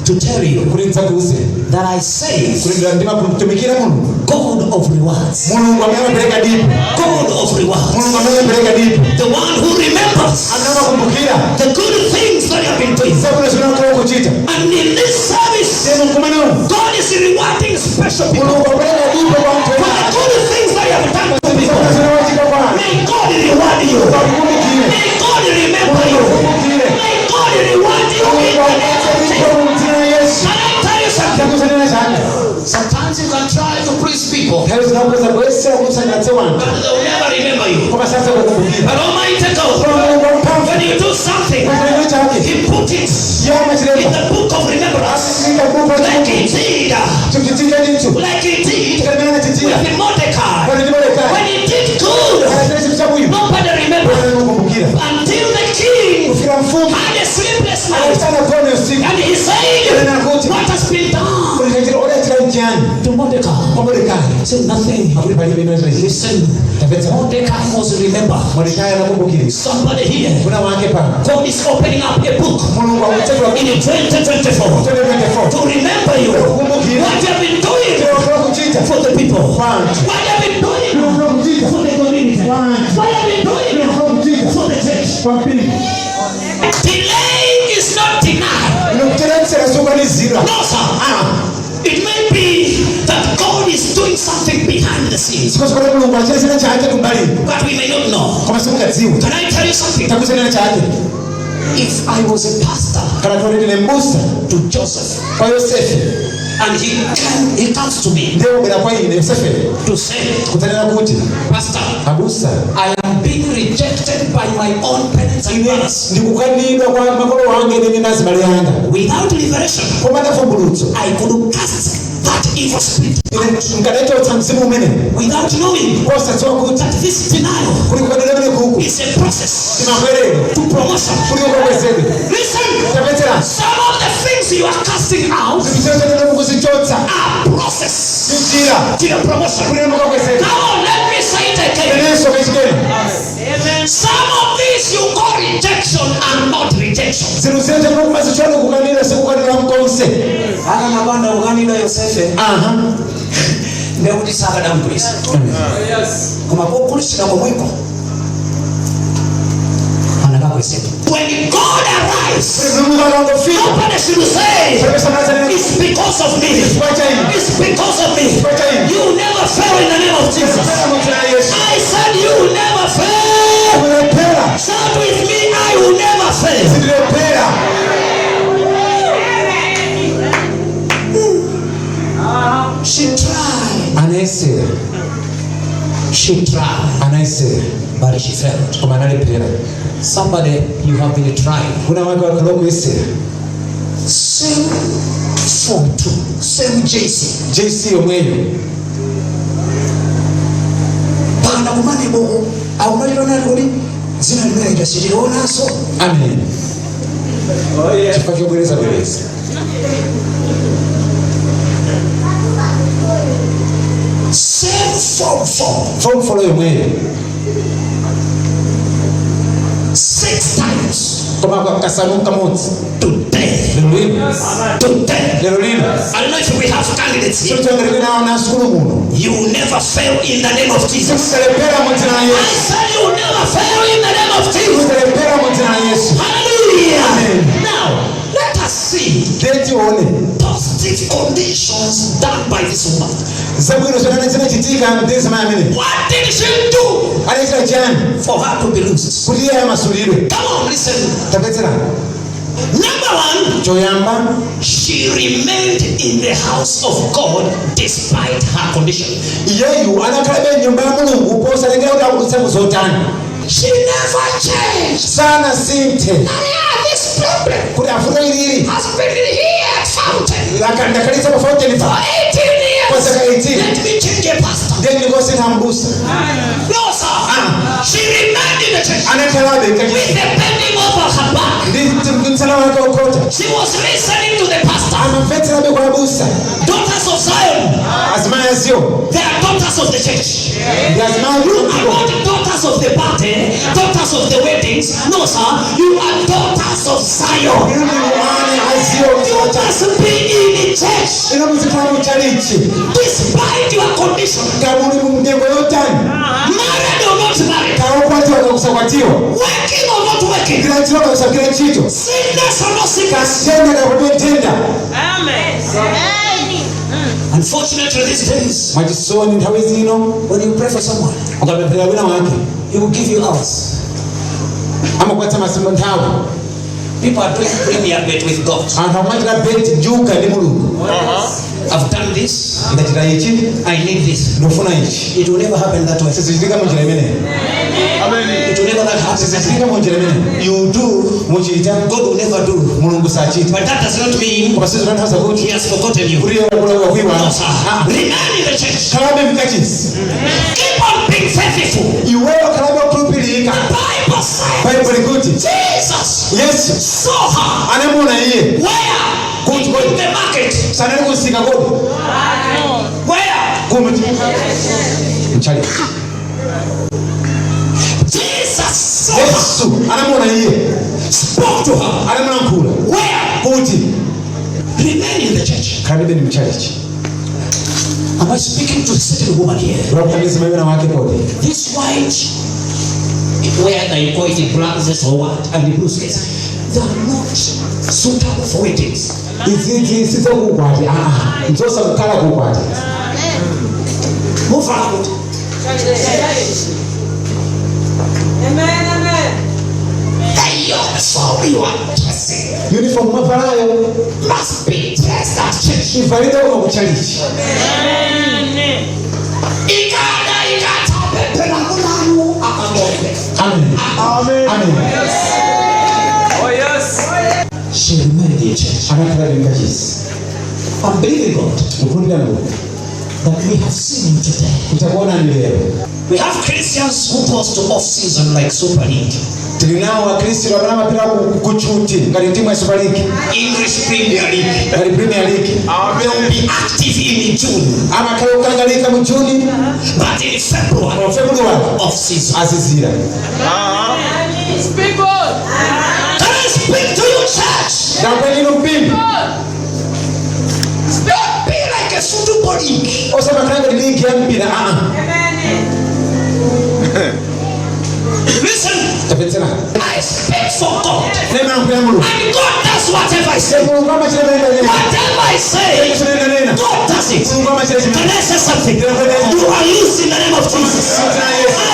to tell you kuti ndidzakuuze that I say kuti ndimatumikira Mulungu, God of rewards. Mulungu amene amapereka dipo, God of rewards. Mulungu amene amapereka dipo, The one who remembers amene amakumbukira the good things that you have been doing. zabwino zimene wakhala ukuchita. And in this service, Teno mkumanowu God is rewarding special people Mulungu akupereka dipo kwa anthu for ena. the good things that you have done to people. Zabwino zimene wachita kwa anthu. May God reward you. Akukumbukire. May God remember you. Akukumbukire. May God reward you in the name of Dipo Jesus. mu dzina la Yesu. Can I tell you something? Ndakuuzani chake. Sometimes you can try to please people, Nthawi zina ukhoza kuyesera kusangalatsa wanthu, but they will never remember you. koma sadzakukumbukira. But Almighty God, Koma Mulungu wamphamvu, when you do something, pachilengedwe chake, He put it iye in amachilemba the book of remembrance, Akachiika m'buku la like He chikumbutso. did, Chikuchitika ndithu like He did ngati mmene anachitira with Mordecai. pano ndi Mordekai. When he did good, Anachita chinthu chabwino, nobody remembered anamukumbukira until the king kufikira mfumu had a sleepless night. anachitana gone usiku. And he said, Anena kuti "What has been done?" kuti chachita odachita Chiyani? To Mordecai. Kwa Mordekai. Said nothing. Akuti palibe. Listen. Tamvetsa. Mordecai was remembered. Mordekai anakumbukira. Somebody here. Wina wake pano. God is opening up a book Mulungu akutsegula in 2024 2024 to remember you. Kukumbukira. What you have been doing kuchita for the people. Kwanthu. What you have been doing for the community. What you have been doing for the church. Kwa mpingo. Delay is not denied. Inokuteretsera sokanizira. No, sir. It may be that God is doing something behind the scenes, Zikhoza kuti Mulungu achita china chake kumbali, but we may not know. koma simungadziwe. Can I tell you something? Takuzenera chake. If I was a pastor Kana kuti ndine mbusa to Joseph kwa Yosefe, and he comes to me ndiye ubwera kwa ine Yosefe to say, kudzanena kuti, "Pastor, abusa, I am being rejected by my own parents and brothers." Ndikukanidwa kwa makolo wange ine ndi azibale anga. Without liberation, Popanda vumbulutso, I could cast that evil spirit ine nkadachotsa mzimu umene without knowing posadziwa kuti that this denial kuli kukanidwa kumene kuku is a process timabwerero to promotion. Kuti ukakwezedwe. Listen, Tamvetserani. some of the things you are casting out Zinthu zimene zonena mukuzichotsa are process njira to your promotion. Kuti mukakwezedwe. Come on, let me say it again. Inenso kachikena. Some of these you call rejection are not rejection. Zinthu zimene zonena mukumazichotsa kukanidwa sikukanidwa mkonse. Akanapanda kukanidwa Yosefe, aha, ndekuti sakadamugulisa, koma pogulisira komweko anakakwezedwa. When God arrives, Mulungu akangofika, nobody should say, "It's because of me. It's because of me." You never fail in the name of Jesus. I said you will never fail. Kulephera. Shout with me, "I will never fail." Sindilephera. She tried. Anayesera. She tried. Anayesera. But she failed. Koma analephera. Somebody, you have been trying. Wina wake wakhala kuyesera. Same form two, same JC. JC yomweyo. Pana kumanebo akumalirona kuti dzina limene sitilionanso. Amen. Chifukwa chobwereza bwereza. Same form four. Form four yomweyo. Six times. Koma kasanu kamodzi. Today. Lero lino. Today. Lero lino. I don't know if we have candidates here. Sikuti na sukulu muno. You will never fail in the name of Jesus. Sikulephera mu dzina la I Yesu. said you will never fail in the name of Jesus. Sikulephera mu dzina la Yesu. Hallelujah. Amen. Now, let us see Tiye tione positive conditions done by this woman. Zabwino zimene zinachitika ndi mzimayi amene. What did she do Anachita chiyani for her to be loosed? Kuti iye amasulidwe? Come on, listen. Tamvetsera. Number one, Choyamba, she remained in the house of God despite her condition. Iyeyu anakhalabe mnyumba ya Mulungu posalengera kuti akudutsa muzotani. She never changed. Sanasinthe. Yeah, this problem Kuti vuto ilili has been here at Fountain Ndakhalitsa pa Fountain for pa 18 years. Kwa zaka 18. Let me change a pastor. Ndiye ndingosintha mbusa. No, sir. She remained in the church Anakhalabe with the bending over her back. Ndi msana wake ukhota. She was listening to the pastor. Amamvetserabe kwa abusa. Daughters of Zion, Azimayi a Ziyoni they are daughters of the church. Ndi azimayi. You are not daughters of the party, daughters of the weddings. No, sir. You are daughters of Zion. Inu ndinu ana a Ziyoni. You must be in the church Inu muzikhala mu chalichi despite your condition. Kamuli mu mtengo yotani. Married or not married, Kaokwatiwa kakusakwatiwa, working or not working, kugwira ntchito kakusagwira ntchito, sickness or no sickness. Kantenda kakupe nthenda. Unfortunately, these days, Mwachisoni nthawi zino, When you pray for someone, ukapemphera wina wake, he will give you hours. Amakupatsa masimbo nthawi. People are doing premier bet with God. Anthu akumachita bet njuga ndi Mulungu. "I've done this. Ndachita ichi. I need this." Ndofuna ichi. It will never happen that way. Sizichitika munjira imeneyi. It will never that happen. Sizichitika munjira imeneyi. You do, Muchita, God will never do. Mulungu sachita. But that does not mean Koma sizitanthauza kuti He has forgotten you. kuti iye wakuiwala. No, sir. Remain in the church. Khalabe mkachisi. Keep on being faithful. Iweyo khalabe okhulupirika. The Bible says Baibulo likuti Jesus Yesu saw her. Anamuona iye. Where? Kuti In the market. Sanali kusika kodi. Mchalichi. Jesus saw her, Yesu anamuona iye, spoke to her. Anamulankhula. Where? Kuti? Remain in the church. Khalanibe ni mchalichi. Am I speaking to a certain woman here? Unakutangiza maiwena wake kodi. This white, where they call it blouses or what, and the blue skirts, they are not suitable for weddings. Izizi sizokukwati, aa, nzosakukhala kukwati. Move around. Amen, amen. The uniform you are dressing Uniform mwavalayo must be dressed at church. Ivalidwe kuno kuchalichi. Ikada ikata pepe na kunanu akangombe. Amen, amen. Oh, yes. She remained in church. Anakhala mkachisi. I'm believing God Kukhulupirira Mulungu that we have seen him today. Kutakuonani lero. We have Christians who goes to off season like Super League, Tili nawo akhristu amene amapita kuchuti ngati timu ya Super League, English Premier League. Ngati Premier League. They will be active in June, Amakhala kukangalika mu Juni, but in February, mu February off season. Azizira. Speak God. Can I speak to you, church? Ndakwenino mpingo. Don't be like a football league. Osamakhala ngati ligi ya mpira, aa. Listen, Tapetsera. I speak for God. Nemalankhula Mulungu. And God does whatever I say. Mulungu amachita chimene. Whatever I say, Nena. God does it. Mulungu amachita chimene. Can I say something? You are loose in the name of Jesus. I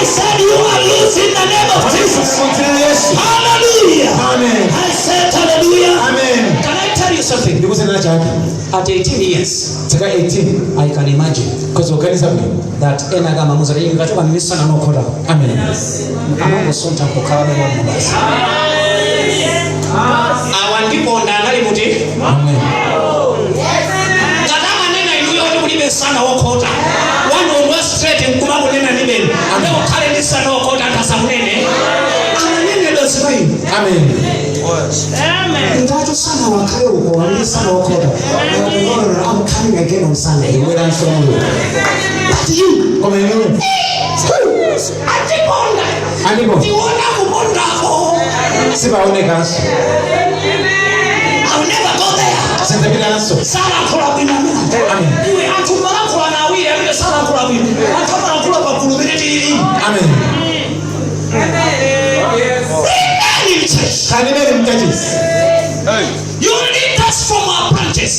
said you are loose in the name of Jesus. Dzina la Yesu. Hallelujah. Amen. I said hallelujah. Amen. Can I tell you something? Ndikuzenera chake. At 18 years, Zaka 18 I can imagine kuzoganiza bwino that ena kama muzati ngachoka mmisana nokhola Amen. Amangosuntha nkukhala bemwe basi awa ndiponda anali muti Amen. Ngati amanena inuyo kuti kulibe sana wokhota wanu wa straight nkumakunena ndibeni ande ukhale ndi sana wokhota anthu asakunene amanenedwa zimaino. Amen. Ndatu sana wakhale uko wali sana wokhota. No, no, no, I'm coming again on Sunday. Ndibweranso Mulungu. But you, Koma inuyo andiponda. Andiponda. Ndiona kupondako. Sipaonekanso. I'll never go there. Sinzapitanso. Salankhula bwino amene. Amen. Iwe anthu malankhula na awiri amene salankhula bwino anthu amalankhula pagulu mene tilili. Amen. Remain in church. Khalibeni mkachisi. You lead us from our branches.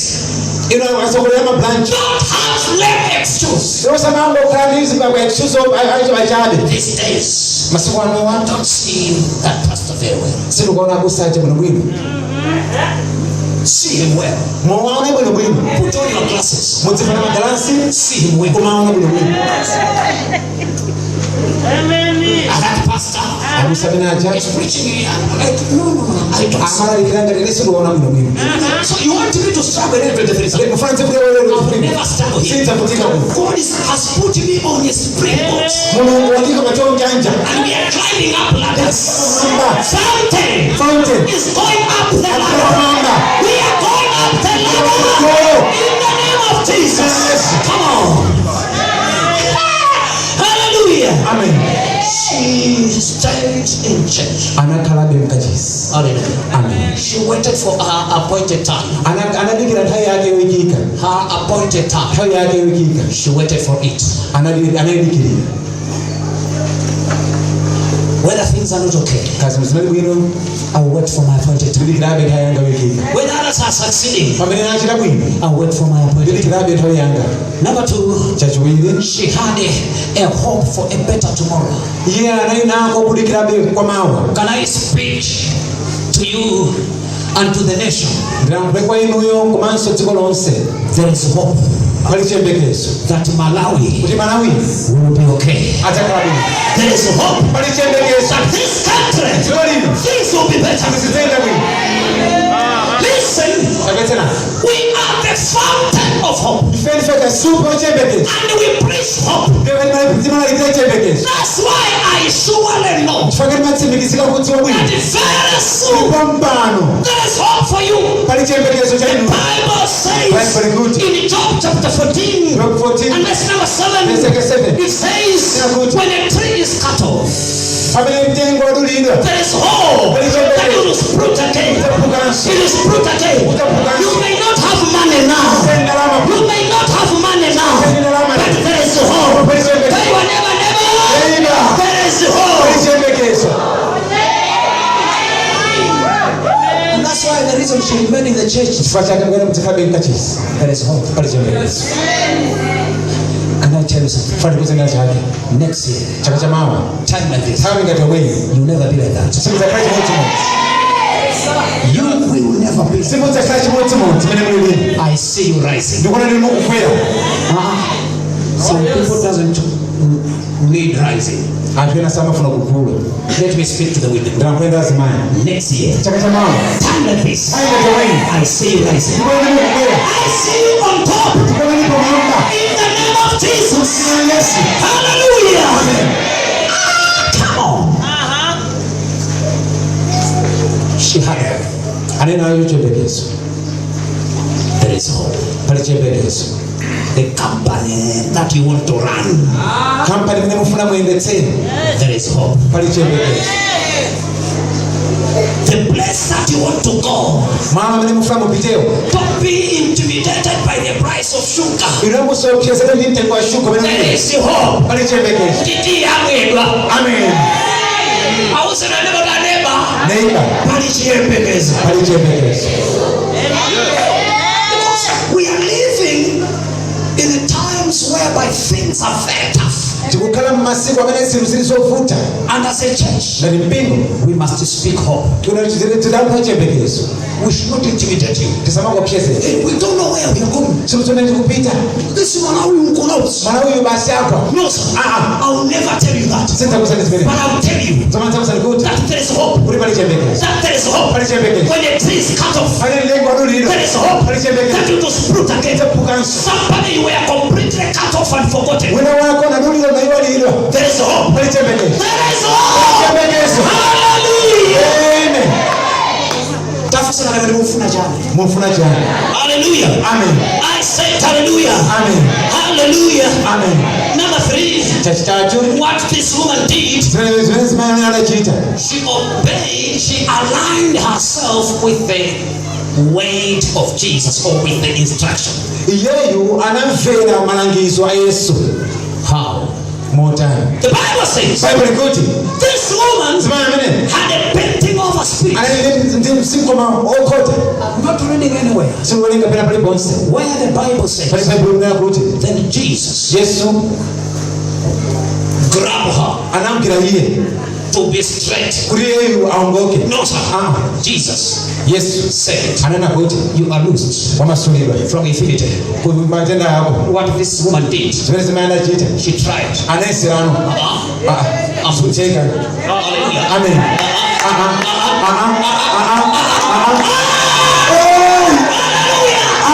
Ino akasokolera ma branch. Don't have lame excuse. Osamango okhala ndi zibabwa excuse achabe. These days, Masiku anowa don't see that pastor very well. Sindikuona abusa bwino bwino. See him well. Muwaone bwino bwino. Put on your glasses. Mudzivala magalasi. See him well. Kumaona bwino bwino. And that pastor Abusa amene aja is preaching here. Like, no, I don't see. Amalalikira ngati ine sindikuona bwino bwino. So you want me to struggle in 23? Mufuna nzivutike lero? I will never struggle here. Sindzavutika kuno. God has put me on a springboard. Mulungu wandiyika pa chonjanja. And we are climbing up ladders. Fountain Fountain is going up the ladder. Mwamba. We are going up the ladder. In the name of Jesus. Come on. Hallelujah. Amen. She stayed in church. Anakhalabe mkachisi. Hallelujah. Amen. She waited for her appointed time. Anadikira nthawi yake yoyikika. Her appointed time. Nthawi yake yoyikika. She waited for it. Anayidikirira. Whether things are not okay, Kazi zinali bwino, I will wait for my appointed time. ndidikirabe nthawi yanga yoyikika. When others are succeeding, Pamene nachita bwino, I will wait for my appointed time. ndidikirabe nthawi yanga. Number two, Chachiwiri, she had a hope for a better tomorrow. Iye anali nako kudikirabe kwa mawa. Can I speak to you and to the nation? Ndilankhule kwa inuyo komanso dziko lonse. There is hope Pali chiyembekezo that Malawi kuti Malawi will be okay. adzakhala bwino. There is hope Pali chiyembekezo that this country, dziko lino things will be better. ziziyenda bwino. Listen, Tamvetsera, we are the fountain of hope ife ndife kasupe wa chiyembekezo and we preach hope. Timalalikira chiyembekezo. That's why I surely know Chifukwa timatsimikizika kudziwa bwino that very soon pompano there is hope for you. pali chiyembekezo cha The inu. Bible says Bible ikuti in Job chapter 14 Job 14 and verse number 7, verse 7 it says, Pamene mtengo wadulidwa, There is hope that you will sprout again. You will sprout again. You may not have money now. You may not have money now. But there is hope. Tell your neighbor, neighbor, there is hope. Pali chiyembekezo. And that's why the reason she remained in the church. Chifukwa chake mkwene mtikhabe mkachisi. There is hope. Pali chiyembekezo. Can I tell you something? Fani kuzenera chake. Next year, Chaka cha mawa, time like this, nthawi ngati yomweyi, you'll never be like that. simudzakhala chimodzimodzi. You will never be like that. Simudzakhala chimodzimodzi mene mulili. I see you rising. Ndikuona ndili mukukwera. Some people doesn't need rising. Anthu ena samafuna kukula. Let me speak to the women. Ndilankhulenda azimayi. Next year, Chaka cha mawa, time like this, nthawi ngati yomweyi, I see you rising. ndikuona ndili mukukwera. I see you on top. Ndikuona ndili pamwamba. In the name of Jesus. Dzina la Yesu. Hallelujah. Amen. Come on. She had hope. Anene nayo chiyembekezo. There is hope. Pali chiyembekezo. The company that you want to run, Kampani imene mufuna muyendetseni, there is hope. pali chiyembekezo. The place that you want to go, Malo amene mufuna mupitewo, don't be intimidated by the price of sugar. inu musaopsezedwe ndi mtengo wa shuga umene There muli. is hope. Pali chiyembekezo. Titi yamwedwa. Amen. Ausena neba neba. Neighbor, Pali chiyembekezo. pali chiyembekezo. Because we are living in the times whereby things are very tough. Tikukhala m'masiku amene zinthu zili zovuta. And as a church, Ngati mpingo, we must speak hope. tidampha chiyembekezo. We should not intimidate you. Tisamakuopsezeni. We don't know where we are going. Sikutsomene tikupita. This Malawi will collapse. Malawi basi agwa. No, sir. I will never tell you that. Sindzakuuzani zimene. But I will tell you Zomwe ndidzakuuzani kuti that there is hope. kuti pali chiyembekezo. That there is hope. Pali chiyembekezo. When the tree is cut off, Pali mtengo wadulidwa. there is hope. Pali chiyembekezo. That it will sprout again. Idzaphukanso. Somebody, you were completely cut off and forgotten. Wina wako anadulidwa naiwalidwa. There is hope. Pali chiyembekezo. There is hope. Chiyembekezo. Hallelujah. Amen. Tafusana na mufuna chani. Mufuna chani. Hallelujah. Amen. I said hallelujah. Amen. Hallelujah. Amen. Number three, Chachitatu, what this woman did, zimene mzimayi amene adachita, she obeyed, she aligned herself with the word of Jesus or with the instruction. Iyeyu anamvera malangizo a Yesu. How? Motani? The Bible says Bible ikuti this woman mzimayi amene had a bending of a spirit. anali ndi mzimu okhota. I'm not reading anywhere. Sikuwerenga pena paliponse. Where the Bible Pali says, Bible ikunena kuti then Jesus Yesu grabbed her anamugwira iye to be straight. kuti iyeyu aongoke. No, sir. Ah. Jesus Yesu said, anena kuti you are loosed wamasulidwa from infirmity. ku matenda ako. What this woman did, Zimene mzimayi anachita, she tried. anayeserano. Uh-uh. Sikutheka. Hallelujah. Amen. Ah, ah, ah, ah, ah, ah, ah. Oh!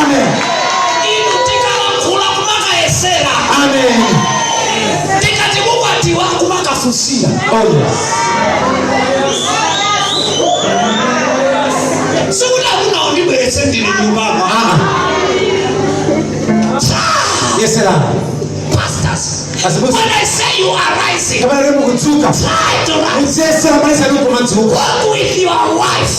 Amen. Inu tikalankhula kumakayesera. Amen. Tikati kukwatiwa kumakafunsira. Oh yes. Sikuti akuna undibweretse ndili nyumbamo. Ah, ah. Yeserano. Pastors, Azibusa. when I say you are rising, Kapena lero mukudzuka. try to rise. Muziyesera malesa ali kumadzuka. Walk with your wife.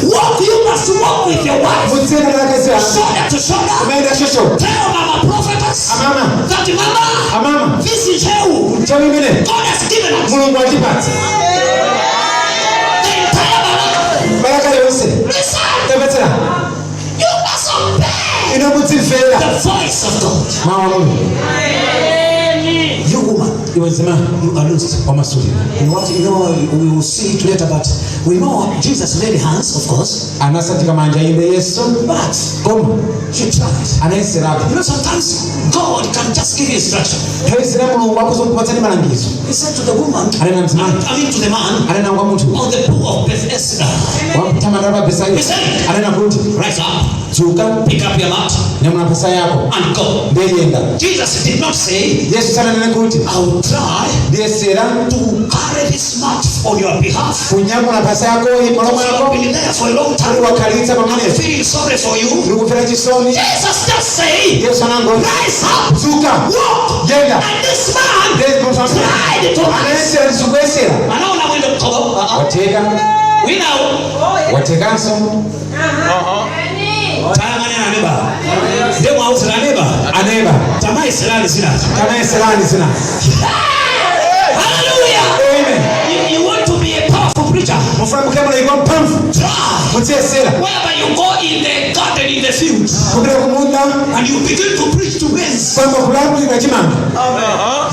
Walk, you must walk with your wife. Muziyenda ndi akazi anu. Shoulder to shoulder. Kumayenda shosho. Tell mama prophetess Amama. that mama, Amama. this is how Nthawi imene God has given us. Mulungu atipatsa. The entire Balaka. Balaka yonse. Listen, Tamvetsera. you must obey Inu muzimvera the voice of God. mawu a Mulungu. You woman, Iwe mzimayi, you are loosed. wamasulidwa. You know what? You know, we will see it later, but we know Jesus laid hands, of course, Anasanjika manja inde Yesu. but Koma she tried. anayeserapo. You know, sometimes God can just give you instruction. Nthawi zina Mulungu akhoza kukupatsani malangizo. He said to the woman, Anena mzimayi. I mean to the man, Anena kwa munthu on the pool of Bethesda, wa thamanda la Bethsaida. He said, Anena kuti rise up, dzuka, pick up your mat, Nyamula mphasa yako and go. Ndeyenda. Jesus did not say, Yesu sananene kuti "I will try ndiyesera to carry this mat on your behalf." Kunyamula mphasa yako m'malo Because you have mwako been there for a long time. Wakhalitsa I'm pamenepo. feeling sorry for you. Ndikufera chisoni. Jesus just say, Yesu anangoti "Rise up, dzuka, walk." Yenda. And this man tried to rise. Anayesera ndikuyesera. Anaona mwendo mkobo. Wateka. Wina Watekanso. Tayang'anani aneba. Ndemo autsira aneba. Aneba. Tamayeserani zinazo. Tamayeserani zinazo. Hallelujah. Amen. You want to be a powerful preacher. Mufuna mukhale mlaliki wamphamvu. Try. Mudziyesera. Whereby you go in the garden, in the field, kupita kumunda and you begin to preach to maize. Kwamba kulalikira chimanga.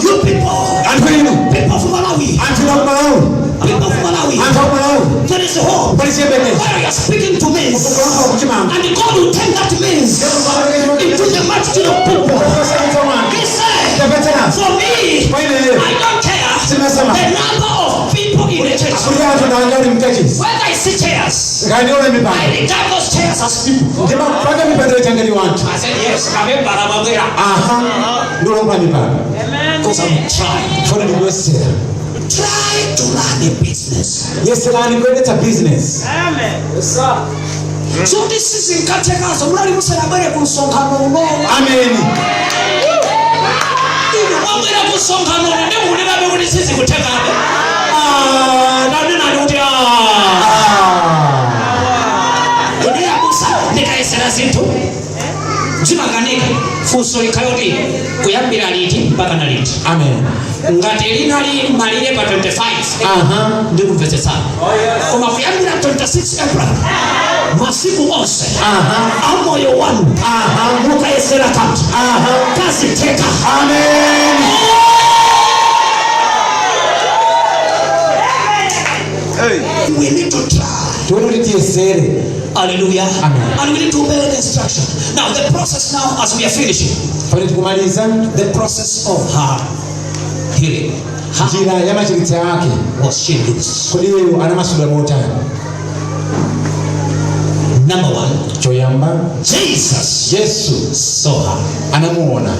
You people, Anthu inu, people of Malawi, anthu inu aku Malawi, people of Malawi, anthu aku Malawi, there is hope. Pali chiyembekezo. Where you are speaking to maize, Kukulankhula kuchimanga. And God will turn that maize into the multitude of people. He said, "For me, I don't care the number of people in the church." Kuti anthu ndangati mkachisi. Whether I see chairs, Ngandiona mipando, I regard those chairs as people. Ndimapanga mipando changati wanthu. I said, "Yes, amembala mabwera." Aha, ndiulankhula mipando. Because I'm trying. Funa ndikuyesera. Try to run a business. Yeserani kuyendetsa business. So this is nkatekazo mulali musanabwere ku msonkhano uno. Amen. Inu mwabwera ku msonkhano uno ndimukunena kuti sizikutekabe. Nanenani kuti ine abusa ndikayesera zinthu zimakanika. Funso likhale kuti kuyambira liti mpaka na liti? Amen. Ngati linali malire pa 25, ndikumvetsetsana, koma kuyambira 26 April masiku onse amoyo wanu mukayesera kanthu kazitheka. Amen. We need to try. Tione kuti tiyesere. Hallelujah. Amen. And we need to obey the instruction. Now the process now, as we are finishing, Pamene tikumaliza, the process of her healing. How njira ya machiritso ake, was she loose? Kodi iyeyo anamasulidwa motani? Number one, choyamba, Jesus Yesu saw her. Anamuona.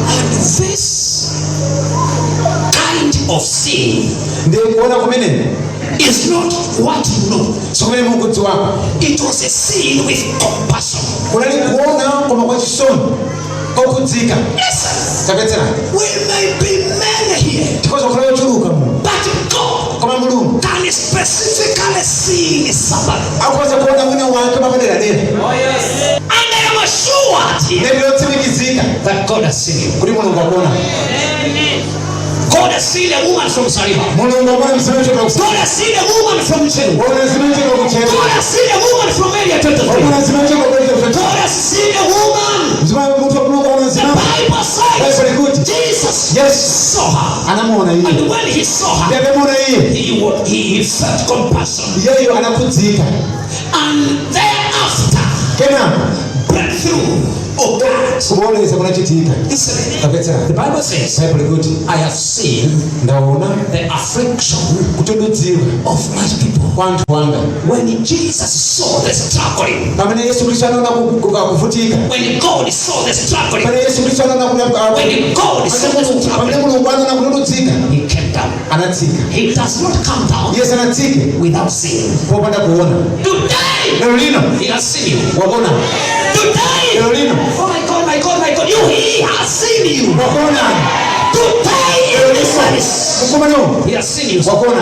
And this kind of seeing Ndiye kuona kumene is not what you know. Sikumene mukudziwako. It was a seeing with compassion. Kunali kuona koma kwa chisoni okhudzika. Listen, Tamvetsera. we may be many here, tikhoza kukhala ochuluka muno, but God koma Mulungu can specifically see somebody. Akhoza kuona wina wake mapaderadera. And I am assured here Ndiye ndotsimikizika that God has seen you. Kuti Mulungu akuona. God has seen a woman from Salima. Mulungu akuona mzimayi ochoka ku God has seen a woman from Ntcheu. Waona mzimayi ochoka ku Ntcheu. God has seen a woman from Area 23. Waona mzimayi ochoka ku Area 23. God has seen a woman. Mzimayi munthu wa Mulungu aona The mzimayi. Bible says Bible ikuti Jesus Yes. saw her. Anamuona iye. And when he saw her, Ndiye atamuona iye, he felt compassion. Iyeyo anakhudzika. And thereafter, Kenako breakthrough occurred. Kuboleza kunachitika. Listen, Tamvetsera. the Bible says, Bible ikuti "I have seen ndaona the affliction kutundudzidwa of my people." Kwa anthu anga. When Jesus saw the struggling, pamene Yesu Khristu anaona kuvutika, when God saw the struggling, pamene Yesu Khristu anaona when God saw the pamene struggling, Mulungu anaona kutundudzika, he came down. Anatsika. He does not come down Yesu anatsike without seeing. Popanda kuona. Today, lero lino, he has seen you. Wakuona. Today, lero lino, oh my God, my God, my God, you, he has seen you. Wakuona. Today in this service, Mkumano, he has seen you. Wakuona.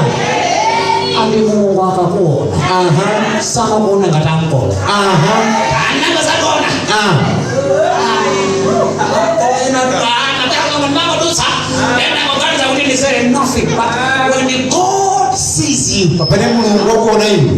And Mulungu akakuona, samakuona ngati ankola. Ananga zakona. Nothing, but when God sees you, pamene Mulungu wakuona iwe,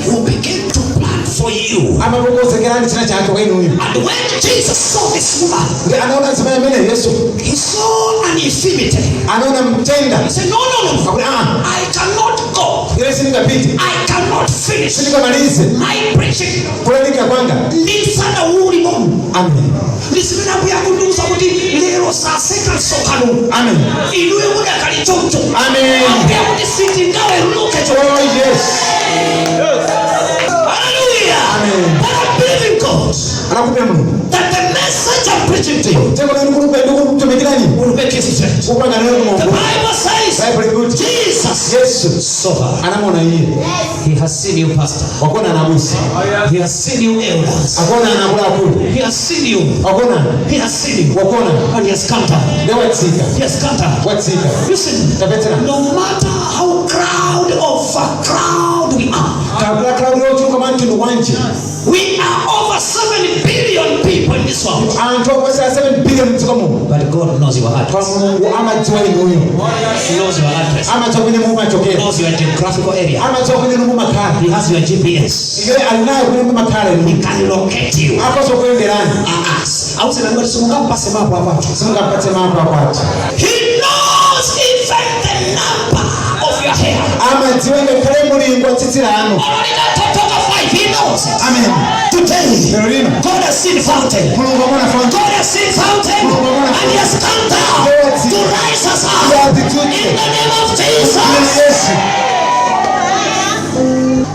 he will begin to plan for you. Amakukonzekerani china chake kwa inuyo. And when Jesus saw this woman, Ndi anaona mzimayi amene Yesu, he saw an infirmity. Anaona mtenda. He said, "No, no, no, Akuti, ah, I cannot go. Ine sindingapite. I cannot finish Sindingamalize my preaching." Kulalika kwanga. Ndisana uli momu. Amen. Ndisimene ambuye akundiuza kuti lero satseka msonkhano. Amen. Inuyo mudakali choncho. Amen. Ambuye akuti sitingaweruke choncho. Oh yes. Hallelujah. Amen. But I'm believing Anakhulupirira Mulungu that the message I'm preaching to you uthenga umene ndikutumikirani will make you straight. upanga nayo The Mulungu. Bible says Bible ikuti Jesus Yesu saw her. anamuona iye. He has seen you, pastor. Wakuona anabusa. He has seen you, elders. Akuona anakuluakulu. He has seen you. Wakuona. He has seen you. Wakuona. And he has come down. Ndiye watsika. He has come down. Watsika. Listen, Tamvetsera. no matter how crowd of a crowd we are, Kapula crowd yochuluka mwa mtundu wanji. We are over 7 billion people in this world. Anthu okupasira 7 billion mdziko muno. But God knows your address. Koma Mulungu amadziwa inuyo. He knows your address. Amadziwa kumene He mumachokera. knows your geographical area. Amadziwa kumene mumakhala. He has your GPS. Iye ali nayo kumene mumakhala He inu. can locate you. Akhoza kuyenderani. Auze nani simungampase mapu akwathu. Simungapatse mapu akwathu. He knows even the number of your hair. Amadziwa ngakhale mulingo wa tsitsi lanu. Already total 5, he knows it. Amen. Today, Lero lino God has seen fountain. Mulungu amona fountain. God has seen fountain and he has come down to rise us up in the name of Jesus. Yesu.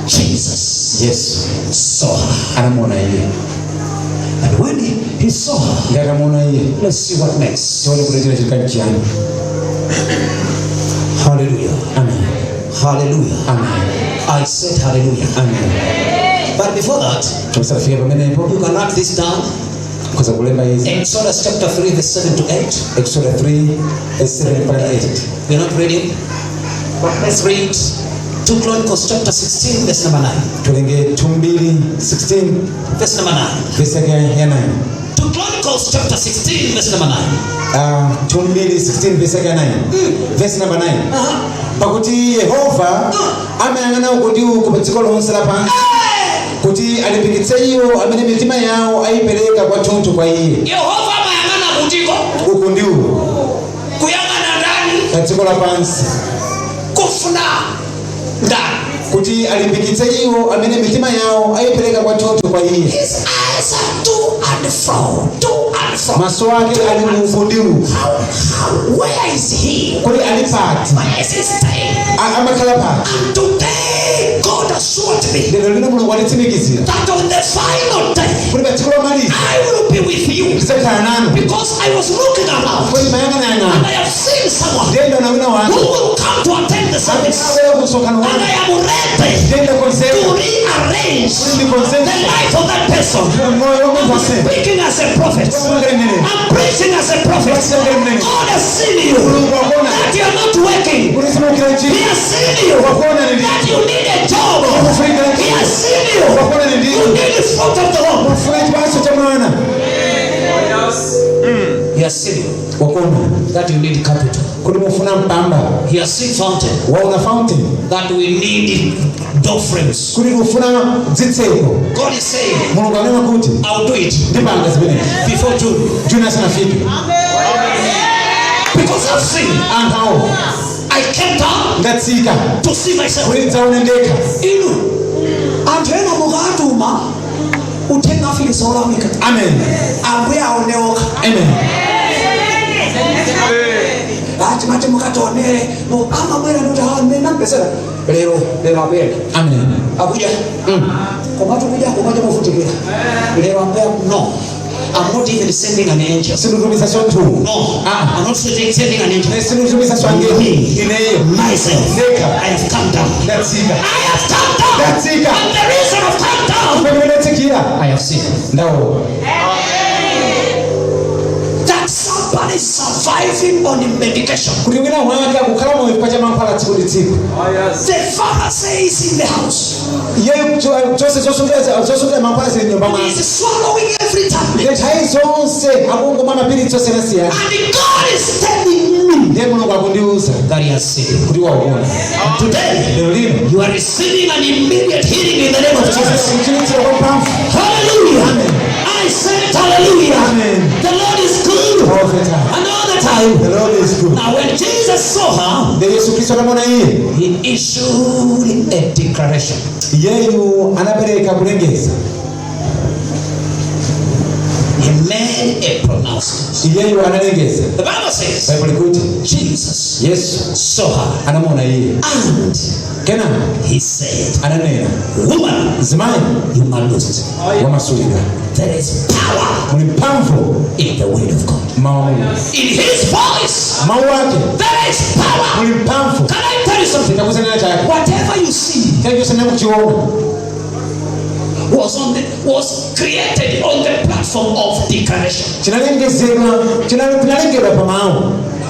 Jesus Yesu saw her. anamuona iye. And when he saw her, Ndiye atamuona iye. let's see what next. Tione kuti chinachitika nchiyani. Hallelujah. Amen. Hallelujah. Amen. I said hallelujah. Amen. But before that, Tisafike pamenepo you can write this down. Mukhoza kulemba izi. Exodus chapter 3, verse 7 to 8. Exodus 3 verse 7 mpaka 8. We're not reading, but let's read 2 Chronicles chapter 16, verse number 9. Tiwerenge 2:16 Verse number 9. Verse yake ya 9. 2 Chronicles chapter 16, verse number 9. 2:16 verse yake ya 9. Verse number 9. Pakuti Yehova amayang'ana uku ndi uku pa dziko lonse lapansi kuti alimbikitse iwo amene mitima yawo ayipereka kwathunthu kwa iye. Yehova amayang'ana kutiko? Uku ndi uku. Kuyang'ana ndani? Pa dziko lapansi. Kufuna ndani? Kuti alimbikitse iwo amene mitima yawo ayipereka kwathunthu kwa iye. His eyes are to and fro, to and fro. Maso ake ali uku ndi uku. How, where is he? Kodi ali pati? Where is he staying? Amakhala pati? And today, God assured me Lero lino Mulungu atitsimikizira that on the final day, kuti pa tsiku lomaliza I will be with you. ndidzakhala nanu. Because I was looking around Kodi mayang'anayang'ana and I have seen someone ndiye ndaona wina wake who will come to attend the service. abwera ku msonkhano And wanu. I am ready Ndiye ndakonzeka to rearrange kuti ndikonzeke the life of that person. moyo wa munthu I'm ase. speaking as a prophet. I'm preaching as a prophet. God has seen you Mulungu akuona that you are not working. kuti simukira He ntchito. has seen you Wakuona ni that you need a job. Ukufunika He ntchito. has seen you. Wakuona ni You need the fruit of the womb. Ufuna chipatso cha mwana. He has seen you Wakuona that you need capital. kuti mufuna mpamba. He has seen fountain Waona fountain that we need door frames. kuti ufuna zitseko. God is saying, Mulungu anena kuti I will do it ndipanga zimenezi before June. June asanafike. Because I've seen. Anthu awo I came down ndatsika to see myself. kuti ndidzaone ndekha. Inu anthu ena mukatuma uthenga afikisa olakwika. Amen. Ambuye aone okha. Amen. Ati mati mukationere amabwera ndikuti awa mmene nampesera lero lero akuyenda. Amen. Akuja komatu kuja kumaja muvutikira lero ambuye, no, I'm not even sending an angel. Sindikutumiza mtumwi. No, I'm not sending an angel. Sindikutumiza angelo. Me, Ineyo myself, ndekha I have come down. ndatsika. I have come down. Ndatsika. And the reason I've come down, Pamene ndatsikira I have seen ndaona that somebody is surviving on medication. Kuti wina wake akukhala moyo chifukwa cha mankhwala tsiku ndi tsiku. The pharmacy is in the house. Iyeyo zonse zosungira mankhwala zili mnyumba He mwake. is swallowing every tablet. Nthawi zonse akungomwa mapiritsi osiyanasiyana. And God is telling me Ndiye Mulungu akundiuza that he has seen. Kuti waona. And today, Lero lino you are receiving an immediate healing in the name of Jesus. kuchiritsidwa kwa mphamvu. Hallelujah. Amen. I said hallelujah. Amen. The Lord is good. All the time. And all the time. The Lord is good. Now when Jesus saw her, Ndiye Yesu Khristu atamuona iye, he issued a declaration. Iyeyu anapereka kulengeza. He made a pronouncement. Iyeyu analengeza. The Bible says Bible ikuti Jesus Yesu saw her anamuona iye and Kenaka He said, ananena, "Woman, mzimayi, you are loosed." Wamasulidwa. There is power Muli mphamvu in the word of God. Mawu a Mulungu. In his voice, Mawu ake there is power. Muli mphamvu. Can I tell you something? Ndikuuzeni chake. Whatever you see Chilichonse mukuchiona was created on the platform of declaration. Chinalengezedwa, chinalengedwa pa mawu.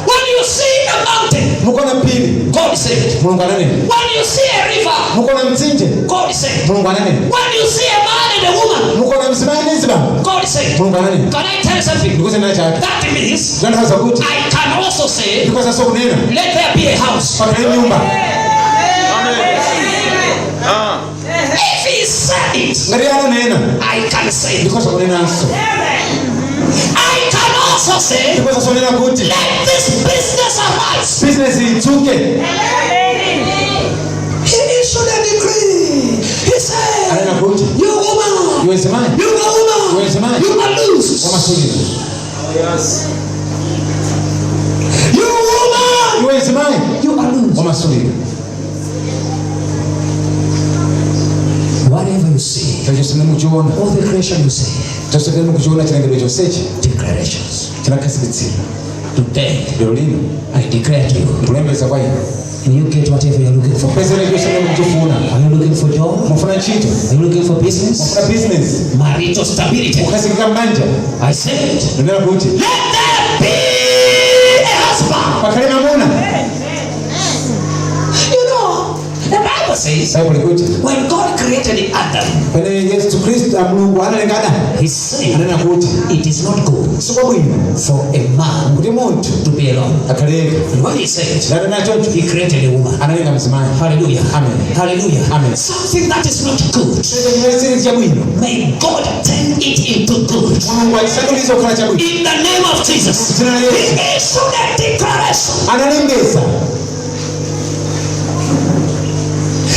When you see a mountain, Mukaona phiri, God said. Mulungu ananena. When you see a river, Mukaona mtsinje, God said. Mulungu ananena. When you see a man and a woman, Mukaona mzimayi ndi mzibambo, God said. Mulungu ananena. Can I tell you something? Ndikuuzeni chake. That means Kutanthauza kuti I can also say, ndikhozanso kunena, let there be a house. Pakhale nyumba. If he said it, Ngati ananena, I can say it. Ndikhoza kunenanso. I can also say, Ndikhoza kunena kuti let this business arise. Business idzuke. He issued a decree. He said, Anena kuti, "You woman, iwe mzimayi, you woman, iwe mzimayi, you are loosed. Wamasulidwa. You woman, iwe mzimayi, you are loosed." Wamasulidwa. Whatever you see, Chilichonse mukuchiona, all the creation you see, chonse mukuchiona, chilengedwe chonsechi, declarations. Chinakhazikitsidwa. Today, Lero lino, I declare to you, ndikulengeza kwa inu, you get whatever you're looking for. Mupeze chonse mukuchifuna. Are you looking for job? Mufuna ntchito? Are you looking for business? Mufuna business? Marital stability. Kukhazikika m'banja. I said, Ndinena kuti, let there be a husband. Pakhale mamuna. You know, the Bible says, Bible ikuti, when God created Adam, pamene Yesu Khristu Mulungu analenga Adamu, he said, anena kuti, it is not good sikwabwino for a man kuti munthu to be alone. Akhale yekha. And when he said, Ananena choncho, he created a woman. Analenga mzimayi. Hallelujah. Amen. Hallelujah. Amen. Something that is not good, Chimene chili chabwino, may God turn it into good. Mulungu achisandulize kukhala chabwino. In the name of Jesus. Dzina la Yesu. He issued a declaration. Analengeza.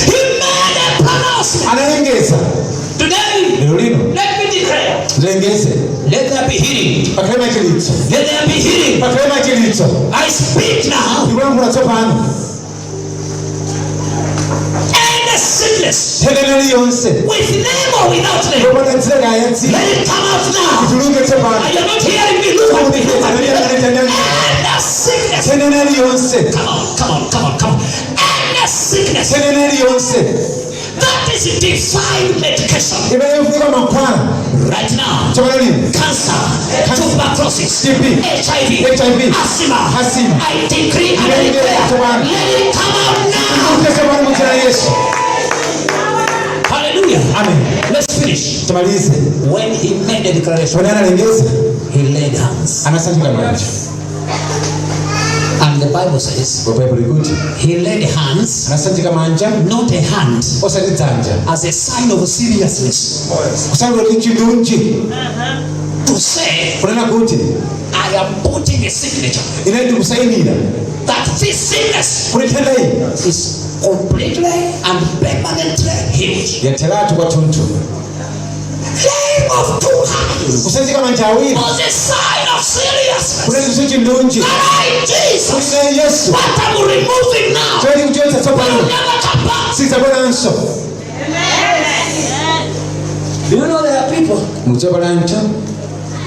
He made a pronouncement. Analengeza. Today, Lero lino, let me declare. Ndilengeze. Let there be healing. Pakhale machiritso. Let there be healing. Pakhale machiritso. I speak now. Ndikulankhula tsopano. Any sickness, Nthenda iliyonse, with name or without name, yopanda dzina kaya dzina, let it come out now. Ituluke tsopano. You're not hearing me. Look at me. Look at me. Any sickness. Nthenda iliyonse. Come on, come on, come on, come on. Any sickness. Nthenda iliyonse. That is defying medication. Imene ikufunika mankhwala. Right now. Tsopano lino. Cancer, tuberculosis, TB, HIV, HIV, asthma. Asthma. I decree and I Let it declare. come out. Let it come out now. Ituluke tsopano mu dzina la Yesu. Hallelujah. Amen. Let's finish. Tumalize. When he made the declaration, Pamene analengeza, he laid hands. Anasanjika manja. And the Bible says, Bible ikuti, he laid hands, anasanjika manja, not a hand, osati dzanja, as a sign of seriousness. Kusonyeza kuti chindunji. To say, kunena kuti, I am putting a signature ine ndikusayinira that this sickness kuti nthenda iyi is completely and permanently healed. Yatheratu kwathunthu. Laying of two hands Kusanjika manja awiri was a sign of seriousness. kunena kuti chindunji That I, Jesus, kuti ine Yesu, what I'm removing now chomwe ndikuchotsa tsopano will never come back. sichidzabweranso. Do you know there are people, Mukudziwa pali anthu,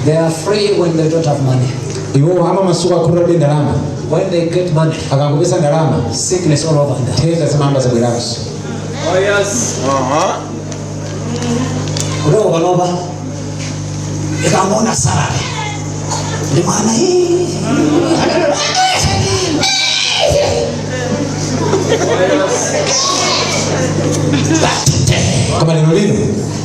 they are free when they don't have money. Iwo amamasuka akhulupirira ndalama. When they get money, akangopeza ndalama, sickness all over them. Nthenda zimayamba zabweranso. Oh yes. Kudogo panopa ikamona salary ndi mwana hii. But today, Koma lero lino,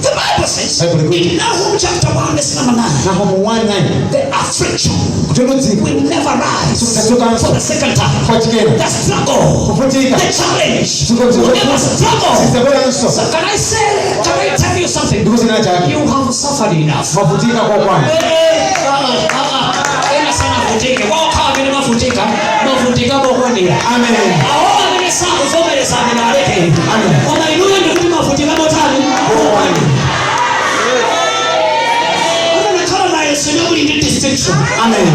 the Bible says Bible ikuti, in Nahum chapter 1 verse number 9, Nahum 1:9, the affliction kutundudzika will never rise Sikudzazukanso. for the second time. Kwachikena. The struggle, Kuvutika. the challenge will never struggle. Sizidzabweranso. So can I say, can I tell you something? Ndikuuzeni chake. You have suffered enough. Mwavutika kokwana. Ena sanavutike okha amene mwavutika, mwavutika mokwanira. Amen. Awo amene sakuvomereza amene aleke. Amen. Koma inuyo ndikuti mwavutika motani? Mokwanira. Ukanakhala naye sine muli ndi distinction. Amen.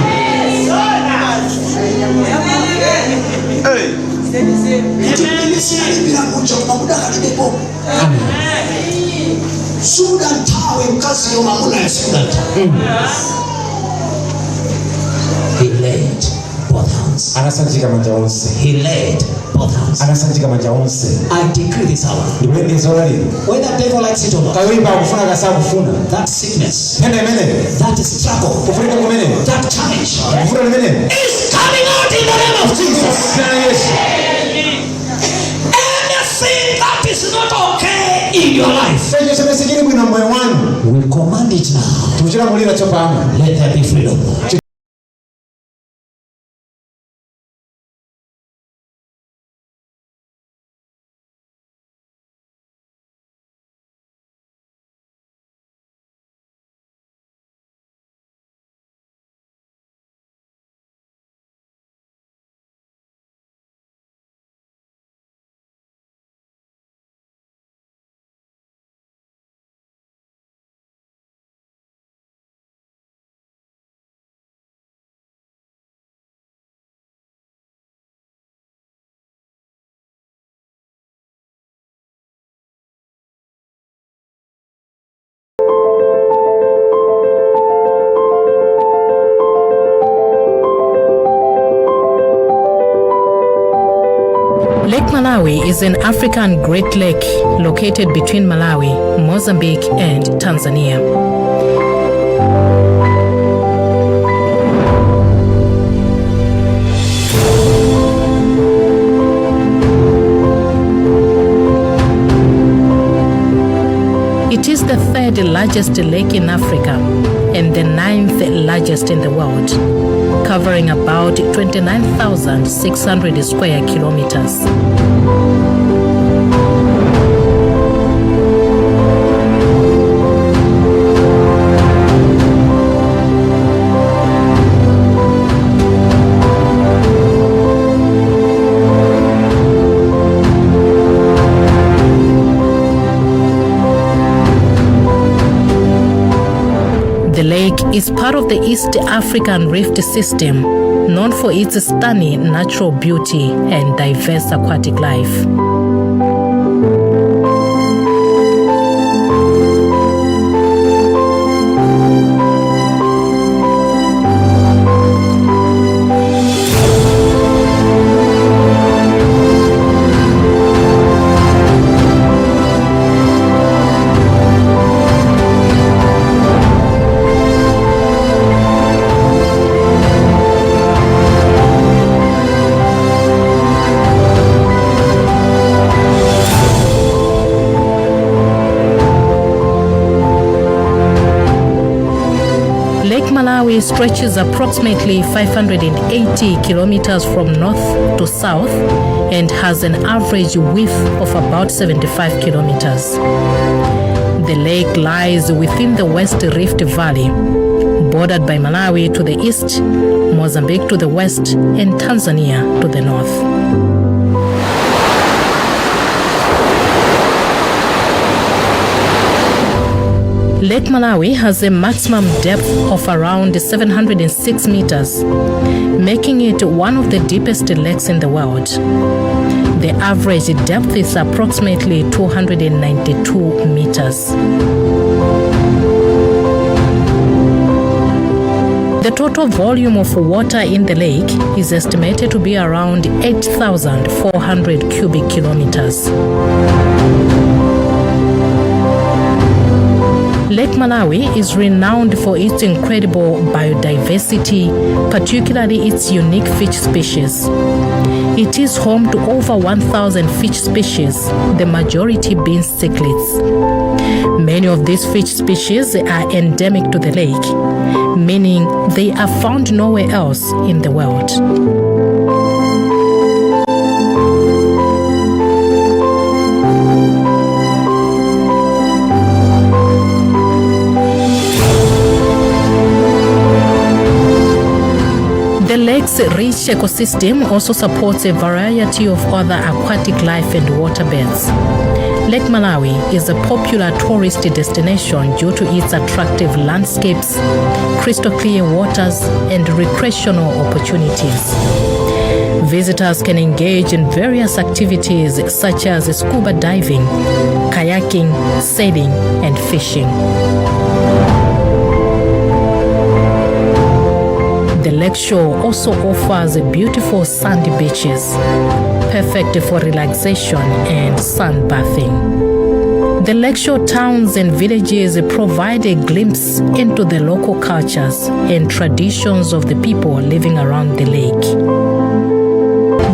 Hey. Kuti mmene sinalipira muja koma mudakalibepo. Sudanthawe mkaziyo, mamunayo sudanthawe. He laid both hands. Anasanjika manja onse. He laid both hands. Anasanjika manja onse. I decree this hour. Ndikulengeza ora lino. Whether devil likes it or not. Kaya oyipa akufuna kaya sakufuna. That sickness. Nthenda imeneyo. That struggle. Kuvutika kumeneko. That challenge. Vuto limenelo. Is coming out in the name of Jesus. Dzina la Yesu. Anything that is not okay in your life. Chilichonse chimene sichili bwino mmoyo wanu. We command it now. Tikuchilamulira tsopano. Let there be freedom. Lake Malawi is an African Great Lake located between Malawi, Mozambique, and Tanzania. It is the third largest lake in Africa and the ninth largest in the world, covering about 29,600 square kilometers. The lake is part of the East African Rift System, known for its stunning natural beauty and diverse aquatic life. Lake Malawi stretches approximately 580 kilometers from north to south and has an average width of about 75 kilometers. The lake lies within the West Rift Valley, bordered by Malawi to the east, Mozambique to the west, and Tanzania to the north. Lake Malawi has a maximum depth of around 706 meters, making it one of the deepest lakes in the world. The average depth is approximately 292 meters. The total volume of water in the lake is estimated to be around 8,400 cubic kilometers. Lake Malawi is renowned for its incredible biodiversity, particularly its unique fish species. It is home to over 1,000 fish species, the majority being cichlids. Many of these fish species are endemic to the lake, meaning they are found nowhere else in the world. The lake's rich ecosystem also supports a variety of other aquatic life and water birds. Lake Malawi is a popular tourist destination due to its attractive landscapes, crystal clear waters, and recreational opportunities. Visitors can engage in various activities such as scuba diving, kayaking, sailing, and fishing. The lakeshore also offers beautiful sandy beaches, perfect for relaxation and sunbathing. The lakeshore towns and villages provide a glimpse into the local cultures and traditions of the people living around the lake.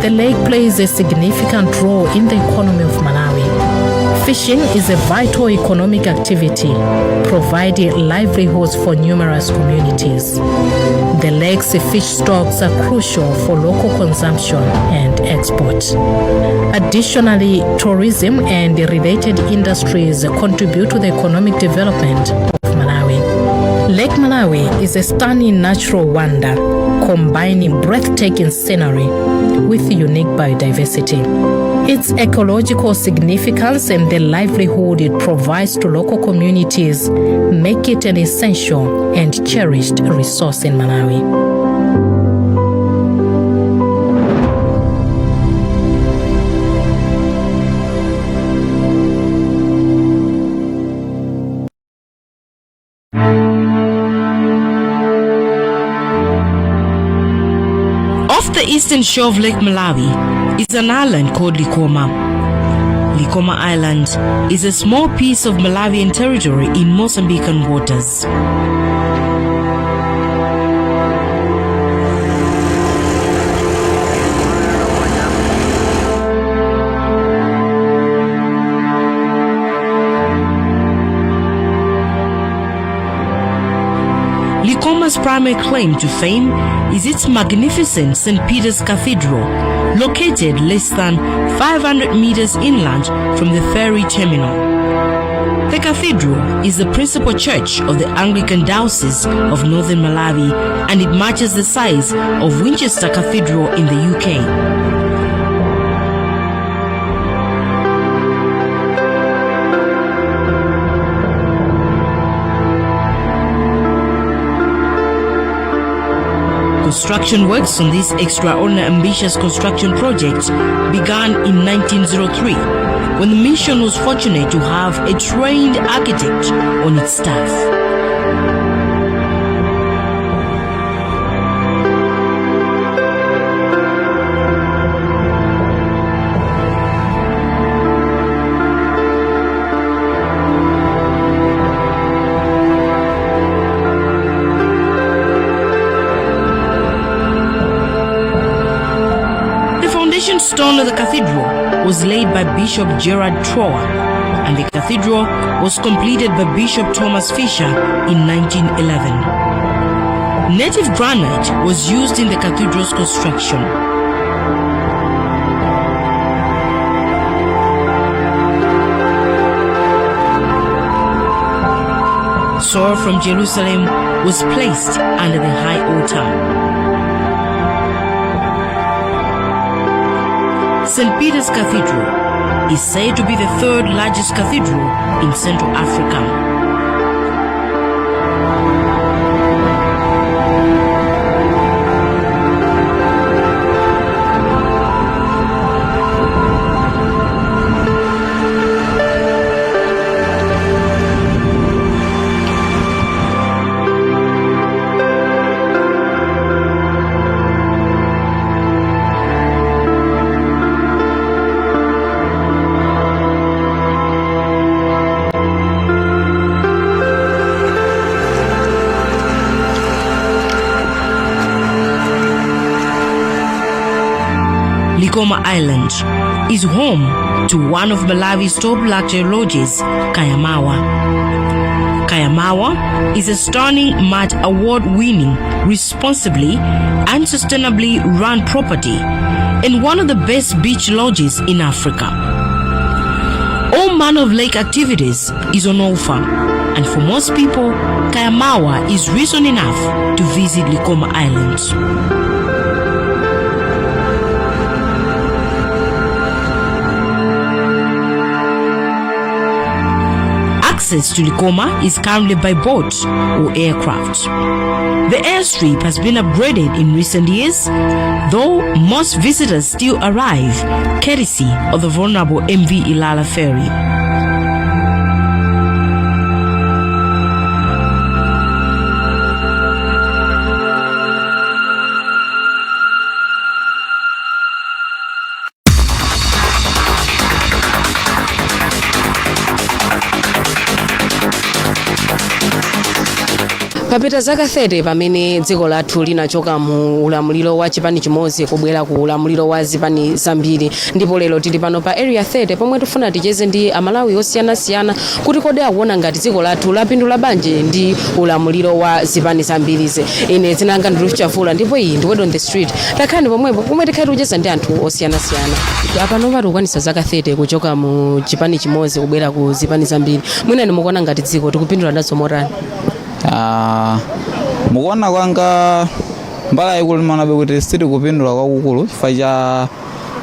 The lake plays a significant role in the economy of Malawi. Fishing is a vital economic activity, providing livelihoods for numerous communities. The lake's fish stocks are crucial for local consumption and export. Additionally, tourism and related industries contribute to the economic development of Malawi. Lake Malawi is a stunning natural wonder, combining breathtaking scenery with unique biodiversity. Its ecological significance and the livelihood it provides to local communities make it an essential and cherished resource in Malawi. Off the eastern shore of Lake Malawi is an island called Likoma. Likoma Island is a small piece of Malawian territory in Mozambican waters. Likoma's primary claim to fame is its magnificent St. Peter's Cathedral, located less than 500 meters inland from the ferry terminal. The cathedral is the principal church of the Anglican Diocese of Northern Malawi, and it matches the size of Winchester Cathedral in the UK. Construction works on this extraordinary ambitious construction project began in 1903, when the mission was fortunate to have a trained architect on its staff. The foundation stone of the cathedral was laid by Bishop Gerard Trower, and the cathedral was completed by Bishop Thomas Fisher in 1911. Native granite was used in the cathedral's construction. Soil from Jerusalem was placed under the high altar. St. Peter's Cathedral is said to be the third largest cathedral in Central Africa. Likoma Island is home to one of Malawi's top luxury lodges, Kayamawa. Kayamawa is a stunning MAT award winning, responsibly and sustainably run property and one of the best beach lodges in Africa. All manner of lake activities is on offer, and for most people, Kayamawa is reason enough to visit Likoma Island. Access to Likoma is currently by boat or aircraft. The airstrip has been upgraded in recent years, though most visitors still arrive courtesy of the vulnerable MV Ilala ferry. Papita zaka 30 pamene dziko lathu linachoka mu ulamuliro wa chipani chimodzi kubwera ku ulamuliro wa zipani zambiri, ndipo lero tili pano pa Area 30 pomwe tifuna ticheze ndi Amalawi osiyanasiyana kuti kodi akuona ngati dziko lathu lapindula bwanji ndi ulamuliro wa zipani zambirizi. Ine dzina langa ndi Ruth Chavula ndipo iyi ndi Word on the Street. Takhalani pomwepo pomwe tikhale tikucheza ndi anthu osiyanasiyana. Apano patikukwanitsa zaka 30 kuchoka mu chipani chimodzi kubwera ku zipani zambiri, mwina mukuona ngati dziko tikupindula nazo motani? Ah, mukuona kwanga mbali yayikulu ndimaonabe kuti sitikupindula kwakukulu chifukwa cha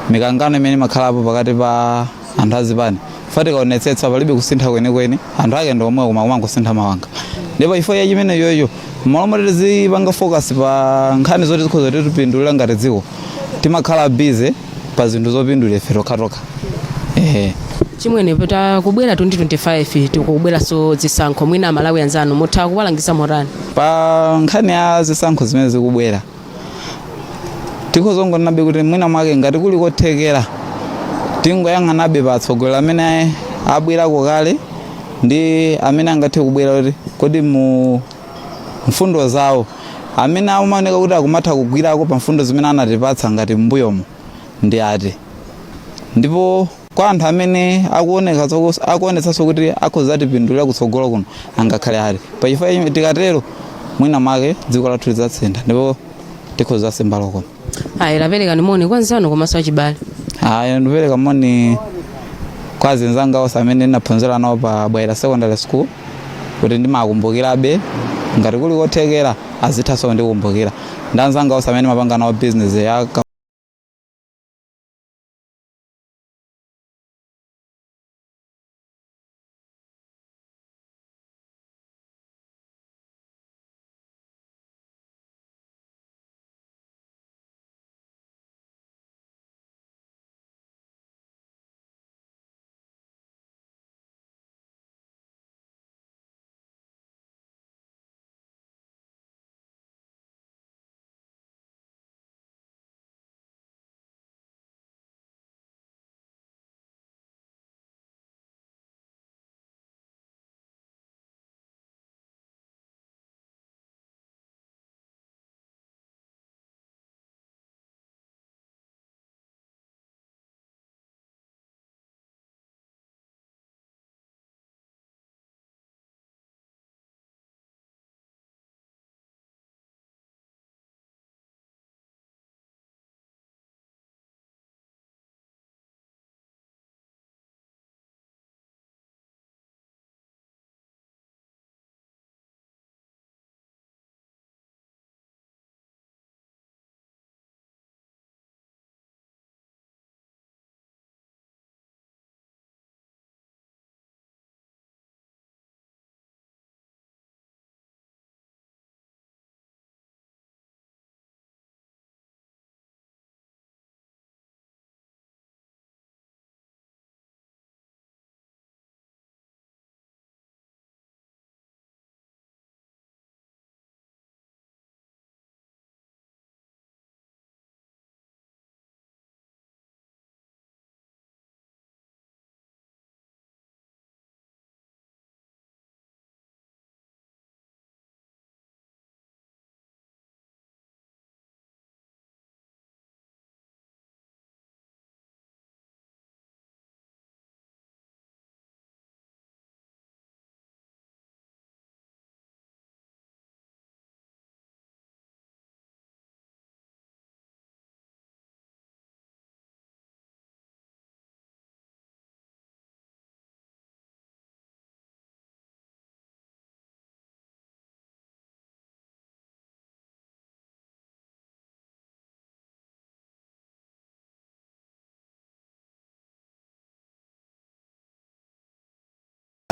mikangano imene imakhalapo pakati pa anthu azipani, chifukwa tikaonetsetsa palibe kusintha kwenikweni, anthu ake ndi omwe koma kumangosintha mawanga. Ndipo chifukwa cha chimenechocho, mmalo moti tizipanga focus pa nkhani zoti zikhoza kutipindulira ngati dziko, timakhala busy pa zinthu zopindulira ife tokhatokha, ehe. Chimwene, tikubwera 2025, tikubweranso zisankho, mwina Amalawi anzanu mutha kuwalangiza motani? Pa nkhani ya zisankho zimene zikubwera, tikhozongonabe kuti mwina mwake ngati kuli kothekera tingoyang'anabe pa atsogoleri amene abwerako kale ndi amene angathe kubwera, kuti kodi mu mfundo zawo amene amaoneka kuti akumatha kugwirako pa mfundo zimene anatipatsa ngati m'mbuyomo ndi ati, ndipo kwa anthu amene akuoneka akuonetsanso kuti akhoza kutipindulira kutsogolo kuno angakhale ati. Pachifukwa ichi tikatero mwina mwake dziko lathu lidzasintha ndipo tikhoza kusimba lokoma. Ayi, taperekani moni kwa anzanu komanso achibale. Ayi, ndikupereka moni kwa azinzanga onse amene ndinaphunzira nawo pa Bwaila Secondary School kuti ndimakumbukirabe, ngati kuli kothekera azithanso kundikumbukira, ndi anzanga onse amene ndimapanga nawo business ya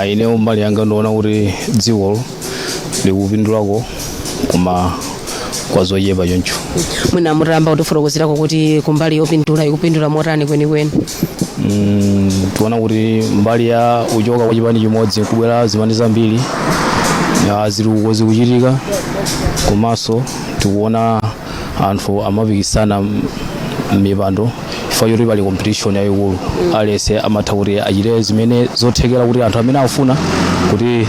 Ineyo mbali yanga ndiona kuti dziko likupindulako, koma kwa zochepa choncho. Mwina mutayamba kutifotokozerako kuti kumbali yopindula, ikupindula motani kwenikweni? Tiona kuti mbali ya uchoka kwa chipani chimodzi kubwera zipani zambiri, zilikuko zikuchitika, komanso tikuona anthu amapikisana m'mipando chifukwa choti pali competition yayikulu. Aliyense amatha kuti achite zimene zothekera kuti anthu amene akufuna kuti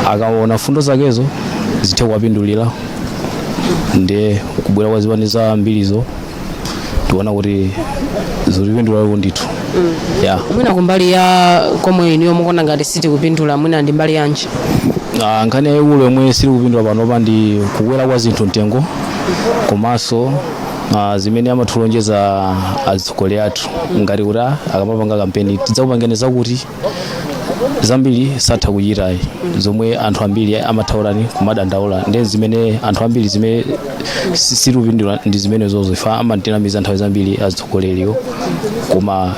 akaona fundo zakezo zithe kuwapindulira. Ndiye kubwera kwa zipani zambirizo tiona kuti zikupindulako ndithu, ya. Mwina kumbali ya komwe inuyo mukuona ngati sitikupindula, mwina ndi mbali yanji? Nkhani yayikulu yomwe sitikupindula panopa ndi kukwera kwa zinthu mtengo, komanso zimene amatilonjeza atsogoleri athu, ngati kuti akamapanga kampeni, tidzakupangeni zakuti, zambiri satha kuchitayi, zomwe anthu ambiri amathaulani kumadandaula. Ndiye zimene anthu ambiri zimene sitikupindula ndi zimene zozo ife amatinamiza nthawi zambiri azitsogoleriwo, koma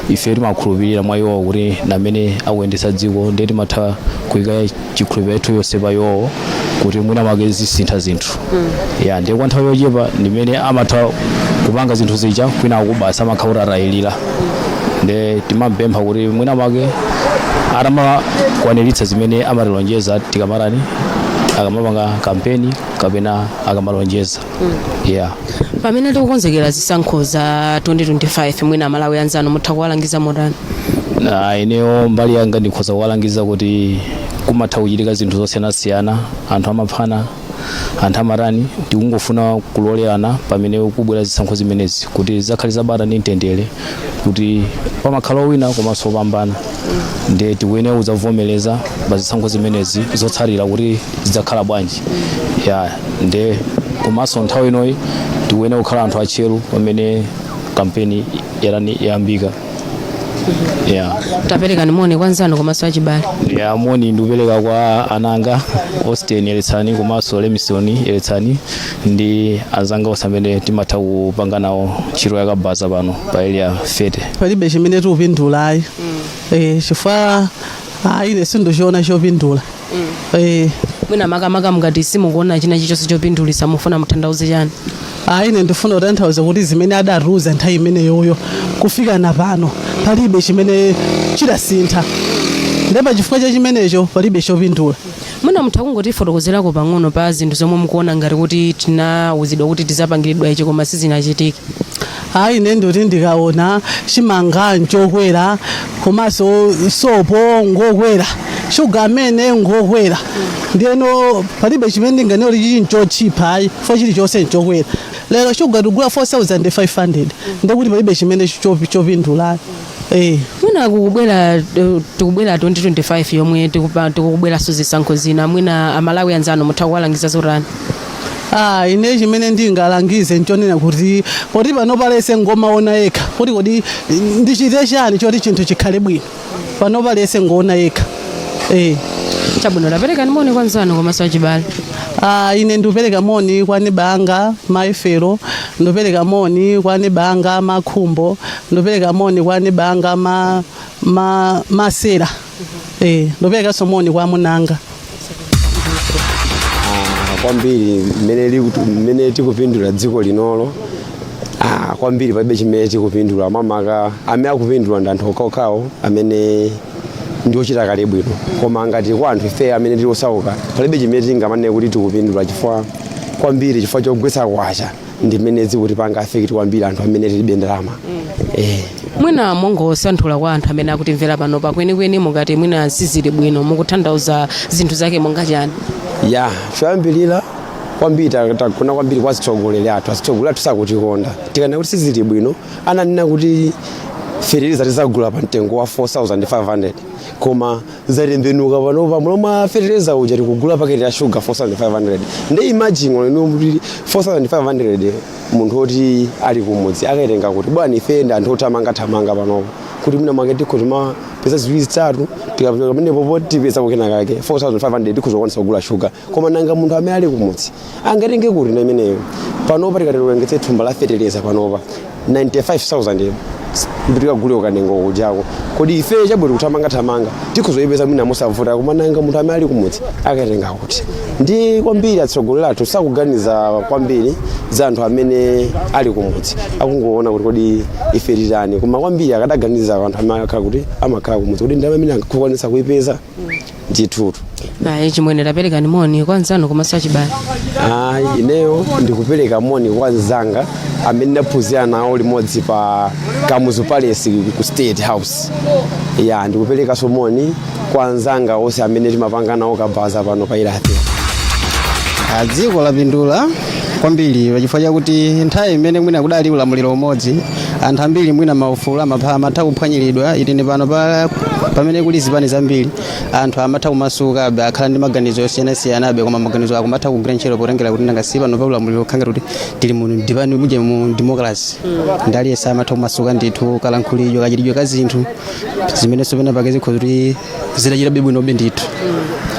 ife timakhulupirira mwa iwowo kuti namene akuyendetsa dziko, ndiye timatha kuyika chikhulupiriro chathu yonse pa iwowo kuti mwina mwake zisintha zinthu. Ya, ndiye kwa nthawi yochepa ndimene amatha kupanga zinthu zija, kwina basi amakhala kuti atayilira. Ndiye timapempha kuti mwina mwake atamakwaniritsa zimene amatilonjeza tikamatani, akamapanga kampeni kapena akamalonjeza, yeah. Pamene tikukonzekera zisankho za 2025, mwina Amalawi anzanu mutha kuwalangiza motani? Na ineyo mbali yanga ndikhoza kuwalangiza kuti kumatha kuchitika zinthu zosiyanasiyana, anthu amaphana, anthu amatani. Tikungofuna kulolerana pamene kubwera zisankho zimenezi kuti zizakhale zabata ndi mtendere, kuti pamakhala owina komanso opambana. Ndiye tikuyenera kudzavomereza pa zisankho zimenezi zotsatira kuti zidzakhala bwanji, ya. Ndiye komanso nthawi inoyi tikuyenera kukhala anthu atcheru pamene kampeni yarani yayambika, yeah. Taperekani moni kwa anzanu komanso achibale. Ya, moni ndikupereka kwa ananga Austin Yeretsani komanso Lemison Yeretsani ndi anzanga onse amene timatha kupanga nawo ntchito yakabaza pano pa Area 30. Palibe chimene tikupindulayi, chifukwa ine sindichiona chopindula. Mwina makamaka mukati simukuona china chilichonse chopindulitsa, mufuna mutanthauze chani? Ayi, ine ndifuna kutanthauza kuti zimene adatiuza nthawi imeneyoyo kufika na pano palibe chimene chidasintha, ndipo chifukwa cha chimenecho palibe chopindula. Mwina mutha kungotifotokozerako pang'ono pa zinthu zomwe mukuona ngati kuti tinawuzidwa kuti tizapangiridwa ichi koma sizinachitike? Ayi, ine ndikuti ndikaona chimanga nchokwera, komanso sopo ngokwera, shuga amene ngokwera, ndiyeno palibe chimene ndinganene kuti chichi nchotchipa, ayi, chifukwa chilichonse nchokwera. Lero shuga tikugula 4500, ndikuti palibe chimene chopindula. Mwina kukubwera tikubwera 2025 yomwe tikubweranso zisankho zina, mwina Amalawi anzanu mutha kuwalangiza zotani? Ine chimene ndingalangize nchonena kuti poti pano palese ngomaona yekha kuti kodi ndichite chani choti chinthu chikhale bwino, pano palese ngoona yekha. Chabwino, taperekani moni kwa anzanu komanso achibale. Ine ndikupereka moni kwa nibanga maifero, ndikupereka moni kwa nibanga makhumbo, ndikupereka moni kwa nibanga ma masera, ndikuperekanso moni kwa munanga. Kwambiri mmene tikupindula dziko linolo, kwambiri palibe chimene tikupindula. Mamaka amene akupindula ndi anthu okhaokhawo amene ndi ochita kale bwino, koma ngati kwa anthu ife amene tili osauka palibe chimene tingamanene kuti tikupindula, chifukwa kwambiri chifukwa chogwetsa kwacha ndi mmene zikutipanga affect kwambiri anthu amene tilibe ndalama. Mwina mongosanthula kwa anthu amene akutimvera panopa, kwenikweni mukati mwina sizili bwino, mukutanthauza zinthu zake monga chani? Ya, choyambirira kwambiri tagona kwambiri kwa atsogoleri athu. Atsogoleri athu sakutikonda. Tikana kuti sizili bwino, ananena kuti fetereza tizagula pa mtengo wa 4500, koma zatembenuka. Panopa mulomwe fetereza uja tikugula paketi ya shuga 4500. Ndi imagine inu kuti 4500 munthu oti ali kumudzi akaitenga kuti bwana? Ife ndi anthu othamangathamanga panopo kuti mwina mwake tikho timapeza ziwiri zitatu, tikapita pamenepopo tipeza kukena kake 4500 tikho kugula shuga, koma nanga munthu amene ali kumudzi angatenge kuti na imeneyo? Panopa tikati tiwerengetse thumba la fetereza panopa 95000. Tikagule ukanengo kujako kodi ife chabwino kuthamangathamanga tikhozoyipeza mwina mosavuta, koma nanga munthu amene ali kumudzi akatenga kuti? Ndi kwambiri atsogoleri athu sakuganiza kwambiri za anthu amene ali kumudzi, akungoona kuti kodi ife titani, koma kwambiri akadaganiza anthu amene akhala kuti amakhala kumudzi kuti ndalama imene angakwanisa kuyipeza ndithutu. Ayi chimwene, taperekani moni kwa anzanu komanso achibale. Ayi, ineyo ndikupereka moni kwa anzanga amene ndaphunzira nawo limodzi pa Kamuzu Palace ku State House. Ya, ndikuperekanso moni kwa anzanga onse amene timapanga nawo kabaza pano pa Irathi. Ah, dziko lapindula kwambiri chifukwa chakuti nthawi imene mwina kudali ulamuliro umodzi, anthu ambiri mwina maufulu amatha kuphwanyiridwa. Itini pano pamene kuli zipani zambiri, anthu amatha kumasukabe, akhala ndi maganizo osiyanasiyanabe, koma maganizo akumatha kugwira ntchito potengera kuti nanga si pano pa ulamuliro khanga kuti tili mu ndipani muje mu democracy, ndi aliyense amatha kumasuka ndithu, kalankhulidwe, kachitidwe ka zinthu zimenenso pena pake zikhoza kuti zidachitabe bwinobe ndithu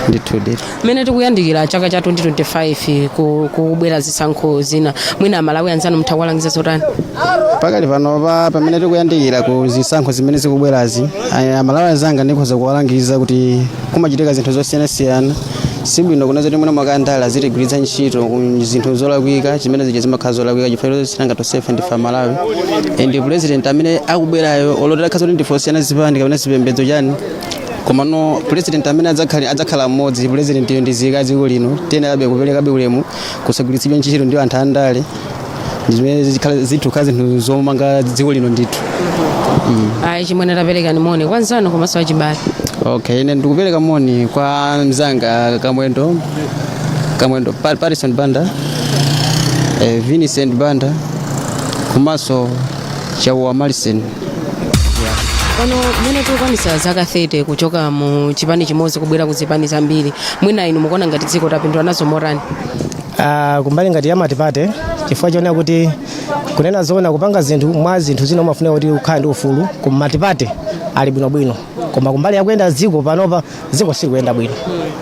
ndithu ndithu. Mmene tikuyandikira chaka cha 2025, kubwera zisankho zina, mwina Amalawi anzanu mutha kuwalangiza zotani? Pakali panopa, pamene tikuyandikira ku zisankho zimene zikubwerazi, Amalawi anzanga ndikhoza kuwalangiza kuti kumachitika zinthu zosiyanasiyana. Sibwino kuna zoti mwina mwakandala zitigwiritsa ntchito ku zinthu zolakwika, chimene zija zimakhala zolakwika, chifukwa sinanga tonsefe ndife Amalawi, and president amene akubwerayo, olotera khaza kuti ndife osiyana zipani kapena zipembedzo chani, komano president amene adzakhala mmodzi. President iyo ndi nzika dziko lino, tiyenerabe kuperekabe ulemu, kusagwiritsidwa ntchito ndi anthu andale, zimene zithu zinthu zomanga dziko lino ndithu. Ayi chimwene, taperekani moni kwa anzanu komanso achibale. Okay, ine ndikupereka moni kwa mzanga Kamwendo, Kamwendo Parison Banda, Vincent Banda komanso Chauwa Marison. Pano mmene tikukwanisa zaka 30 kuchoka mu chipani chimodzi kubwera ku zipani zambiri, mwina inu mukuona ngati dziko tapindula nazo motani? Kumbali ngati ya multiparty, chifukwa chonena kuti kunena zoona, kupanga zinthu mwa zinthu zina umafunika kuti ukhale ndi ufulu. Ku multiparty ali bwinobwino, koma kumbali yakuyenda dziko panopa, dziko silikuyenda bwino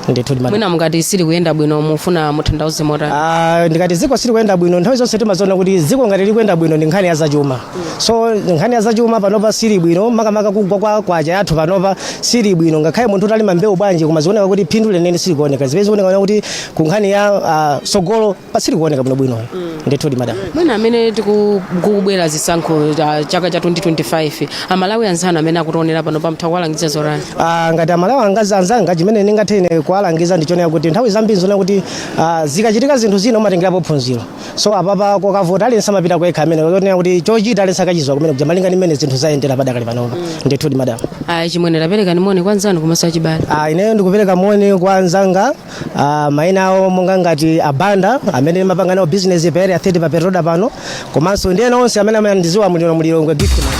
ndithu. Mwina mukati silikuyenda bwino, mufuna muthandauze motani? Ah, ndikati dziko silikuyenda bwino, nthawi zonse timaziona kuti dziko ngati likuyenda bwino ndi nkhani ya zachuma. So nkhani ya zachuma panopa sili bwino, makamaka kugwa kwa kwacha yathu panopa sili bwino. Ngakhale munthu utalima mbewu bwanji, koma zikuoneka kuti phindu lenene silikuoneka. Zimene zikuoneka kuti ku nkhani ya sogolo pasilikuoneka bwinobwino ndithu, madam. Mwina amene tikubwera zisankho za chaka cha 2025, Amalawi anzanu amene akutionera pano pamtha kuwalangiza zotani? Ah, ngati Amalawi angazi anzanga, chimene ndingathe ine kuwalangiza ndichonera kuti nthawi zambiri zona kuti zikachitika zinthu zina umatengerapo phunziro. So apapa kokavota aliyense amapita kwekha, amene onena kuti chochita aliyense akachizwa kumene kuja, malinga ndi mmene zinthu zayendera padakali panopa ndithu, madam. Ayi chimwene, taperekani moni kwa anzanu komanso achibale. Ah, ineyo ndikupereka moni kwa anzanga, mayina awo monga ngati Abanda amene mapanga nawo business pa Area 30 pa Petroda pano, komanso ndi ena onse amene amandiziwa mulilo mulilongwe gift man.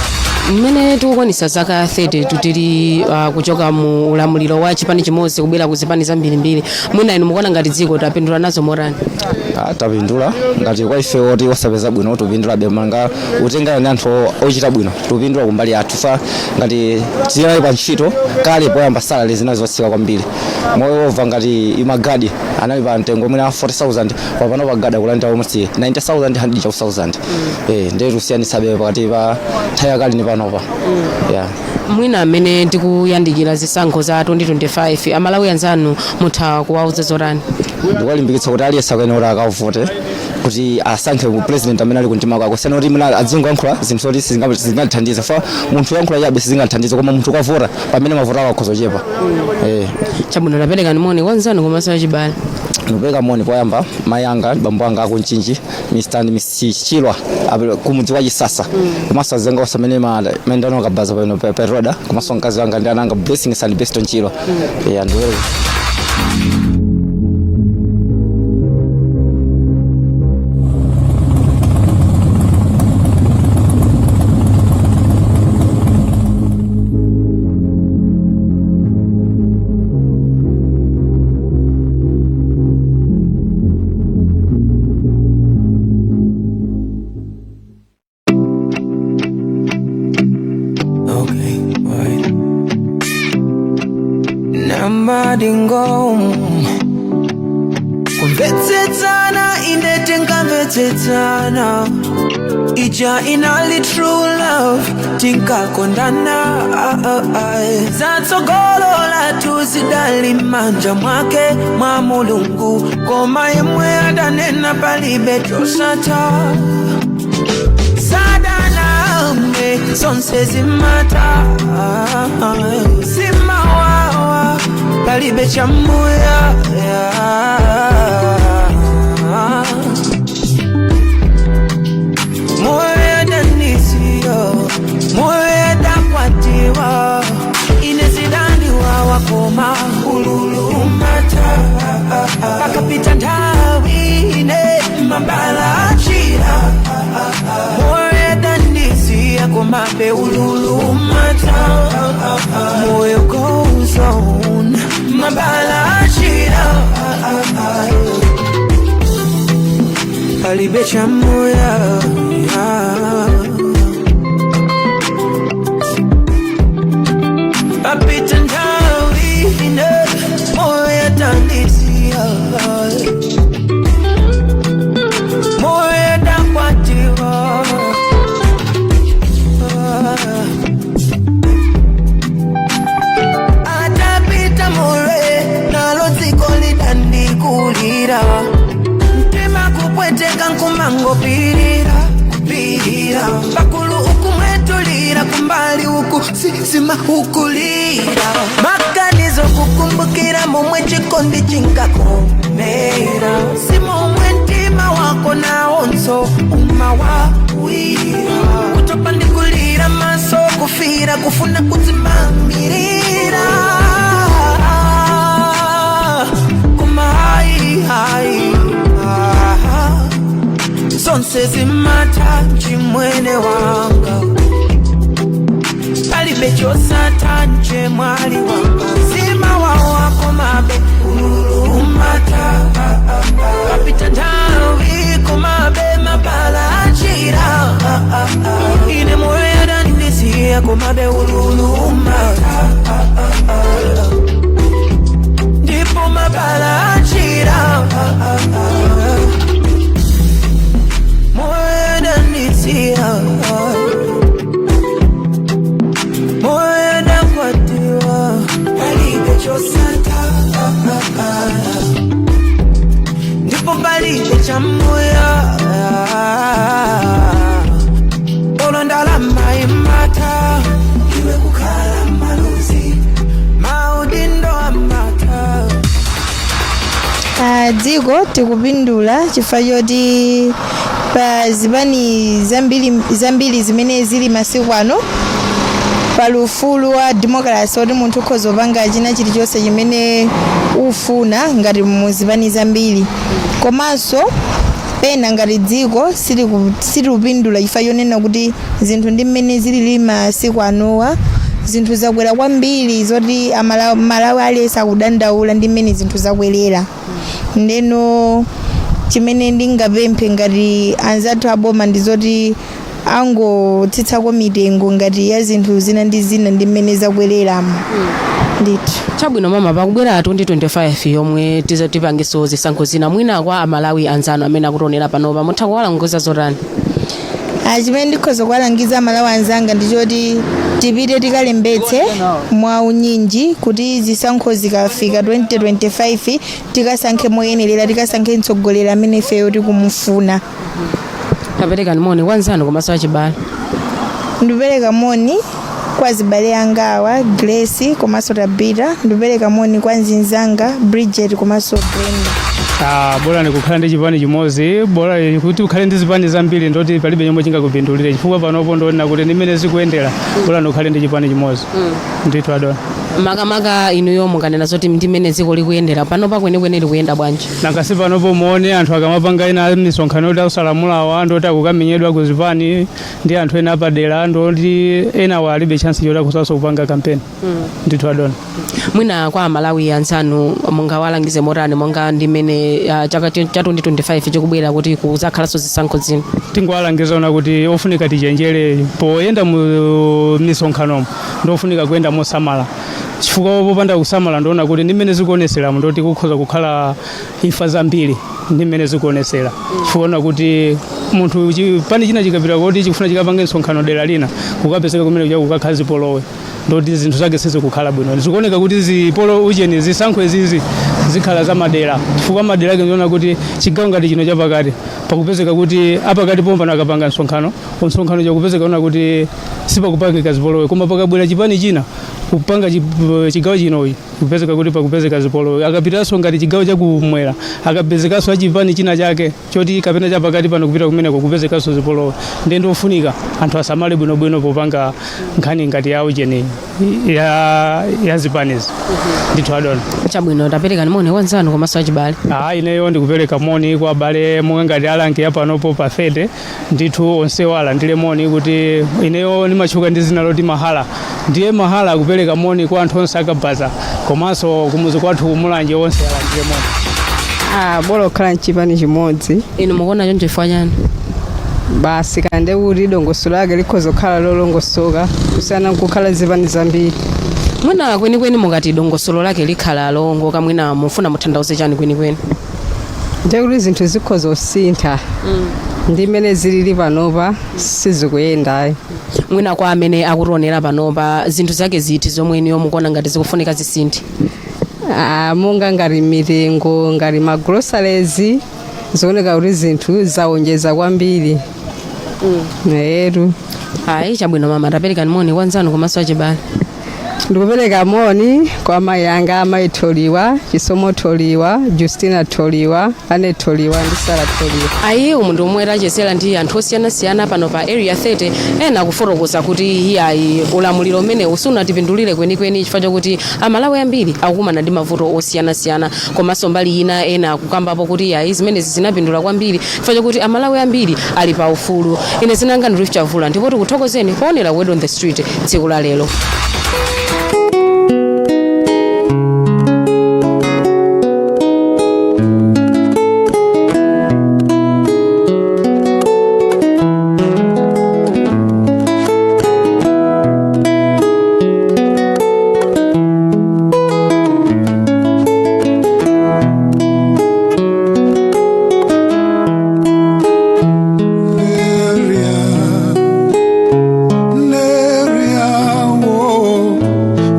Mmene tikukwanisa zaka 30 tili kuchoka mu ulamuliro wa chipani chimodzi kubwera ku zipani zambirimbiri, mwina inu mukuona ngati dziko tapindula nazo motani? Ah, tapindula ngati kwa ife oti osapeza bwino, tupindulabe manga utengana ndi anthu ochita bwino, tupindula kumbali yathu fa ngati tinali pa ntchito kale poyamba, salary zinali zotsika kwambiri. Moreover, ngati imagadi anali pa mtengo mwina 40,000, papano pagada kulandira almost 90,000, 100,000. Ndiye tusiyanisabe pakati pa nthawi yakale ndi panopa, yeah. Mwina amene tikuyandikira zisankho za 2025, Amalawi anzanu mutha kuwauza zotani? Ndikuwalimbikitsa kuti aliyense akuyenera kuti akavote kuti asankhe president amene ali kumtima kwake, kusiyana kuti mwina adzingoyankhula zinthu zoti sizingathandize. Fa munthu yankhula chabe sizingathandize, koma munthu ukavota pamene mavoti ako akhoza kuchepa. Chabwino, taperekani moni kwa anzanu komanso achibale. Ndikupereka moni poyamba mayi anga, bambo anga aku Mchinji, Mr and Mrs Chilwa, kumudzi wa Chisasa, komanso azenga onse amene maendano kabaza pano Petroda, komanso mkazi wanga ndi ananga Blessings and Beston Chilwa. Yeah, ndikupereka. Okay, wait. Namadingo, kumvetsetsana inde. Tinkamvetsetsana, ija inali true love, tinkakondana. Zatsogolo lathu zidali manja mwake mwa Mulungu, koma yemwe adanena palibe chosatha. Sadaname, zonse zimatha, zimawawa, palibe chamuyaya. Moyo adanisiya, moyo adakwatiwa, ine zidandiwawa koma ululu umatha. Pakapita nthawi ine mabala achira. Moyo adanisiya, komabe ululu umatha. Moyo goes on, mabala achira, palibe chamuyaya. Papita nthawi ine moyo adanisiya, moyo adakwatiwa. Atapita more nalo dziko lidandikulira, mtima kupweteka nkumangopirira kupirira, pakulu ukumwetulira, kumbali uku sisima ukulira, maganizo kukumbukira momwe chikondi chinkakomera, si momwe mtima wako nawonso umawawira, kutopa ndikulira, maso kufira, kufuna kudzimamirira, koma hai hai ah, zonse zimatha chimwene wanga, palibe chosatha chemwali wanga, zimawawa komabe ululu umatha. Papita nthawi komabe mabala achira, ine moyo adandisiya, komabe ululu umatha. Ndipo mabala achira, moyo adandisiya, moyo adakwatiwa, palibe chosatha, ndipo palibe chamuyaya. Olo ndalama imatha, iwe kukhala maluzi, maudindo amatha. Dziko tikupindula chifukwa choti pa zipani zambiri zambiri zimene zili masiku ano, pali ufulu wa democracy oti munthu ukhoza kupanga china chilichonse chimene ufuna ngati muzipani zambiri. Komanso pena ngati dziko silikupindula chifukwa chonena kuti zinthu ndi mmene zilili masiku anowa, zinthu zakwera kwambiri, zoti Malawi aliyense akudandaula ndi mmene zinthu zakwerera. Ndeno chimene ndingapemphe ngati anzathu aboma ndi zoti angotsitsako mitengo ngati ya zinthu zina ndi zina ndi mmene zakwereramo ndithu. Chabwino mama, pakubwera 2025 yomwe tipangenso zisankho zina, mwina kwa Amalawi anzanu amene akutionera panopa mutha kuwalangiza zotani? Chimene ndikhoza kuwalangiza Amalawi anzanga ndichoti tipite tikalembetse mwa unyinji, kuti zisankho zikafika 2025 tikasankhe moyenerera, tikasankhe mtsogoleri amene ifeyo tikumufuna. Taperekani moni kwa anzanu komanso achibale. Ndikupereka moni kwa azibale anga awa, Grace komanso Tabita. Ndikupereka moni kwa anzanga Bridget komanso Brenda. Bola ndikukhala ndi chipani chimodzi, bola kuti ukhale ndi zipani zambiri ndoti palibe chomwe chingakupindulire, chifukwa panopo ndionena kuti ndimene zikuyendera, bola ndikhale ndi chipani chimodzi ndithu adona. Makamaka inuyo mukanena zoti ndimene dziko likuyendera panopa, kwenikweni likuyenda bwanji? Nangasi panopo muone anthu akamapanga ena misonkhano yoti akusalamulawa, ndoti akukamenyedwa ku zipani ndi anthu ena apadera, ndoti ena alibe chance yoti akusaso kupanga kampeni ndithu adona. Mwina kwa Amalawi anzanu mungawalangize motani, monga ndimene chaka cha 2025 chikubwera kuti kuzakhalanso zisankho zina? Tingowalangiza ona kuti ofunika tichenjere poyenda mu misonkhanomo, ndofunika kuyenda mosamala. Chifukwa popanda kusamala, ndiona kuti ndi mmene zikuoneseramo, ndoti kukhoza kukhala imfa zambiri ndi mmene zikuonesera, chifukwa ona kuti munthu chipani china chikapita kuti chikufuna chikapange msonkhano dera lina, kukapezeka kumene kuja kukakhala zipolowe, ndoti zinthu zake sizikukhala bwino. Zikuoneka kuti zipolo ucheni zisankho izizi zikhala za madera, chifukwa madera ake ndiona kuti chigawo ngati chino chapakati pakupezeka kuti apakati pompano akapanga msonkhano, msonkhano chakupezeka ona kuti sipakupangika zipolowe, koma pakabwera chipani china kupanga chigawo chinoyi, kupezeka kuti pakupezeka zipolowe. Akapitanso ngati chigawo chakumwera, akapezekanso achipani china chake choti kapena chapakati pano kupita kumeneko, kupezekanso zipolowe. Ndiye ndofunika anthu asamale bwinobwino popanga nkhani ngati ya ucheni ya zipanizi ndithu, adona. Chabwino, tapereka moni kwa anzanu komanso achibale. Ah, ineyo ndikupereka moni kwa abale monga ngati alanki ya panopo pa 30 ndithu, onsewo alandire moni kuti ineyo ndimatchuka ndi zina loti Mahala. Ndiye Mahala akupereka moni kwa anthu onse akabaza komanso kumuzi kwathu kumulanje, onse alandire moni. Ah, bola kukhala mchipani chimodzi. Inu mukuona choncho chifukwa chani? Basi kande kuti dongosolo lake likhoza kukhala lolongosoka kusiyana nkukhala zipani zambiri. Mwina kwenikweni mukati dongosolo lake likhala lowongoka, mwina mufuna muthandauze chani kwenikweni? Ndiye kuti zinthu zikhoza kusintha, ndi mmene zilili panopa sizikuyendayi. Mwina kwa amene akutionera panopa, zinthu zake ziti zomwe inuyo mukuona ngati zikufunika zisinthe? Ah, monga ngati mitengo, ngati ma groceries, zikuoneka kuti zinthu zawonjeza kwambiri etu. Ayi, chabwino mama, tapereka moni kwa anzanu komanso achibale. Ndikupereka moni kwa amayi anga, amayi Tholiwa, Chisomo Tholiwa, Justina Tholiwa, Ane Tholiwa ndi Sara Tholiwa. Ayi, umu ndi omwe tachezera ndi anthu osiyanasiyana pano pa Area 30. Ena akufotokoza kuti iyayi, ulamuliro umene sunatipindulire kwenikweni chifukwa chokuti Amalawi ambiri akukumana ndi mavuto osiyanasiyana, komanso mbali ina ena akukambapo kuti iyayi, zimenezi zinapindula kwambiri chifukwa chokuti Amalawi ambiri ali pa ufulu. Ine dzina langa ndi Ruth Chavula, ndipo tikuthokozeni poonera Word on the Street tsiku la lero. Neria, Neria, oh,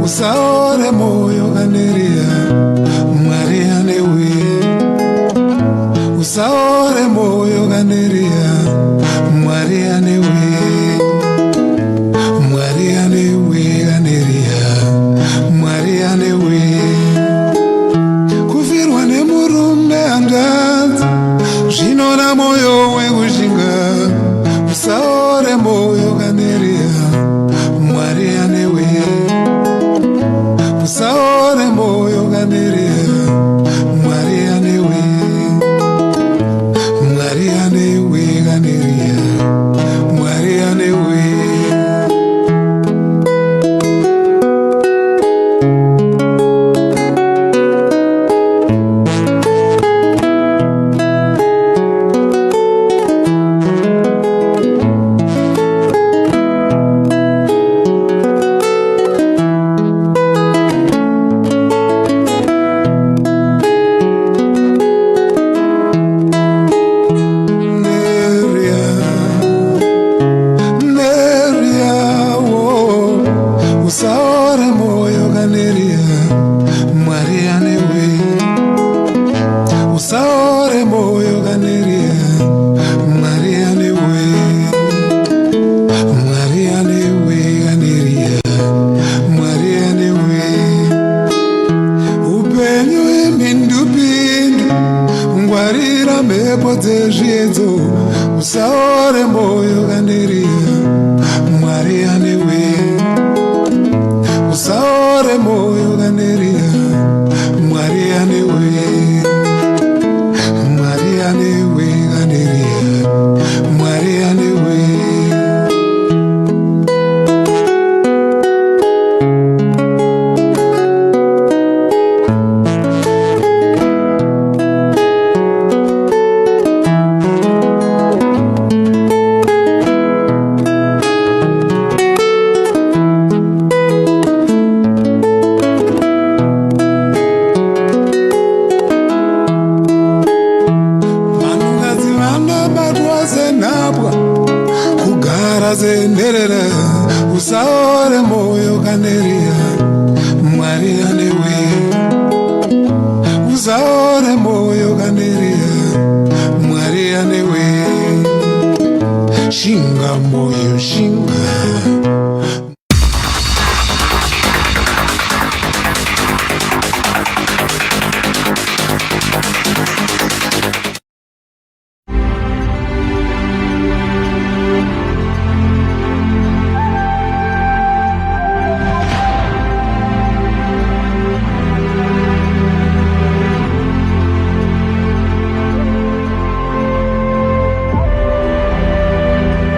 usaore moyo kaNeria, Mwari anewe. Usaore moyo kaNeria, Mwari anewe. Mwari anewe kaNeria, Mwari anewe. Kufirwa nemurume hanzvadzi zvinoda moyo wekushinga. Usaore moyo kaNeria, Mwari anewe. Usaore moyo kaNeria, Mwari anewe. Mwari anewe kaNeria, Mwari anewe. Neria, Neria, oh, usaore moyo kaNeria, Mwari anewe. Usaore moyo kaNeria, Mwari anewe. Mwari anewe kaNeria, Mwari anewe. Upenyu imhindupindu, ngwarira mhepo dzezviedzo. Usaore moyo kaNeria, Mwari anewe. Usaore moyo kaNeria, Mwari anewe. Mwari anewe kaNeria, Mwari anewe. Kugara senhapwa, kugara senherera, usaore moyo kaneriya, Mwari anewe. Usaore moyo kaneriya, Mwari anewe. Shinga moyo, shinga.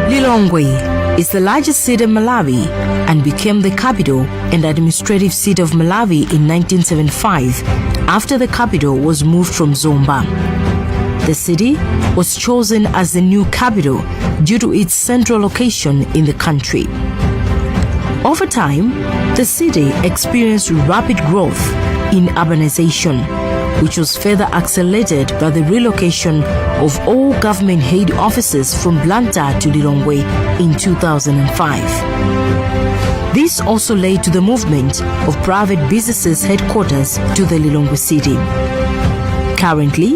Lilongwe is the largest city in Malawi and became the capital and administrative seat of Malawi in 1975 after the capital was moved from Zomba. The city was chosen as the new capital due to its central location in the country. Over time, the city experienced rapid growth in urbanization, which was further accelerated by the relocation of all government head offices from Blantyre to Lilongwe in 2005. This also led to the movement of private businesses' headquarters to the Lilongwe city. Currently,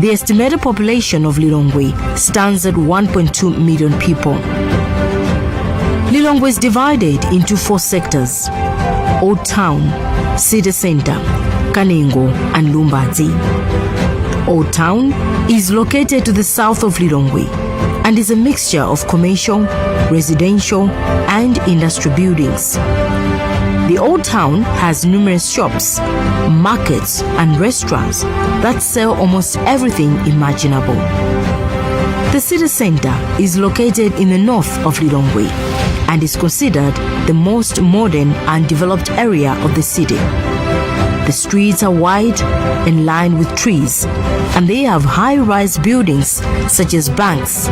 the estimated population of Lilongwe stands at 1.2 million people. Lilongwe is divided into four sectors: Old Town, City Center, Kanengo, and Lumbadzi. Old Town is located to the south of Lilongwe and is a mixture of commercial, residential, and industrial buildings. The Old Town has numerous shops, markets, and restaurants that sell almost everything imaginable. The city center is located in the north of Lilongwe and is considered the most modern and developed area of the city. The streets are wide and lined with trees, and they have high rise buildings such as banks,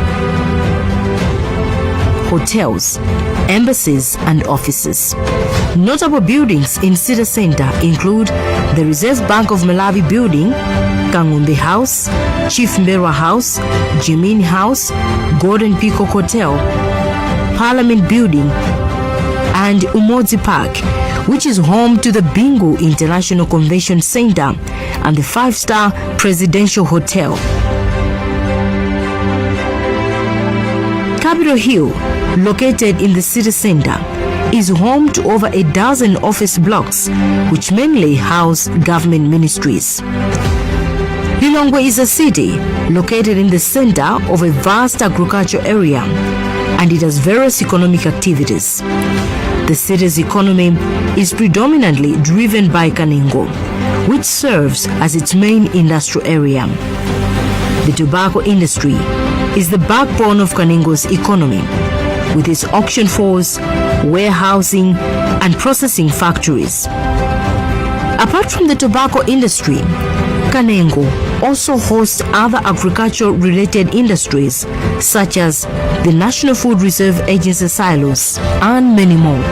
hotels, embassies, and offices. Notable buildings in city center include the Reserve Bank of Malawi building, Kangombe House, Chief M'mbelwa House, Jimin House, Golden Peacock Hotel, Parliament Building, and Umodzi Park, which is home to the Bingu International Convention Center and the five-star Presidential Hotel. Capitol Hill, located in the city center, is home to over a dozen office blocks, which mainly house government ministries. Lilongwe is a city located in the center of a vast agricultural area, and it has various economic activities. The city's economy is predominantly driven by Kanengo, which serves as its main industrial area. The tobacco industry is the backbone of Kanengo's economy, with its auction floors, warehousing, and processing factories. Apart from the tobacco industry, Kanengo also hosts other agricultural related industries such as the National Food Reserve Agency silos and many more.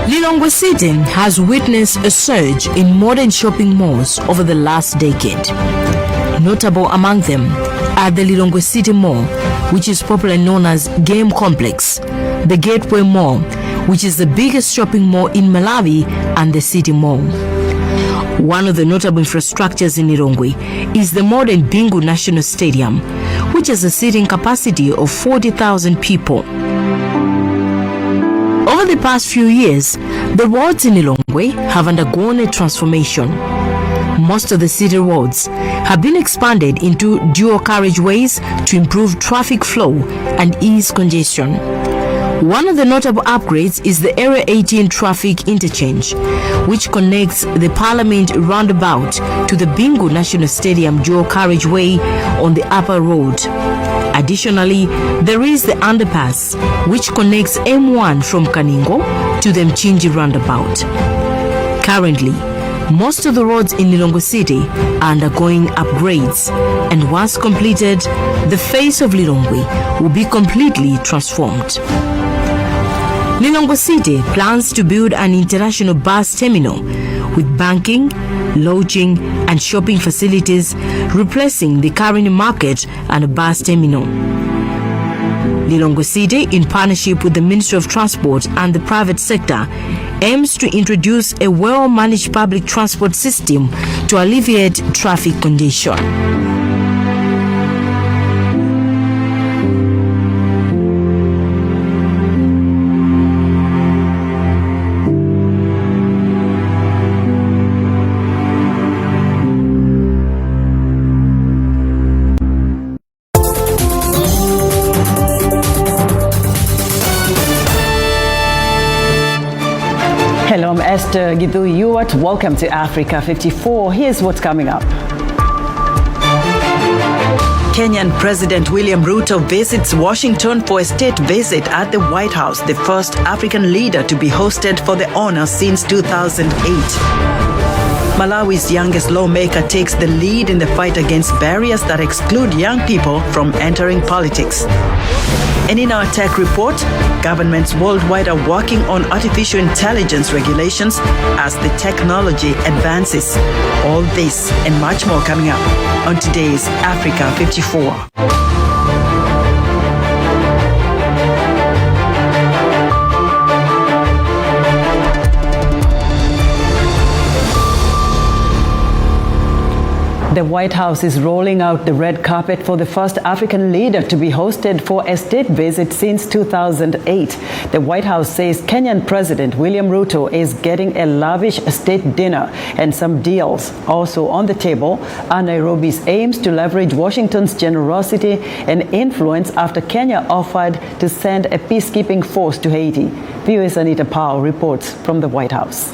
Lilongwe City has witnessed a surge in modern shopping malls over the last decade. Notable among them are the Lilongwe City Mall, which is popularly known as Game Complex, the Gateway Mall, which is the biggest shopping mall in Malawi, and the City Mall. One of the notable infrastructures in Lilongwe is the modern Bingu National Stadium, which has a seating capacity of 40,000 people. Over the past few years, the roads in Lilongwe have undergone a transformation. Most of the city roads have been expanded into dual carriageways to improve traffic flow and ease congestion. One of the notable upgrades is the Area 18 traffic interchange, which connects the Parliament roundabout to the Bingu National Stadium dual carriageway on the upper road. Additionally, there is the underpass, which connects M1 from Kanengo to the Mchinji roundabout. Currently, most of the roads in Lilongwe City are undergoing upgrades, and once completed, the face of Lilongwe will be completely transformed. Lilongwe City plans to build an international bus terminal with banking, lodging, and shopping facilities. replacing the current market and bus terminal. Lilongwe City, in partnership with the Ministry of Transport and the private sector, aims to introduce a well-managed public transport system to alleviate traffic congestion. Hello, I'm Esther Githui-Ewart. Welcome to Africa 54. Here's what's coming up. Kenyan President William Ruto visits Washington for a state visit at the White House, the first African leader to be hosted for the honor since 2008. Malawi's youngest lawmaker takes the lead in the fight against barriers that exclude young people from entering politics. And in our tech report, governments worldwide are working on artificial intelligence regulations as the technology advances. All this and much more coming up on today's Africa 54. The White House is rolling out the red carpet for the first African leader to be hosted for a state visit since 2008. The White House says Kenyan President William Ruto is getting a lavish state dinner and some deals. Also on the table are Nairobi's aims to leverage Washington's generosity and influence after Kenya offered to send a peacekeeping force to Haiti. VOA's Anita Powell reports from the White House.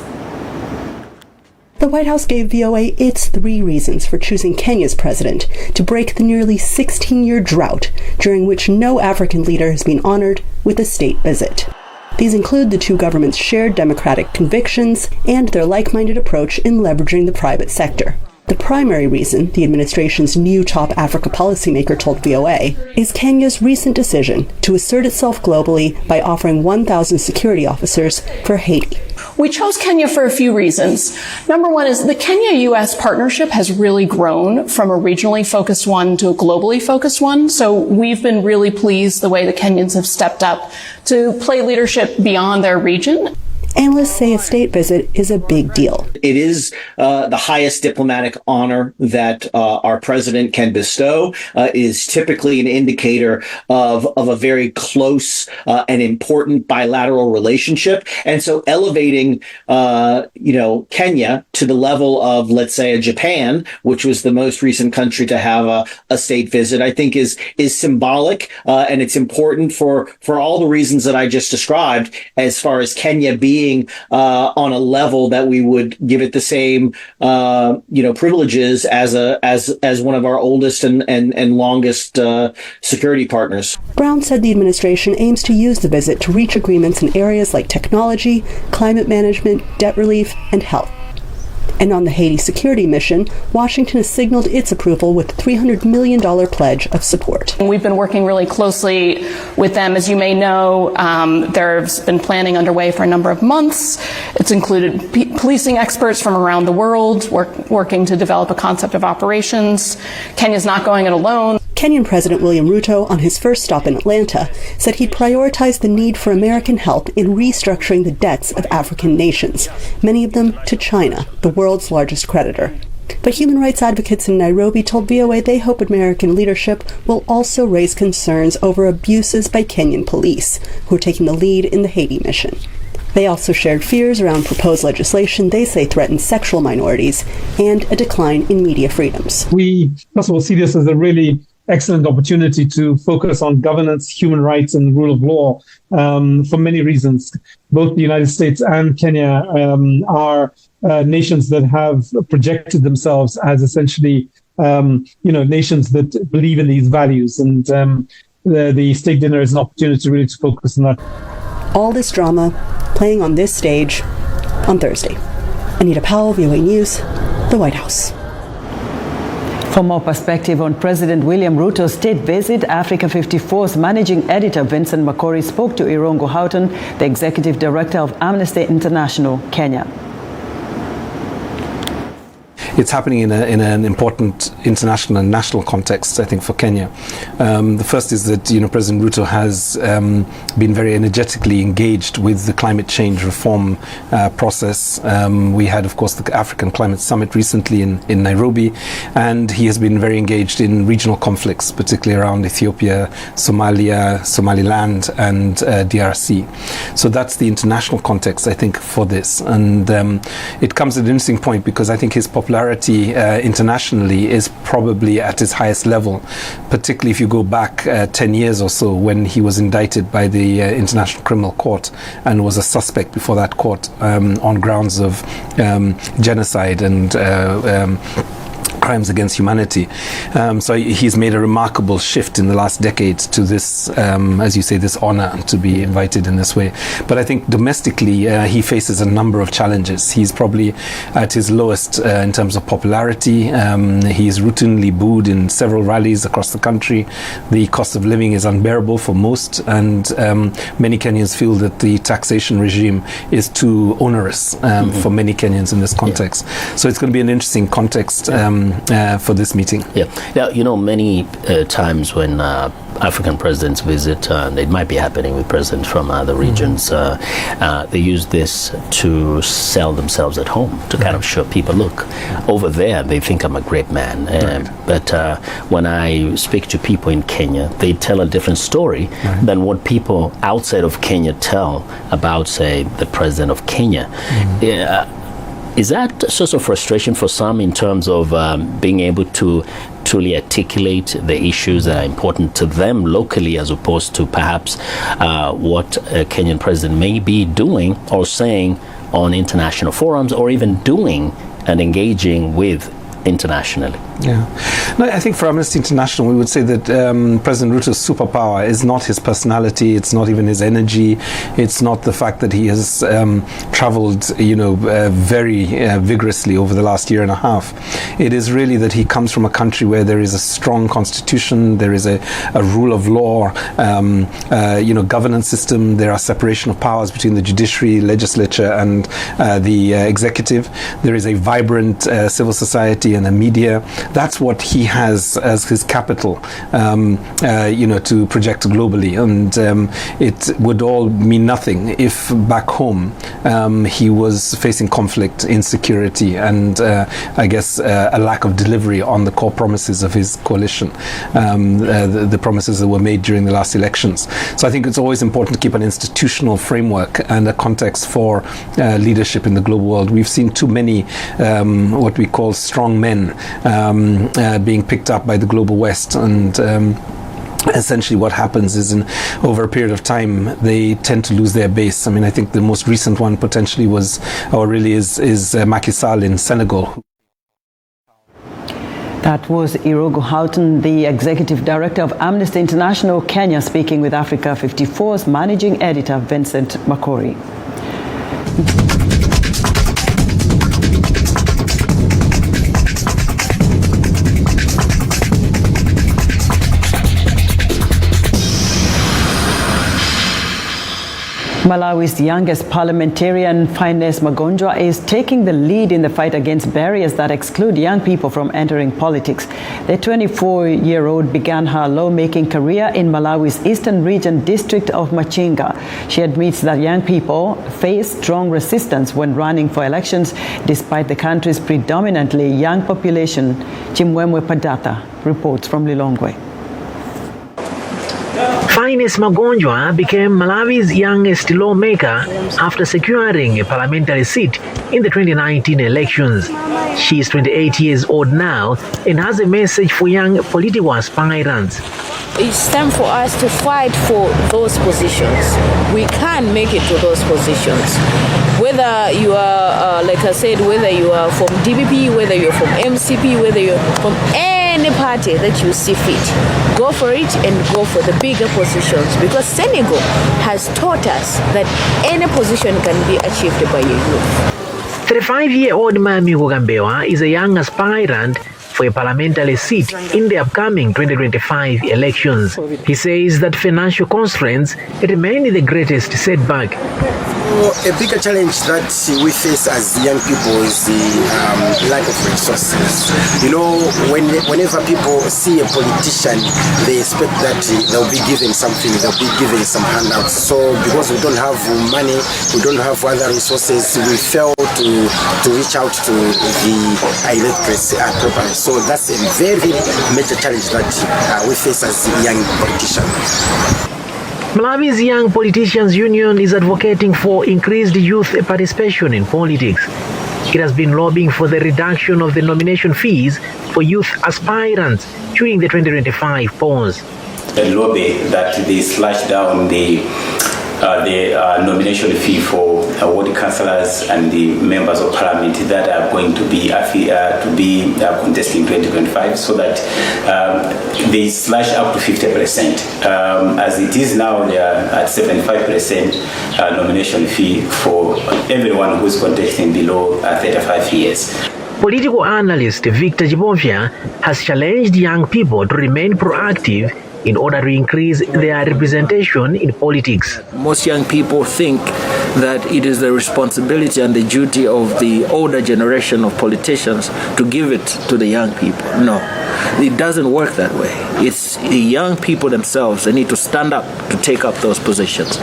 The White House gave VOA its three reasons for choosing Kenya's president to break the nearly 16-year drought during which no African leader has been honored with a state visit. These include the two governments' shared democratic convictions and their like-minded approach in leveraging the private sector. The primary reason, the administration's new top Africa policymaker told VOA, is Kenya's recent decision to assert itself globally by offering 1,000 security officers for Haiti. We chose Kenya for a few reasons. Number one is the Kenya-U.S. partnership has really grown from a regionally focused one to a globally focused one. So we've been really pleased the way the Kenyans have stepped up to play leadership beyond their region. Analysts say a state visit is a big deal. It is the highest diplomatic honor that our president can bestow. It is typically an indicator of a very close and important bilateral relationship. And so elevating, Kenya to the level of, let's say, a Japan, which was the most recent country to have a state visit, I think is symbolic. And it's important for all the reasons that I just described, as far as Kenya being on a level that we would give it the same, privileges as one of our oldest and longest security partners. Brown said the administration aims to use the visit to reach agreements in areas like technology, climate management, debt relief, and health. And on the Haiti security mission, Washington has signaled its approval with a $300 million pledge of support. We've been working really closely with them. As you may know, there's been planning underway for a number of months. It's included policing experts from around the world working to develop a concept of operations. Kenya's not going it alone. Kenyan President William Ruto, on his first stop in Atlanta, said he'd prioritize the need for American help in restructuring the debts of African nations, many of them to China, the world's largest creditor. But human rights advocates in Nairobi told VOA they hope American leadership will also raise concerns over abuses by Kenyan police, who are taking the lead in the Haiti mission. They also shared fears around proposed legislation they say threatens sexual minorities and a decline in media freedoms. We, first of all, see this as a really excellent opportunity to focus on governance, human rights, and the rule of law for many reasons. Both the United States and Kenya are nations that have projected themselves as essentially, nations that believe in these values. And the state dinner is an opportunity really to focus on that. All this drama playing on this stage on Thursday. Anita Powell, VOA News, the White House. For more perspective on President William Ruto's state visit, Africa 54's managing editor Vincent Makori spoke to Irungu Houghton, the executive director of Amnesty International, Kenya. It's happening in an important international and national context, I think, for Kenya. The first is that President Ruto has been very energetically engaged with the climate change reform process. We had, of course, the African Climate Summit recently in Nairobi, and he has been very engaged in regional conflicts, particularly around Ethiopia, Somalia, Somaliland, and DRC. So that's the international context, I think, for this. And it comes at an interesting point because I think his popularity internationally is probably at its highest level, particularly if you go back 10 years or so when he was indicted by the International Criminal Court and was a suspect before that court on grounds of genocide and crimes against humanity. So he's made a remarkable shift in the last decade to this, as you say, this honor to be invited in this way. But I think domestically, he faces a number of challenges. He's probably at his lowest in terms of popularity. He is routinely booed in several rallies across the country. The cost of living is unbearable for most, and many Kenyans feel that the taxation regime is too onerous for many Kenyans in this context. So it's going to be an interesting context for this meeting. Yeah. Now, many times when African presidents visit, and it might be happening with presidents from other regions, they use this to sell themselves at home, to kind of show people, look, over there they think I'm a great man. But when I speak to people in Kenya, they tell a different story than what people outside of Kenya tell about, say, the president of Kenya. Is that a source of frustration for some in terms of being able to truly articulate the issues that are important to them locally, as opposed to perhaps what a Kenyan president may be doing or saying on international forums, or even doing and engaging with internationally? Yeah. No, I think for Amnesty International, we would say that President Ruto's superpower is not his personality, it's not even his energy, it's not the fact that he has traveled, very vigorously over the last year and a half. It is really that he comes from a country where there is a strong constitution, there is a rule of law, governance system, there are separation of powers between the judiciary, legislature, and the executive. There is a vibrant civil society and a media. That's what he has as his capital, to project globally. And it would all mean nothing if back home he was facing conflict, insecurity, and I guess a lack of delivery on the core promises of his coalition, the promises that were made during the last elections. So I think it's always important to keep an institutional framework and a context for leadership in the global world. We've seen too many what we call strong men being picked up by the global West, and essentially what happens is over a period of time they tend to lose their base. I mean, I think the most recent one potentially was, or really is Macky Sall in Senegal. That was Irogo Houghton, the Executive Director of Amnesty International Kenya, speaking with Africa 54's Managing Editor, Vincent Makori. Malawi's youngest parliamentarian, Finess Magonjwa, is taking the lead in the fight against barriers that exclude young people from entering politics. The 24-year-old began her lawmaking career in Malawi's Eastern Region district of Machinga. She admits that young people face strong resistance when running for elections, despite the country's predominantly young population. Chimwemwe Padatha reports from Lilongwe. Finess Magonjwa became Malawi's youngest lawmaker after securing a parliamentary seat in the 2019 elections. She is 28 years old now and has a message for young political aspirants. It's time for us to fight for those positions. We can make it to those positions. Whether you are, like I said, whether you are from DPP, whether you're from MCP, whether you're from any party that you see fit, go for it and go for the bigger positions, because Senegal has taught us that any position can be achieved by a youth. 35-year-old Mami Kukambewa is a young aspirant for a parliamentary seat in the upcoming 2025 elections. He says that financial constraints remain the greatest setback. So a bigger challenge that we face as young people is the lack of resources. Whenever people see a politician, they expect that they'll be given something, they'll be given some handouts. So because we don't have money, we don't have other resources, we fail to reach out to the electorates properly. So that's a very, very major challenge that we face as young politicians. Malawi's Young Politicians Union is advocating for increased youth participation in politics. It has been lobbying for the reduction of the nomination fees for youth aspirants during the 2025 polls. A lobby that they slash down the nomination fee for ward councillors and the members of parliament that are going to be contesting 2025, so that they slash up to 50%. As it is now, they are at 75% nomination fee for everyone who is contesting below 35 years. Political analyst Victor Chipofya has challenged young people to remain proactive in order to increase their representation in politics. Most young people think that it is the responsibility and the duty of the older generation of politicians to give it to the young people. No, it doesn't work that way. It's the young people themselves that need to stand up to take up those positions.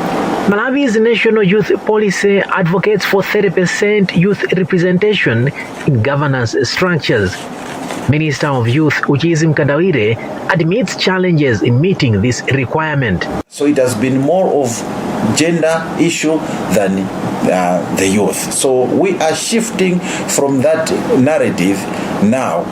Malawi's National Youth Policy advocates for 30% youth representation in governance structures. Minister of Youth Uchizi Mkandawire admits challenges in meeting this requirement. So it has been more of gender issue than the youth. So we are shifting from that narrative now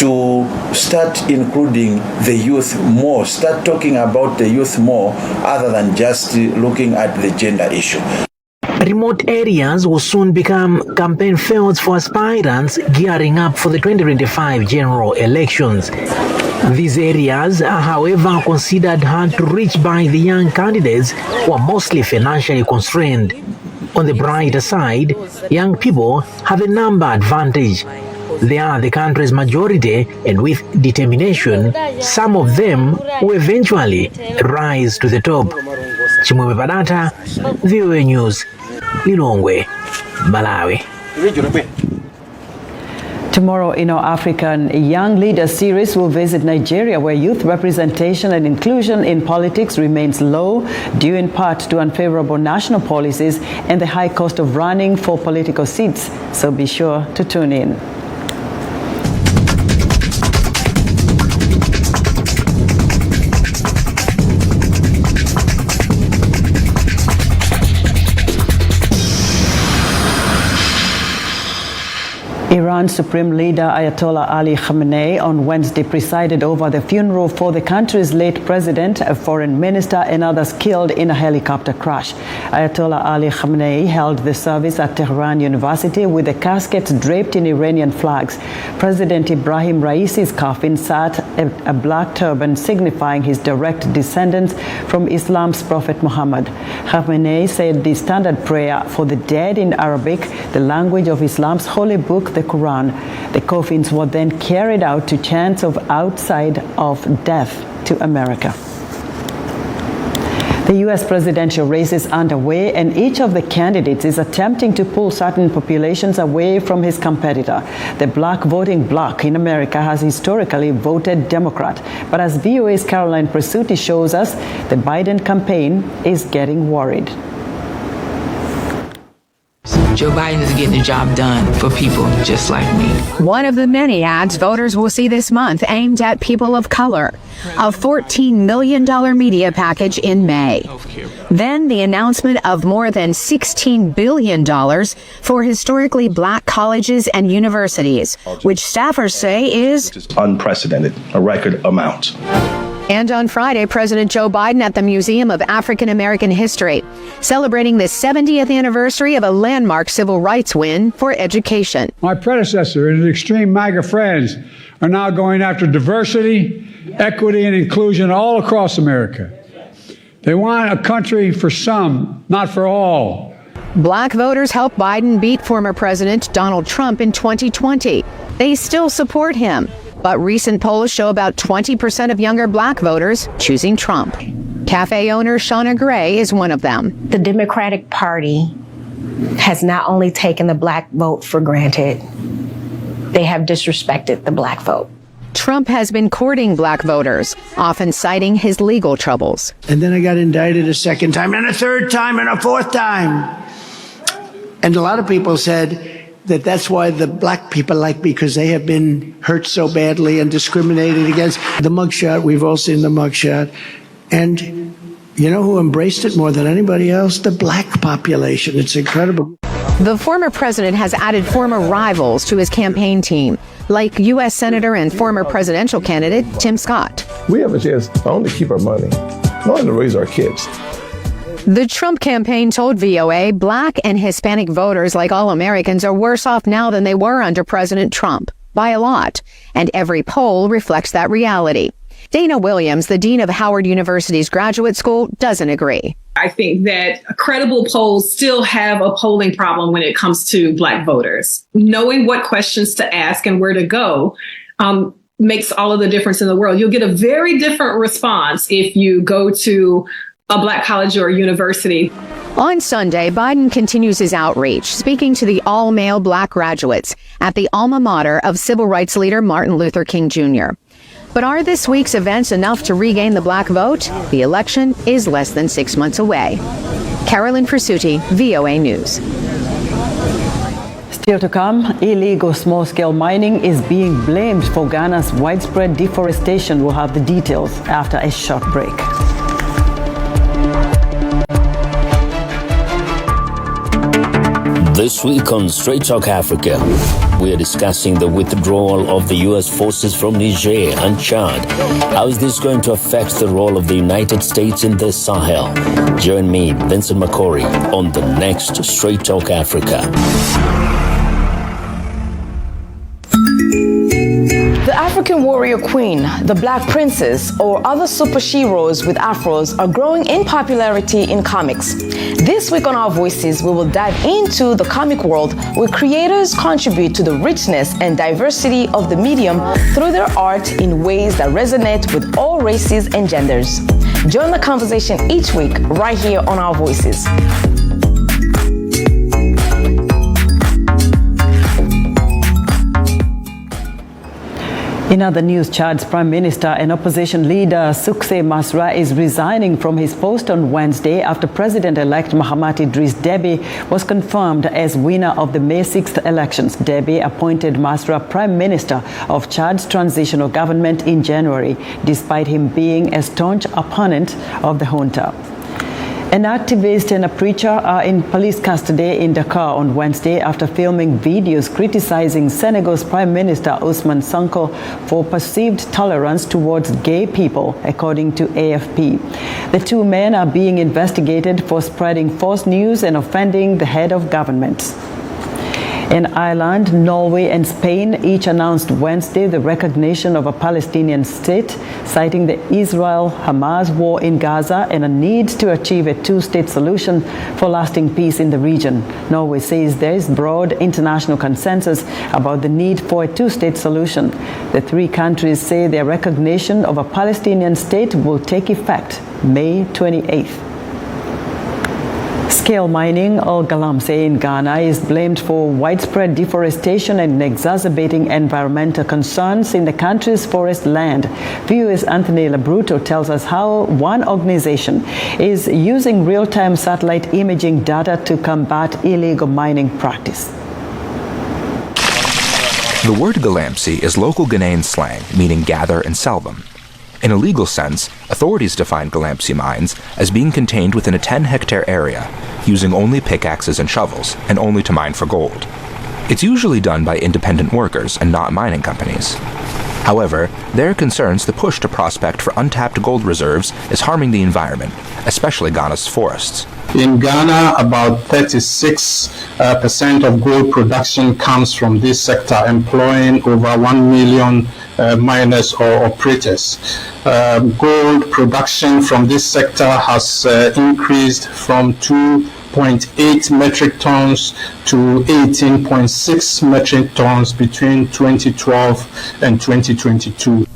to start including the youth more, start talking about the youth more, other than just looking at the gender issue. Remote areas will soon become campaign fields for aspirants gearing up for the 2025 general elections. These areas are, however, considered hard to reach by the young candidates who are mostly financially constrained. On the brighter side, young people have a number advantage. They are the country's majority, and with determination, some of them will eventually rise to the top. Chimwemwe Padata, VOA News, Lilongwe, Malawi. Tomorrow in our African Young Leaders series, we'll visit Nigeria, where youth representation and inclusion in politics remains low, due in part to unfavorable national policies and the high cost of running for political seats. So be sure to tune in. Iran's Supreme Leader Ayatollah Ali Khamenei on Wednesday presided over the funeral for the country's late president, a foreign minister, and others killed in a helicopter crash. Ayatollah Ali Khamenei held the service at Tehran University with the caskets draped in Iranian flags. President Ibrahim Raisi's coffin sat a black turban signifying his direct descendants from Islam's Prophet Muhammad. Khamenei said the standard prayer for the dead in Arabic, the language of Islam's holy book, the Quran. The coffins were then carried out to chants of outside of death to America. The U.S. presidential race is underway, and each of the candidates is attempting to pull certain populations away from his competitor. The black voting bloc in America has historically voted Democrat, but as VOA's Caroline Presutti shows us, the Biden campaign is getting worried. Joe Biden is getting the job done for people just like me. One of the many ads voters will see this month aimed at people of color. A $14 million media package in May. Then the announcement of more than $16 billion for historically black colleges and universities, which staffers say is unprecedented, a record amount. And on Friday, President Joe Biden at the Museum of African American History, celebrating the 70th anniversary of a landmark civil rights win for education. My predecessor and his extreme MAGA friends are now going after diversity, equity, and inclusion all across America. They want a country for some, not for all. Black voters helped Biden beat former President Donald Trump in 2020. They still support him. But recent polls show about 20% of younger black voters choosing Trump. Cafe owner Shauna Gray is one of them. The Democratic Party has not only taken the black vote for granted, they have disrespected the black vote. Trump has been courting black voters, often citing his legal troubles. And then I got indicted a second time, and a third time, and a fourth time. And a lot of people said that that's why the black people like me, because they have been hurt so badly and discriminated against. The mugshot, we've all seen the mugshot. And you know who embraced it more than anybody else? The black population. It's incredible. The former president has added former rivals to his campaign team, like U.S. Senator and former presidential candidate Tim Scott. We have a chance not only to keep our money, not only to raise our kids. The Trump campaign told VOA black and Hispanic voters, like all Americans, are worse off now than they were under President Trump, by a lot. And every poll reflects that reality. Dana Williams, the dean of Howard University's graduate school, doesn't agree. I think that credible polls still have a polling problem when it comes to black voters. Knowing what questions to ask and where to go makes all of the difference in the world. You'll get a very different response if you go to a black college or university. On Sunday, Biden continues his outreach, speaking to the all-male black graduates at the alma mater of civil rights leader Martin Luther King Jr. But are this week's events enough to regain the black vote? The election is less than 6 months away. Carolyn Presutti, VOA News. Still to come, illegal small-scale mining is being blamed for Ghana's widespread deforestation. We'll have the details after a short break. This week on Straight Talk Africa, we are discussing the withdrawal of the U.S. forces from Niger and Chad. How is this going to affect the role of the United States in the Sahel? Join me, Vincent Makori, on the next Straight Talk Africa. The African warrior queen, the black princess, or other superheroes with afros are growing in popularity in comics. This week on Our Voices, we will dive into the comic world where creators contribute to the richness and diversity of the medium through their art in ways that resonate with all races and genders. Join the conversation each week right here on Our Voices. In other news, Chad's Prime Minister and opposition leader Succès Masra is resigning from his post on Wednesday after President-elect Mahamat Idriss Déby was confirmed as winner of the May 6th elections. Déby appointed Masra Prime Minister of Chad's transitional government in January, despite him being a staunch opponent of the junta. An activist and a preacher are in police custody in Dakar on Wednesday after filming videos criticizing Senegal's Prime Minister Ousmane Sonko for perceived tolerance towards gay people, according to AFP. The two men are being investigated for spreading false news and offending the head of government. In Ireland, Norway and Spain each announced Wednesday the recognition of a Palestinian state, citing the Israel-Hamas war in Gaza and a need to achieve a two-state solution for lasting peace in the region. Norway says there is broad international consensus about the need for a two-state solution. The three countries say their recognition of a Palestinian state will take effect May 28th. Scale mining, or galamsey in Ghana, is blamed for widespread deforestation and exacerbating environmental concerns in the country's forest land. VOA's Anthony Labruto tells us how one organization is using real-time satellite imaging data to combat illegal mining practice. The word galamsey is local Ghanaian slang, meaning gather and sell them. In a legal sense, authorities define galamsey mines as being contained within a 10-hectare area, using only pickaxes and shovels, and only to mine for gold. It's usually done by independent workers and not mining companies. However, there are concerns the push to prospect for untapped gold reserves is harming the environment, especially Ghana's forests. In Ghana, about 36% of gold production comes from this sector, employing over 1 million miners or operators. Gold production from this sector has increased from 2.8 metric tons to 18.6 metric tons between 2012 and 2022.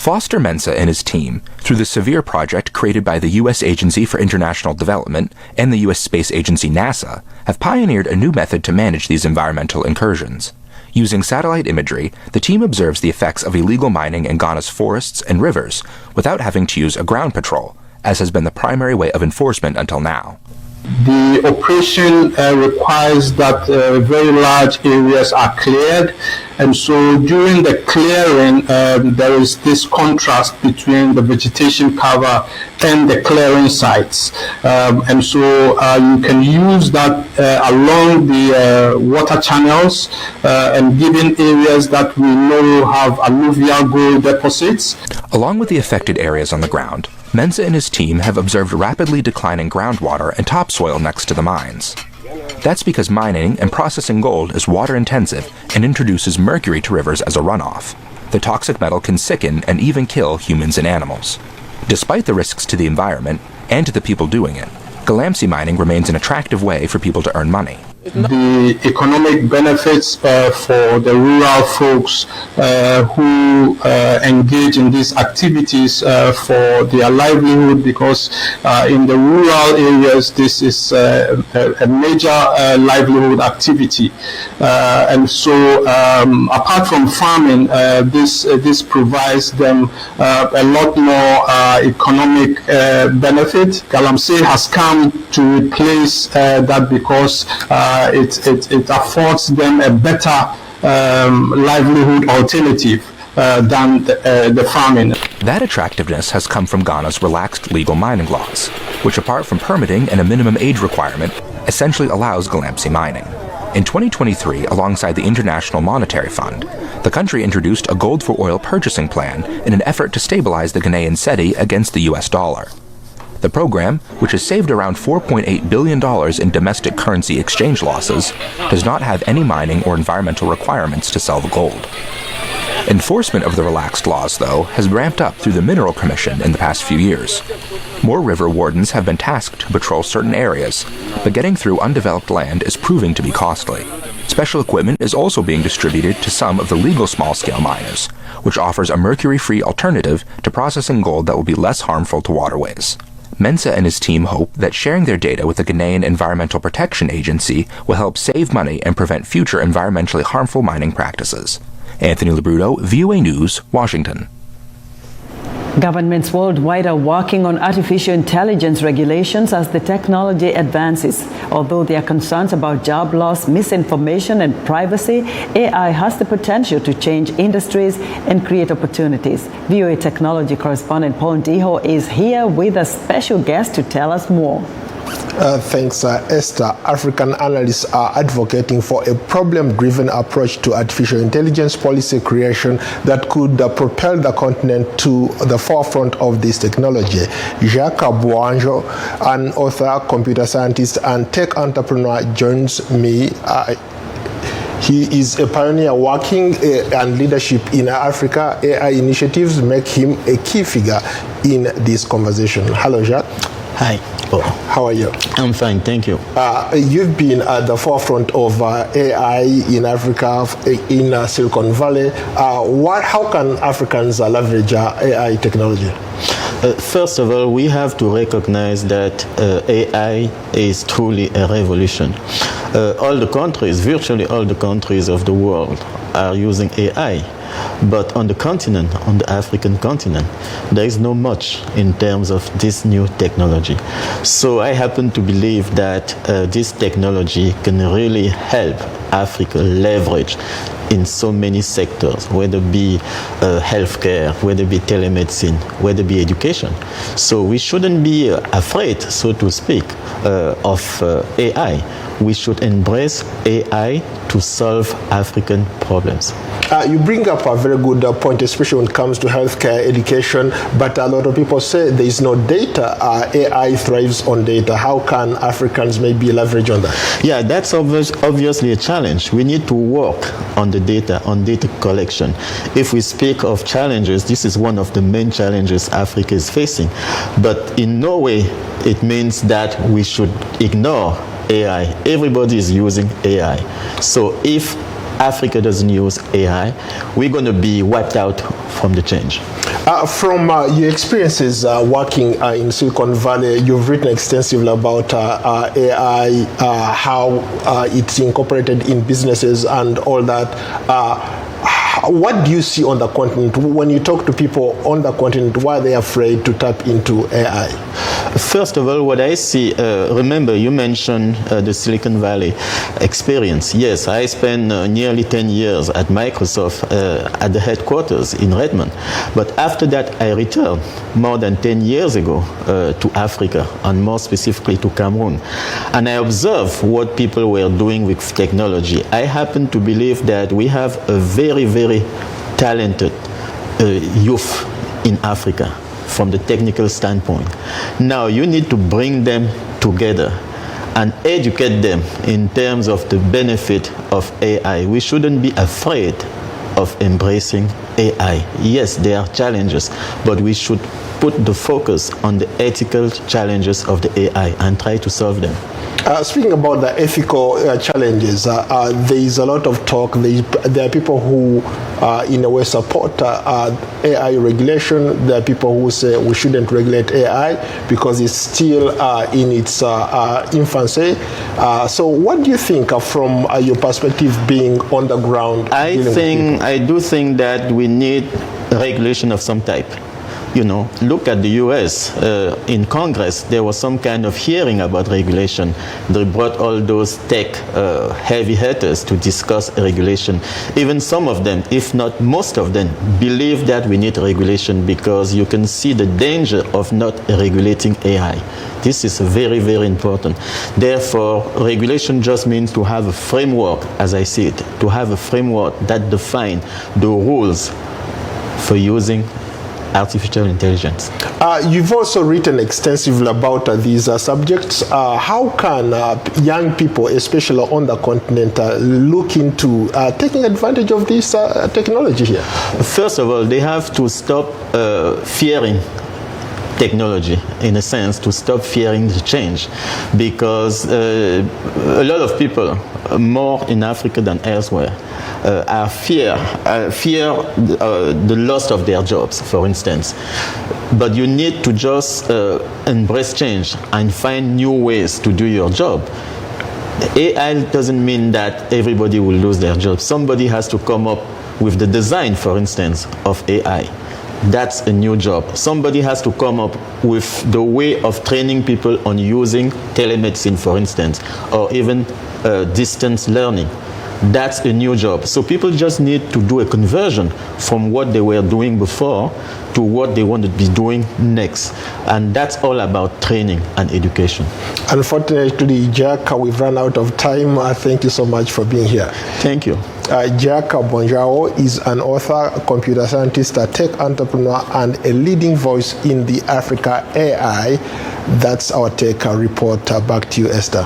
Foster Mensah and his team, through the SEVIRE project created by the U.S. Agency for International Development and the U.S. Space Agency NASA, have pioneered a new method to manage these environmental incursions. Using satellite imagery, the team observes the effects of illegal mining in Ghana's forests and rivers without having to use a ground patrol, as has been the primary way of enforcement until now. The operation requires that very large areas are cleared, and so during the clearing there is this contrast between the vegetation cover and the clearing sites, and so you can use that along the water channels and given areas that we know have alluvial gold deposits. Along with the affected areas on the ground, Mensah and his team have observed rapidly declining groundwater and topsoil next to the mines. That's because mining and processing gold is water-intensive and introduces mercury to rivers as a runoff. The toxic metal can sicken and even kill humans and animals. Despite the risks to the environment and to the people doing it, Galamsey mining remains an attractive way for people to earn money. The economic benefits for the rural folks who engage in these activities for their livelihood, because in the rural areas this is a major livelihood activity, and so apart from farming, this provides them a lot more economic benefit. Galamsey has come to replace that because it affords them a better livelihood alternative than the farming. That attractiveness has come from Ghana's relaxed legal mining laws, which apart from permitting and a minimum age requirement, essentially allows Galamsey mining. In 2023, alongside the International Monetary Fund, the country introduced a gold for oil purchasing plan in an effort to stabilize the Ghanaian cedi against the US dollar. The program, which has saved around $4.8 billion in domestic currency exchange losses, does not have any mining or environmental requirements to sell the gold. Enforcement of the relaxed laws, though, has ramped up through the Mineral Commission in the past few years. More river wardens have been tasked to patrol certain areas, but getting through undeveloped land is proving to be costly. Special equipment is also being distributed to some of the legal small-scale miners, which offers a mercury-free alternative to processing gold that will be less harmful to waterways. Mensah and his team hope that sharing their data with the Ghanaian Environmental Protection Agency will help save money and prevent future environmentally harmful mining practices. Anthony Labruto, VOA News, Washington. Governments worldwide are working on artificial intelligence regulations as the technology advances. Although there are concerns about job loss, misinformation, and privacy, AI has the potential to change industries and create opportunities. VOA technology correspondent Paul Ndiho is here with a special guest to tell us more. Thanks, Esther. African analysts are advocating for a problem-driven approach to artificial intelligence policy creation that could propel the continent to the forefront of this technology. Jacques Bouanjo, an author, computer scientist, and tech entrepreneur, joins me. He is a pioneer working and leadership in Africa. AI initiatives make him a key figure in this conversation. Hello, Jacques. Hi. Oh, how are you? I'm fine, thank you. You've been at the forefront of AI in Africa, in Silicon Valley. How can Africans leverage AI technology? First of all, we have to recognize that AI is truly a revolution. All the countries, virtually all the countries of the world are using AI. But on the continent, on the African continent, there is no much in terms of this new technology. So I happen to believe that this technology can really help Africa leverage in so many sectors, whether it be healthcare, whether it be telemedicine, whether it be education. So we shouldn't be afraid, so to speak, of AI. We should embrace AI to solve African problems. You bring up a very good point, especially when it comes to healthcare, education, but a lot of people say there is no data. AI thrives on data. How can Africans maybe leverage on that? Yeah, that's obviously a challenge. We need to work on the data, on data collection. If we speak of challenges, this is one of the main challenges Africa is facing. But in no way it means that we should ignore AI. Everybody is using AI. So if Africa doesn't use AI, we're going to be wiped out from the change. From your experiences working in Silicon Valley, you've written extensively about AI, how it's incorporated in businesses and all that. What do you see on the continent? When you talk to people on the continent, why are they afraid to tap into AI? First of all, what I see, remember you mentioned the Silicon Valley experience. Yes, I spent nearly 10 years at Microsoft at the headquarters in Redmond. But after that, I returned more than 10 years ago to Africa, and more specifically to Cameroon. And I observed what people were doing with technology. I happen to believe that we have a very, very talented youth in Africa from the technical standpoint. Now you need to bring them together and educate them in terms of the benefit of AI. We shouldn't be afraid of embracing AI. Yes, there are challenges, but we should put the focus on the ethical challenges of the AI and try to solve them. Speaking about the ethical challenges, there is a lot of talk. There are people who, in a way, support AI regulation. There are people who say we shouldn't regulate AI because it's still in its infancy. So what do you think from your perspective being on the ground? I do think that we need regulation of some type. You know, look at the US. In Congress, there was some kind of hearing about regulation. They brought all those tech heavy hitters to discuss regulation. Even some of them, if not most of them, believe that we need regulation because you can see the danger of not regulating AI. This is very, very important. Therefore, regulation just means to have a framework, as I see it, to have a framework that defines the rules for using artificial intelligence. You've also written extensively about these subjects. How can young people, especially on the continent, look into taking advantage of this technology here? First of all, they have to stop fearing technology, in a sense, to stop fearing the change, because a lot of people, more in Africa than elsewhere, fear the loss of their jobs, for instance. But you need to just embrace change and find new ways to do your job. AI doesn't mean that everybody will lose their job. Somebody has to come up with the design, for instance, of AI. That's a new job. Somebody has to come up with the way of training people on using telemedicine, for instance, or even distance learning. That's a new job. So people just need to do a conversion from what they were doing before to what they want to be doing next. And that's all about training and education. Unfortunately, Jack, we've run out of time. Thank you so much for being here. Thank you. Jack Bonjawo is an author, computer scientist, a tech entrepreneur, and a leading voice in the Africa AI. That's our tech report. Back to you, Esther.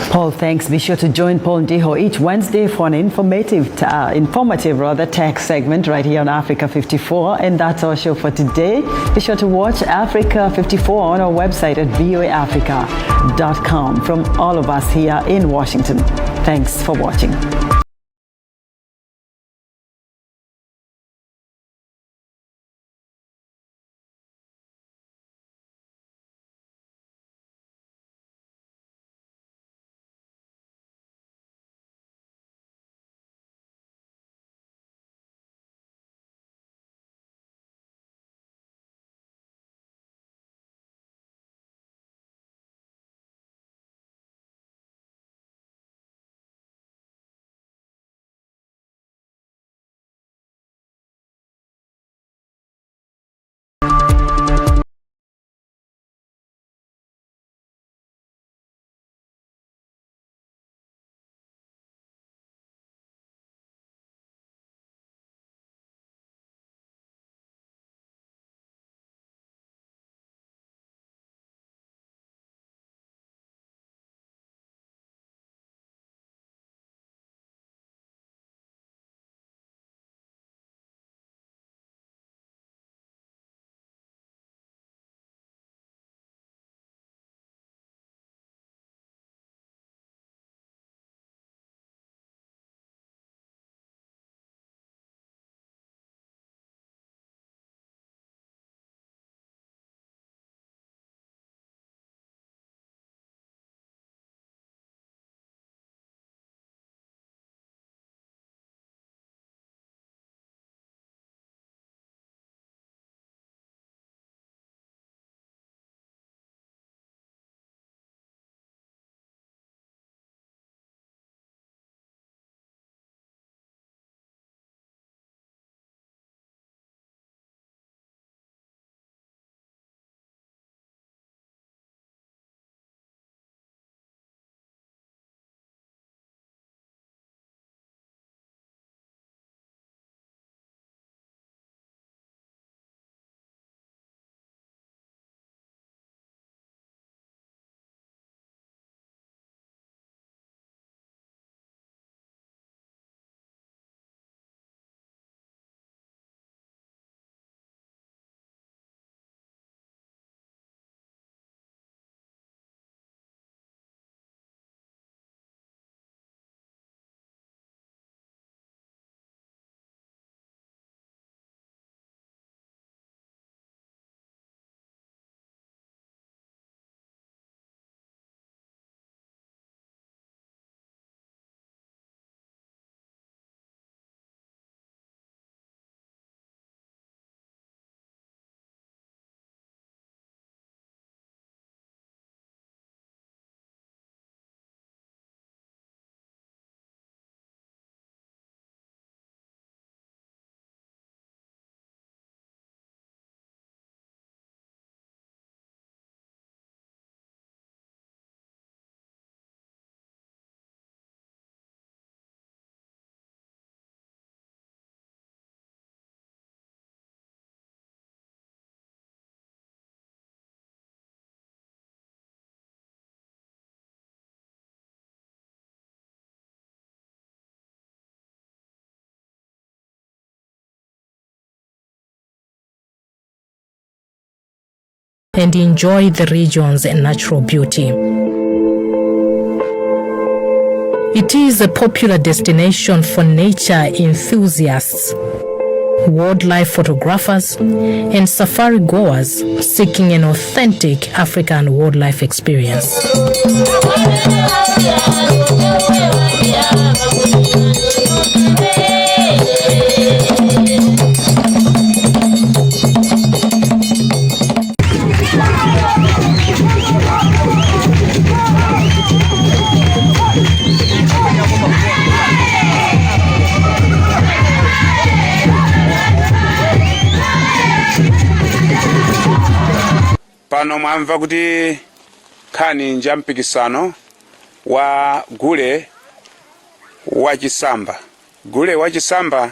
Paul, thanks. Be sure to join Paul Ndiho each Wednesday for an informative tech segment right here on Africa 54. And that's our show for today. Be sure to watch Africa 54 on our website at voaafrica.com. From all of us here in Washington, thanks for watching. And enjoy the region's natural beauty. It is a popular destination for nature enthusiasts, wildlife photographers, and safari goers seeking an authentic African wildlife experience. Pano mwamva kuti nkhani nja mpikisano wa gule wachisamba. Gule wachisamba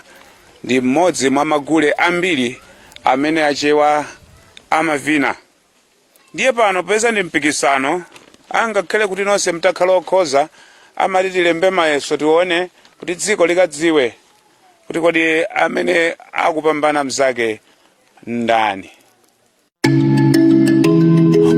ndi mmodzi mwa magule ambiri amene Achewa amavina. Ndiye pano popeza ndi mpikisano, angakhale kuti nonse mtakhala okhoza, amati tilembe mayeso, tione kuti dziko likadziwe kuti kodi amene akupambana mzake ndani.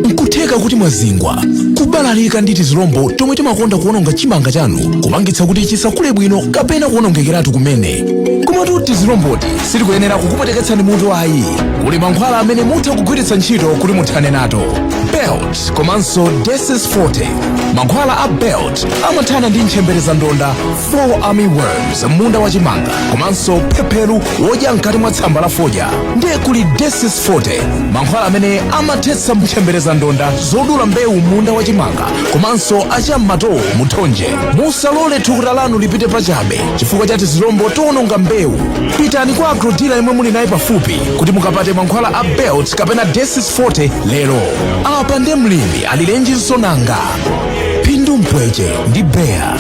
Nkutheka kuti mwazingwa, kubalalika ndi tizilombo tomwe timakonda kuwononga chimanga chanu, kupangitsa kuti chisakule bwino kapena kuwonongekeratu kumene. Komatu tizilomboti sitikuyenera kukupweteketsani mutu ayi. Kuli mankhwala amene mutha kugwiritsa ntchito kuti muthane nato, Belt komanso Desis 40. Mankhwala a Belt amathana ndi ntchembere za ndonda, 4 army worms, munda wa chimanga komanso phepheru wodya mkati mwa tsamba la fodya. Ndiye kuli Desis 40, mankhwala amene amathetsa ntchembere za ndonda zodula mbewu munda wa chimanga komanso acham'matowo muthonje. Musalole thukuta lanu lipite pachabe chifukwa cha tizilombo towononga mbewu. Pitani kwa agro-dealer yemwe muli naye pafupi kuti mukapate mankhwala a Belt kapena Desis 40 lero. Apa nde mlimi alilenji nsonanga, phindu mpweche ndi Bayer.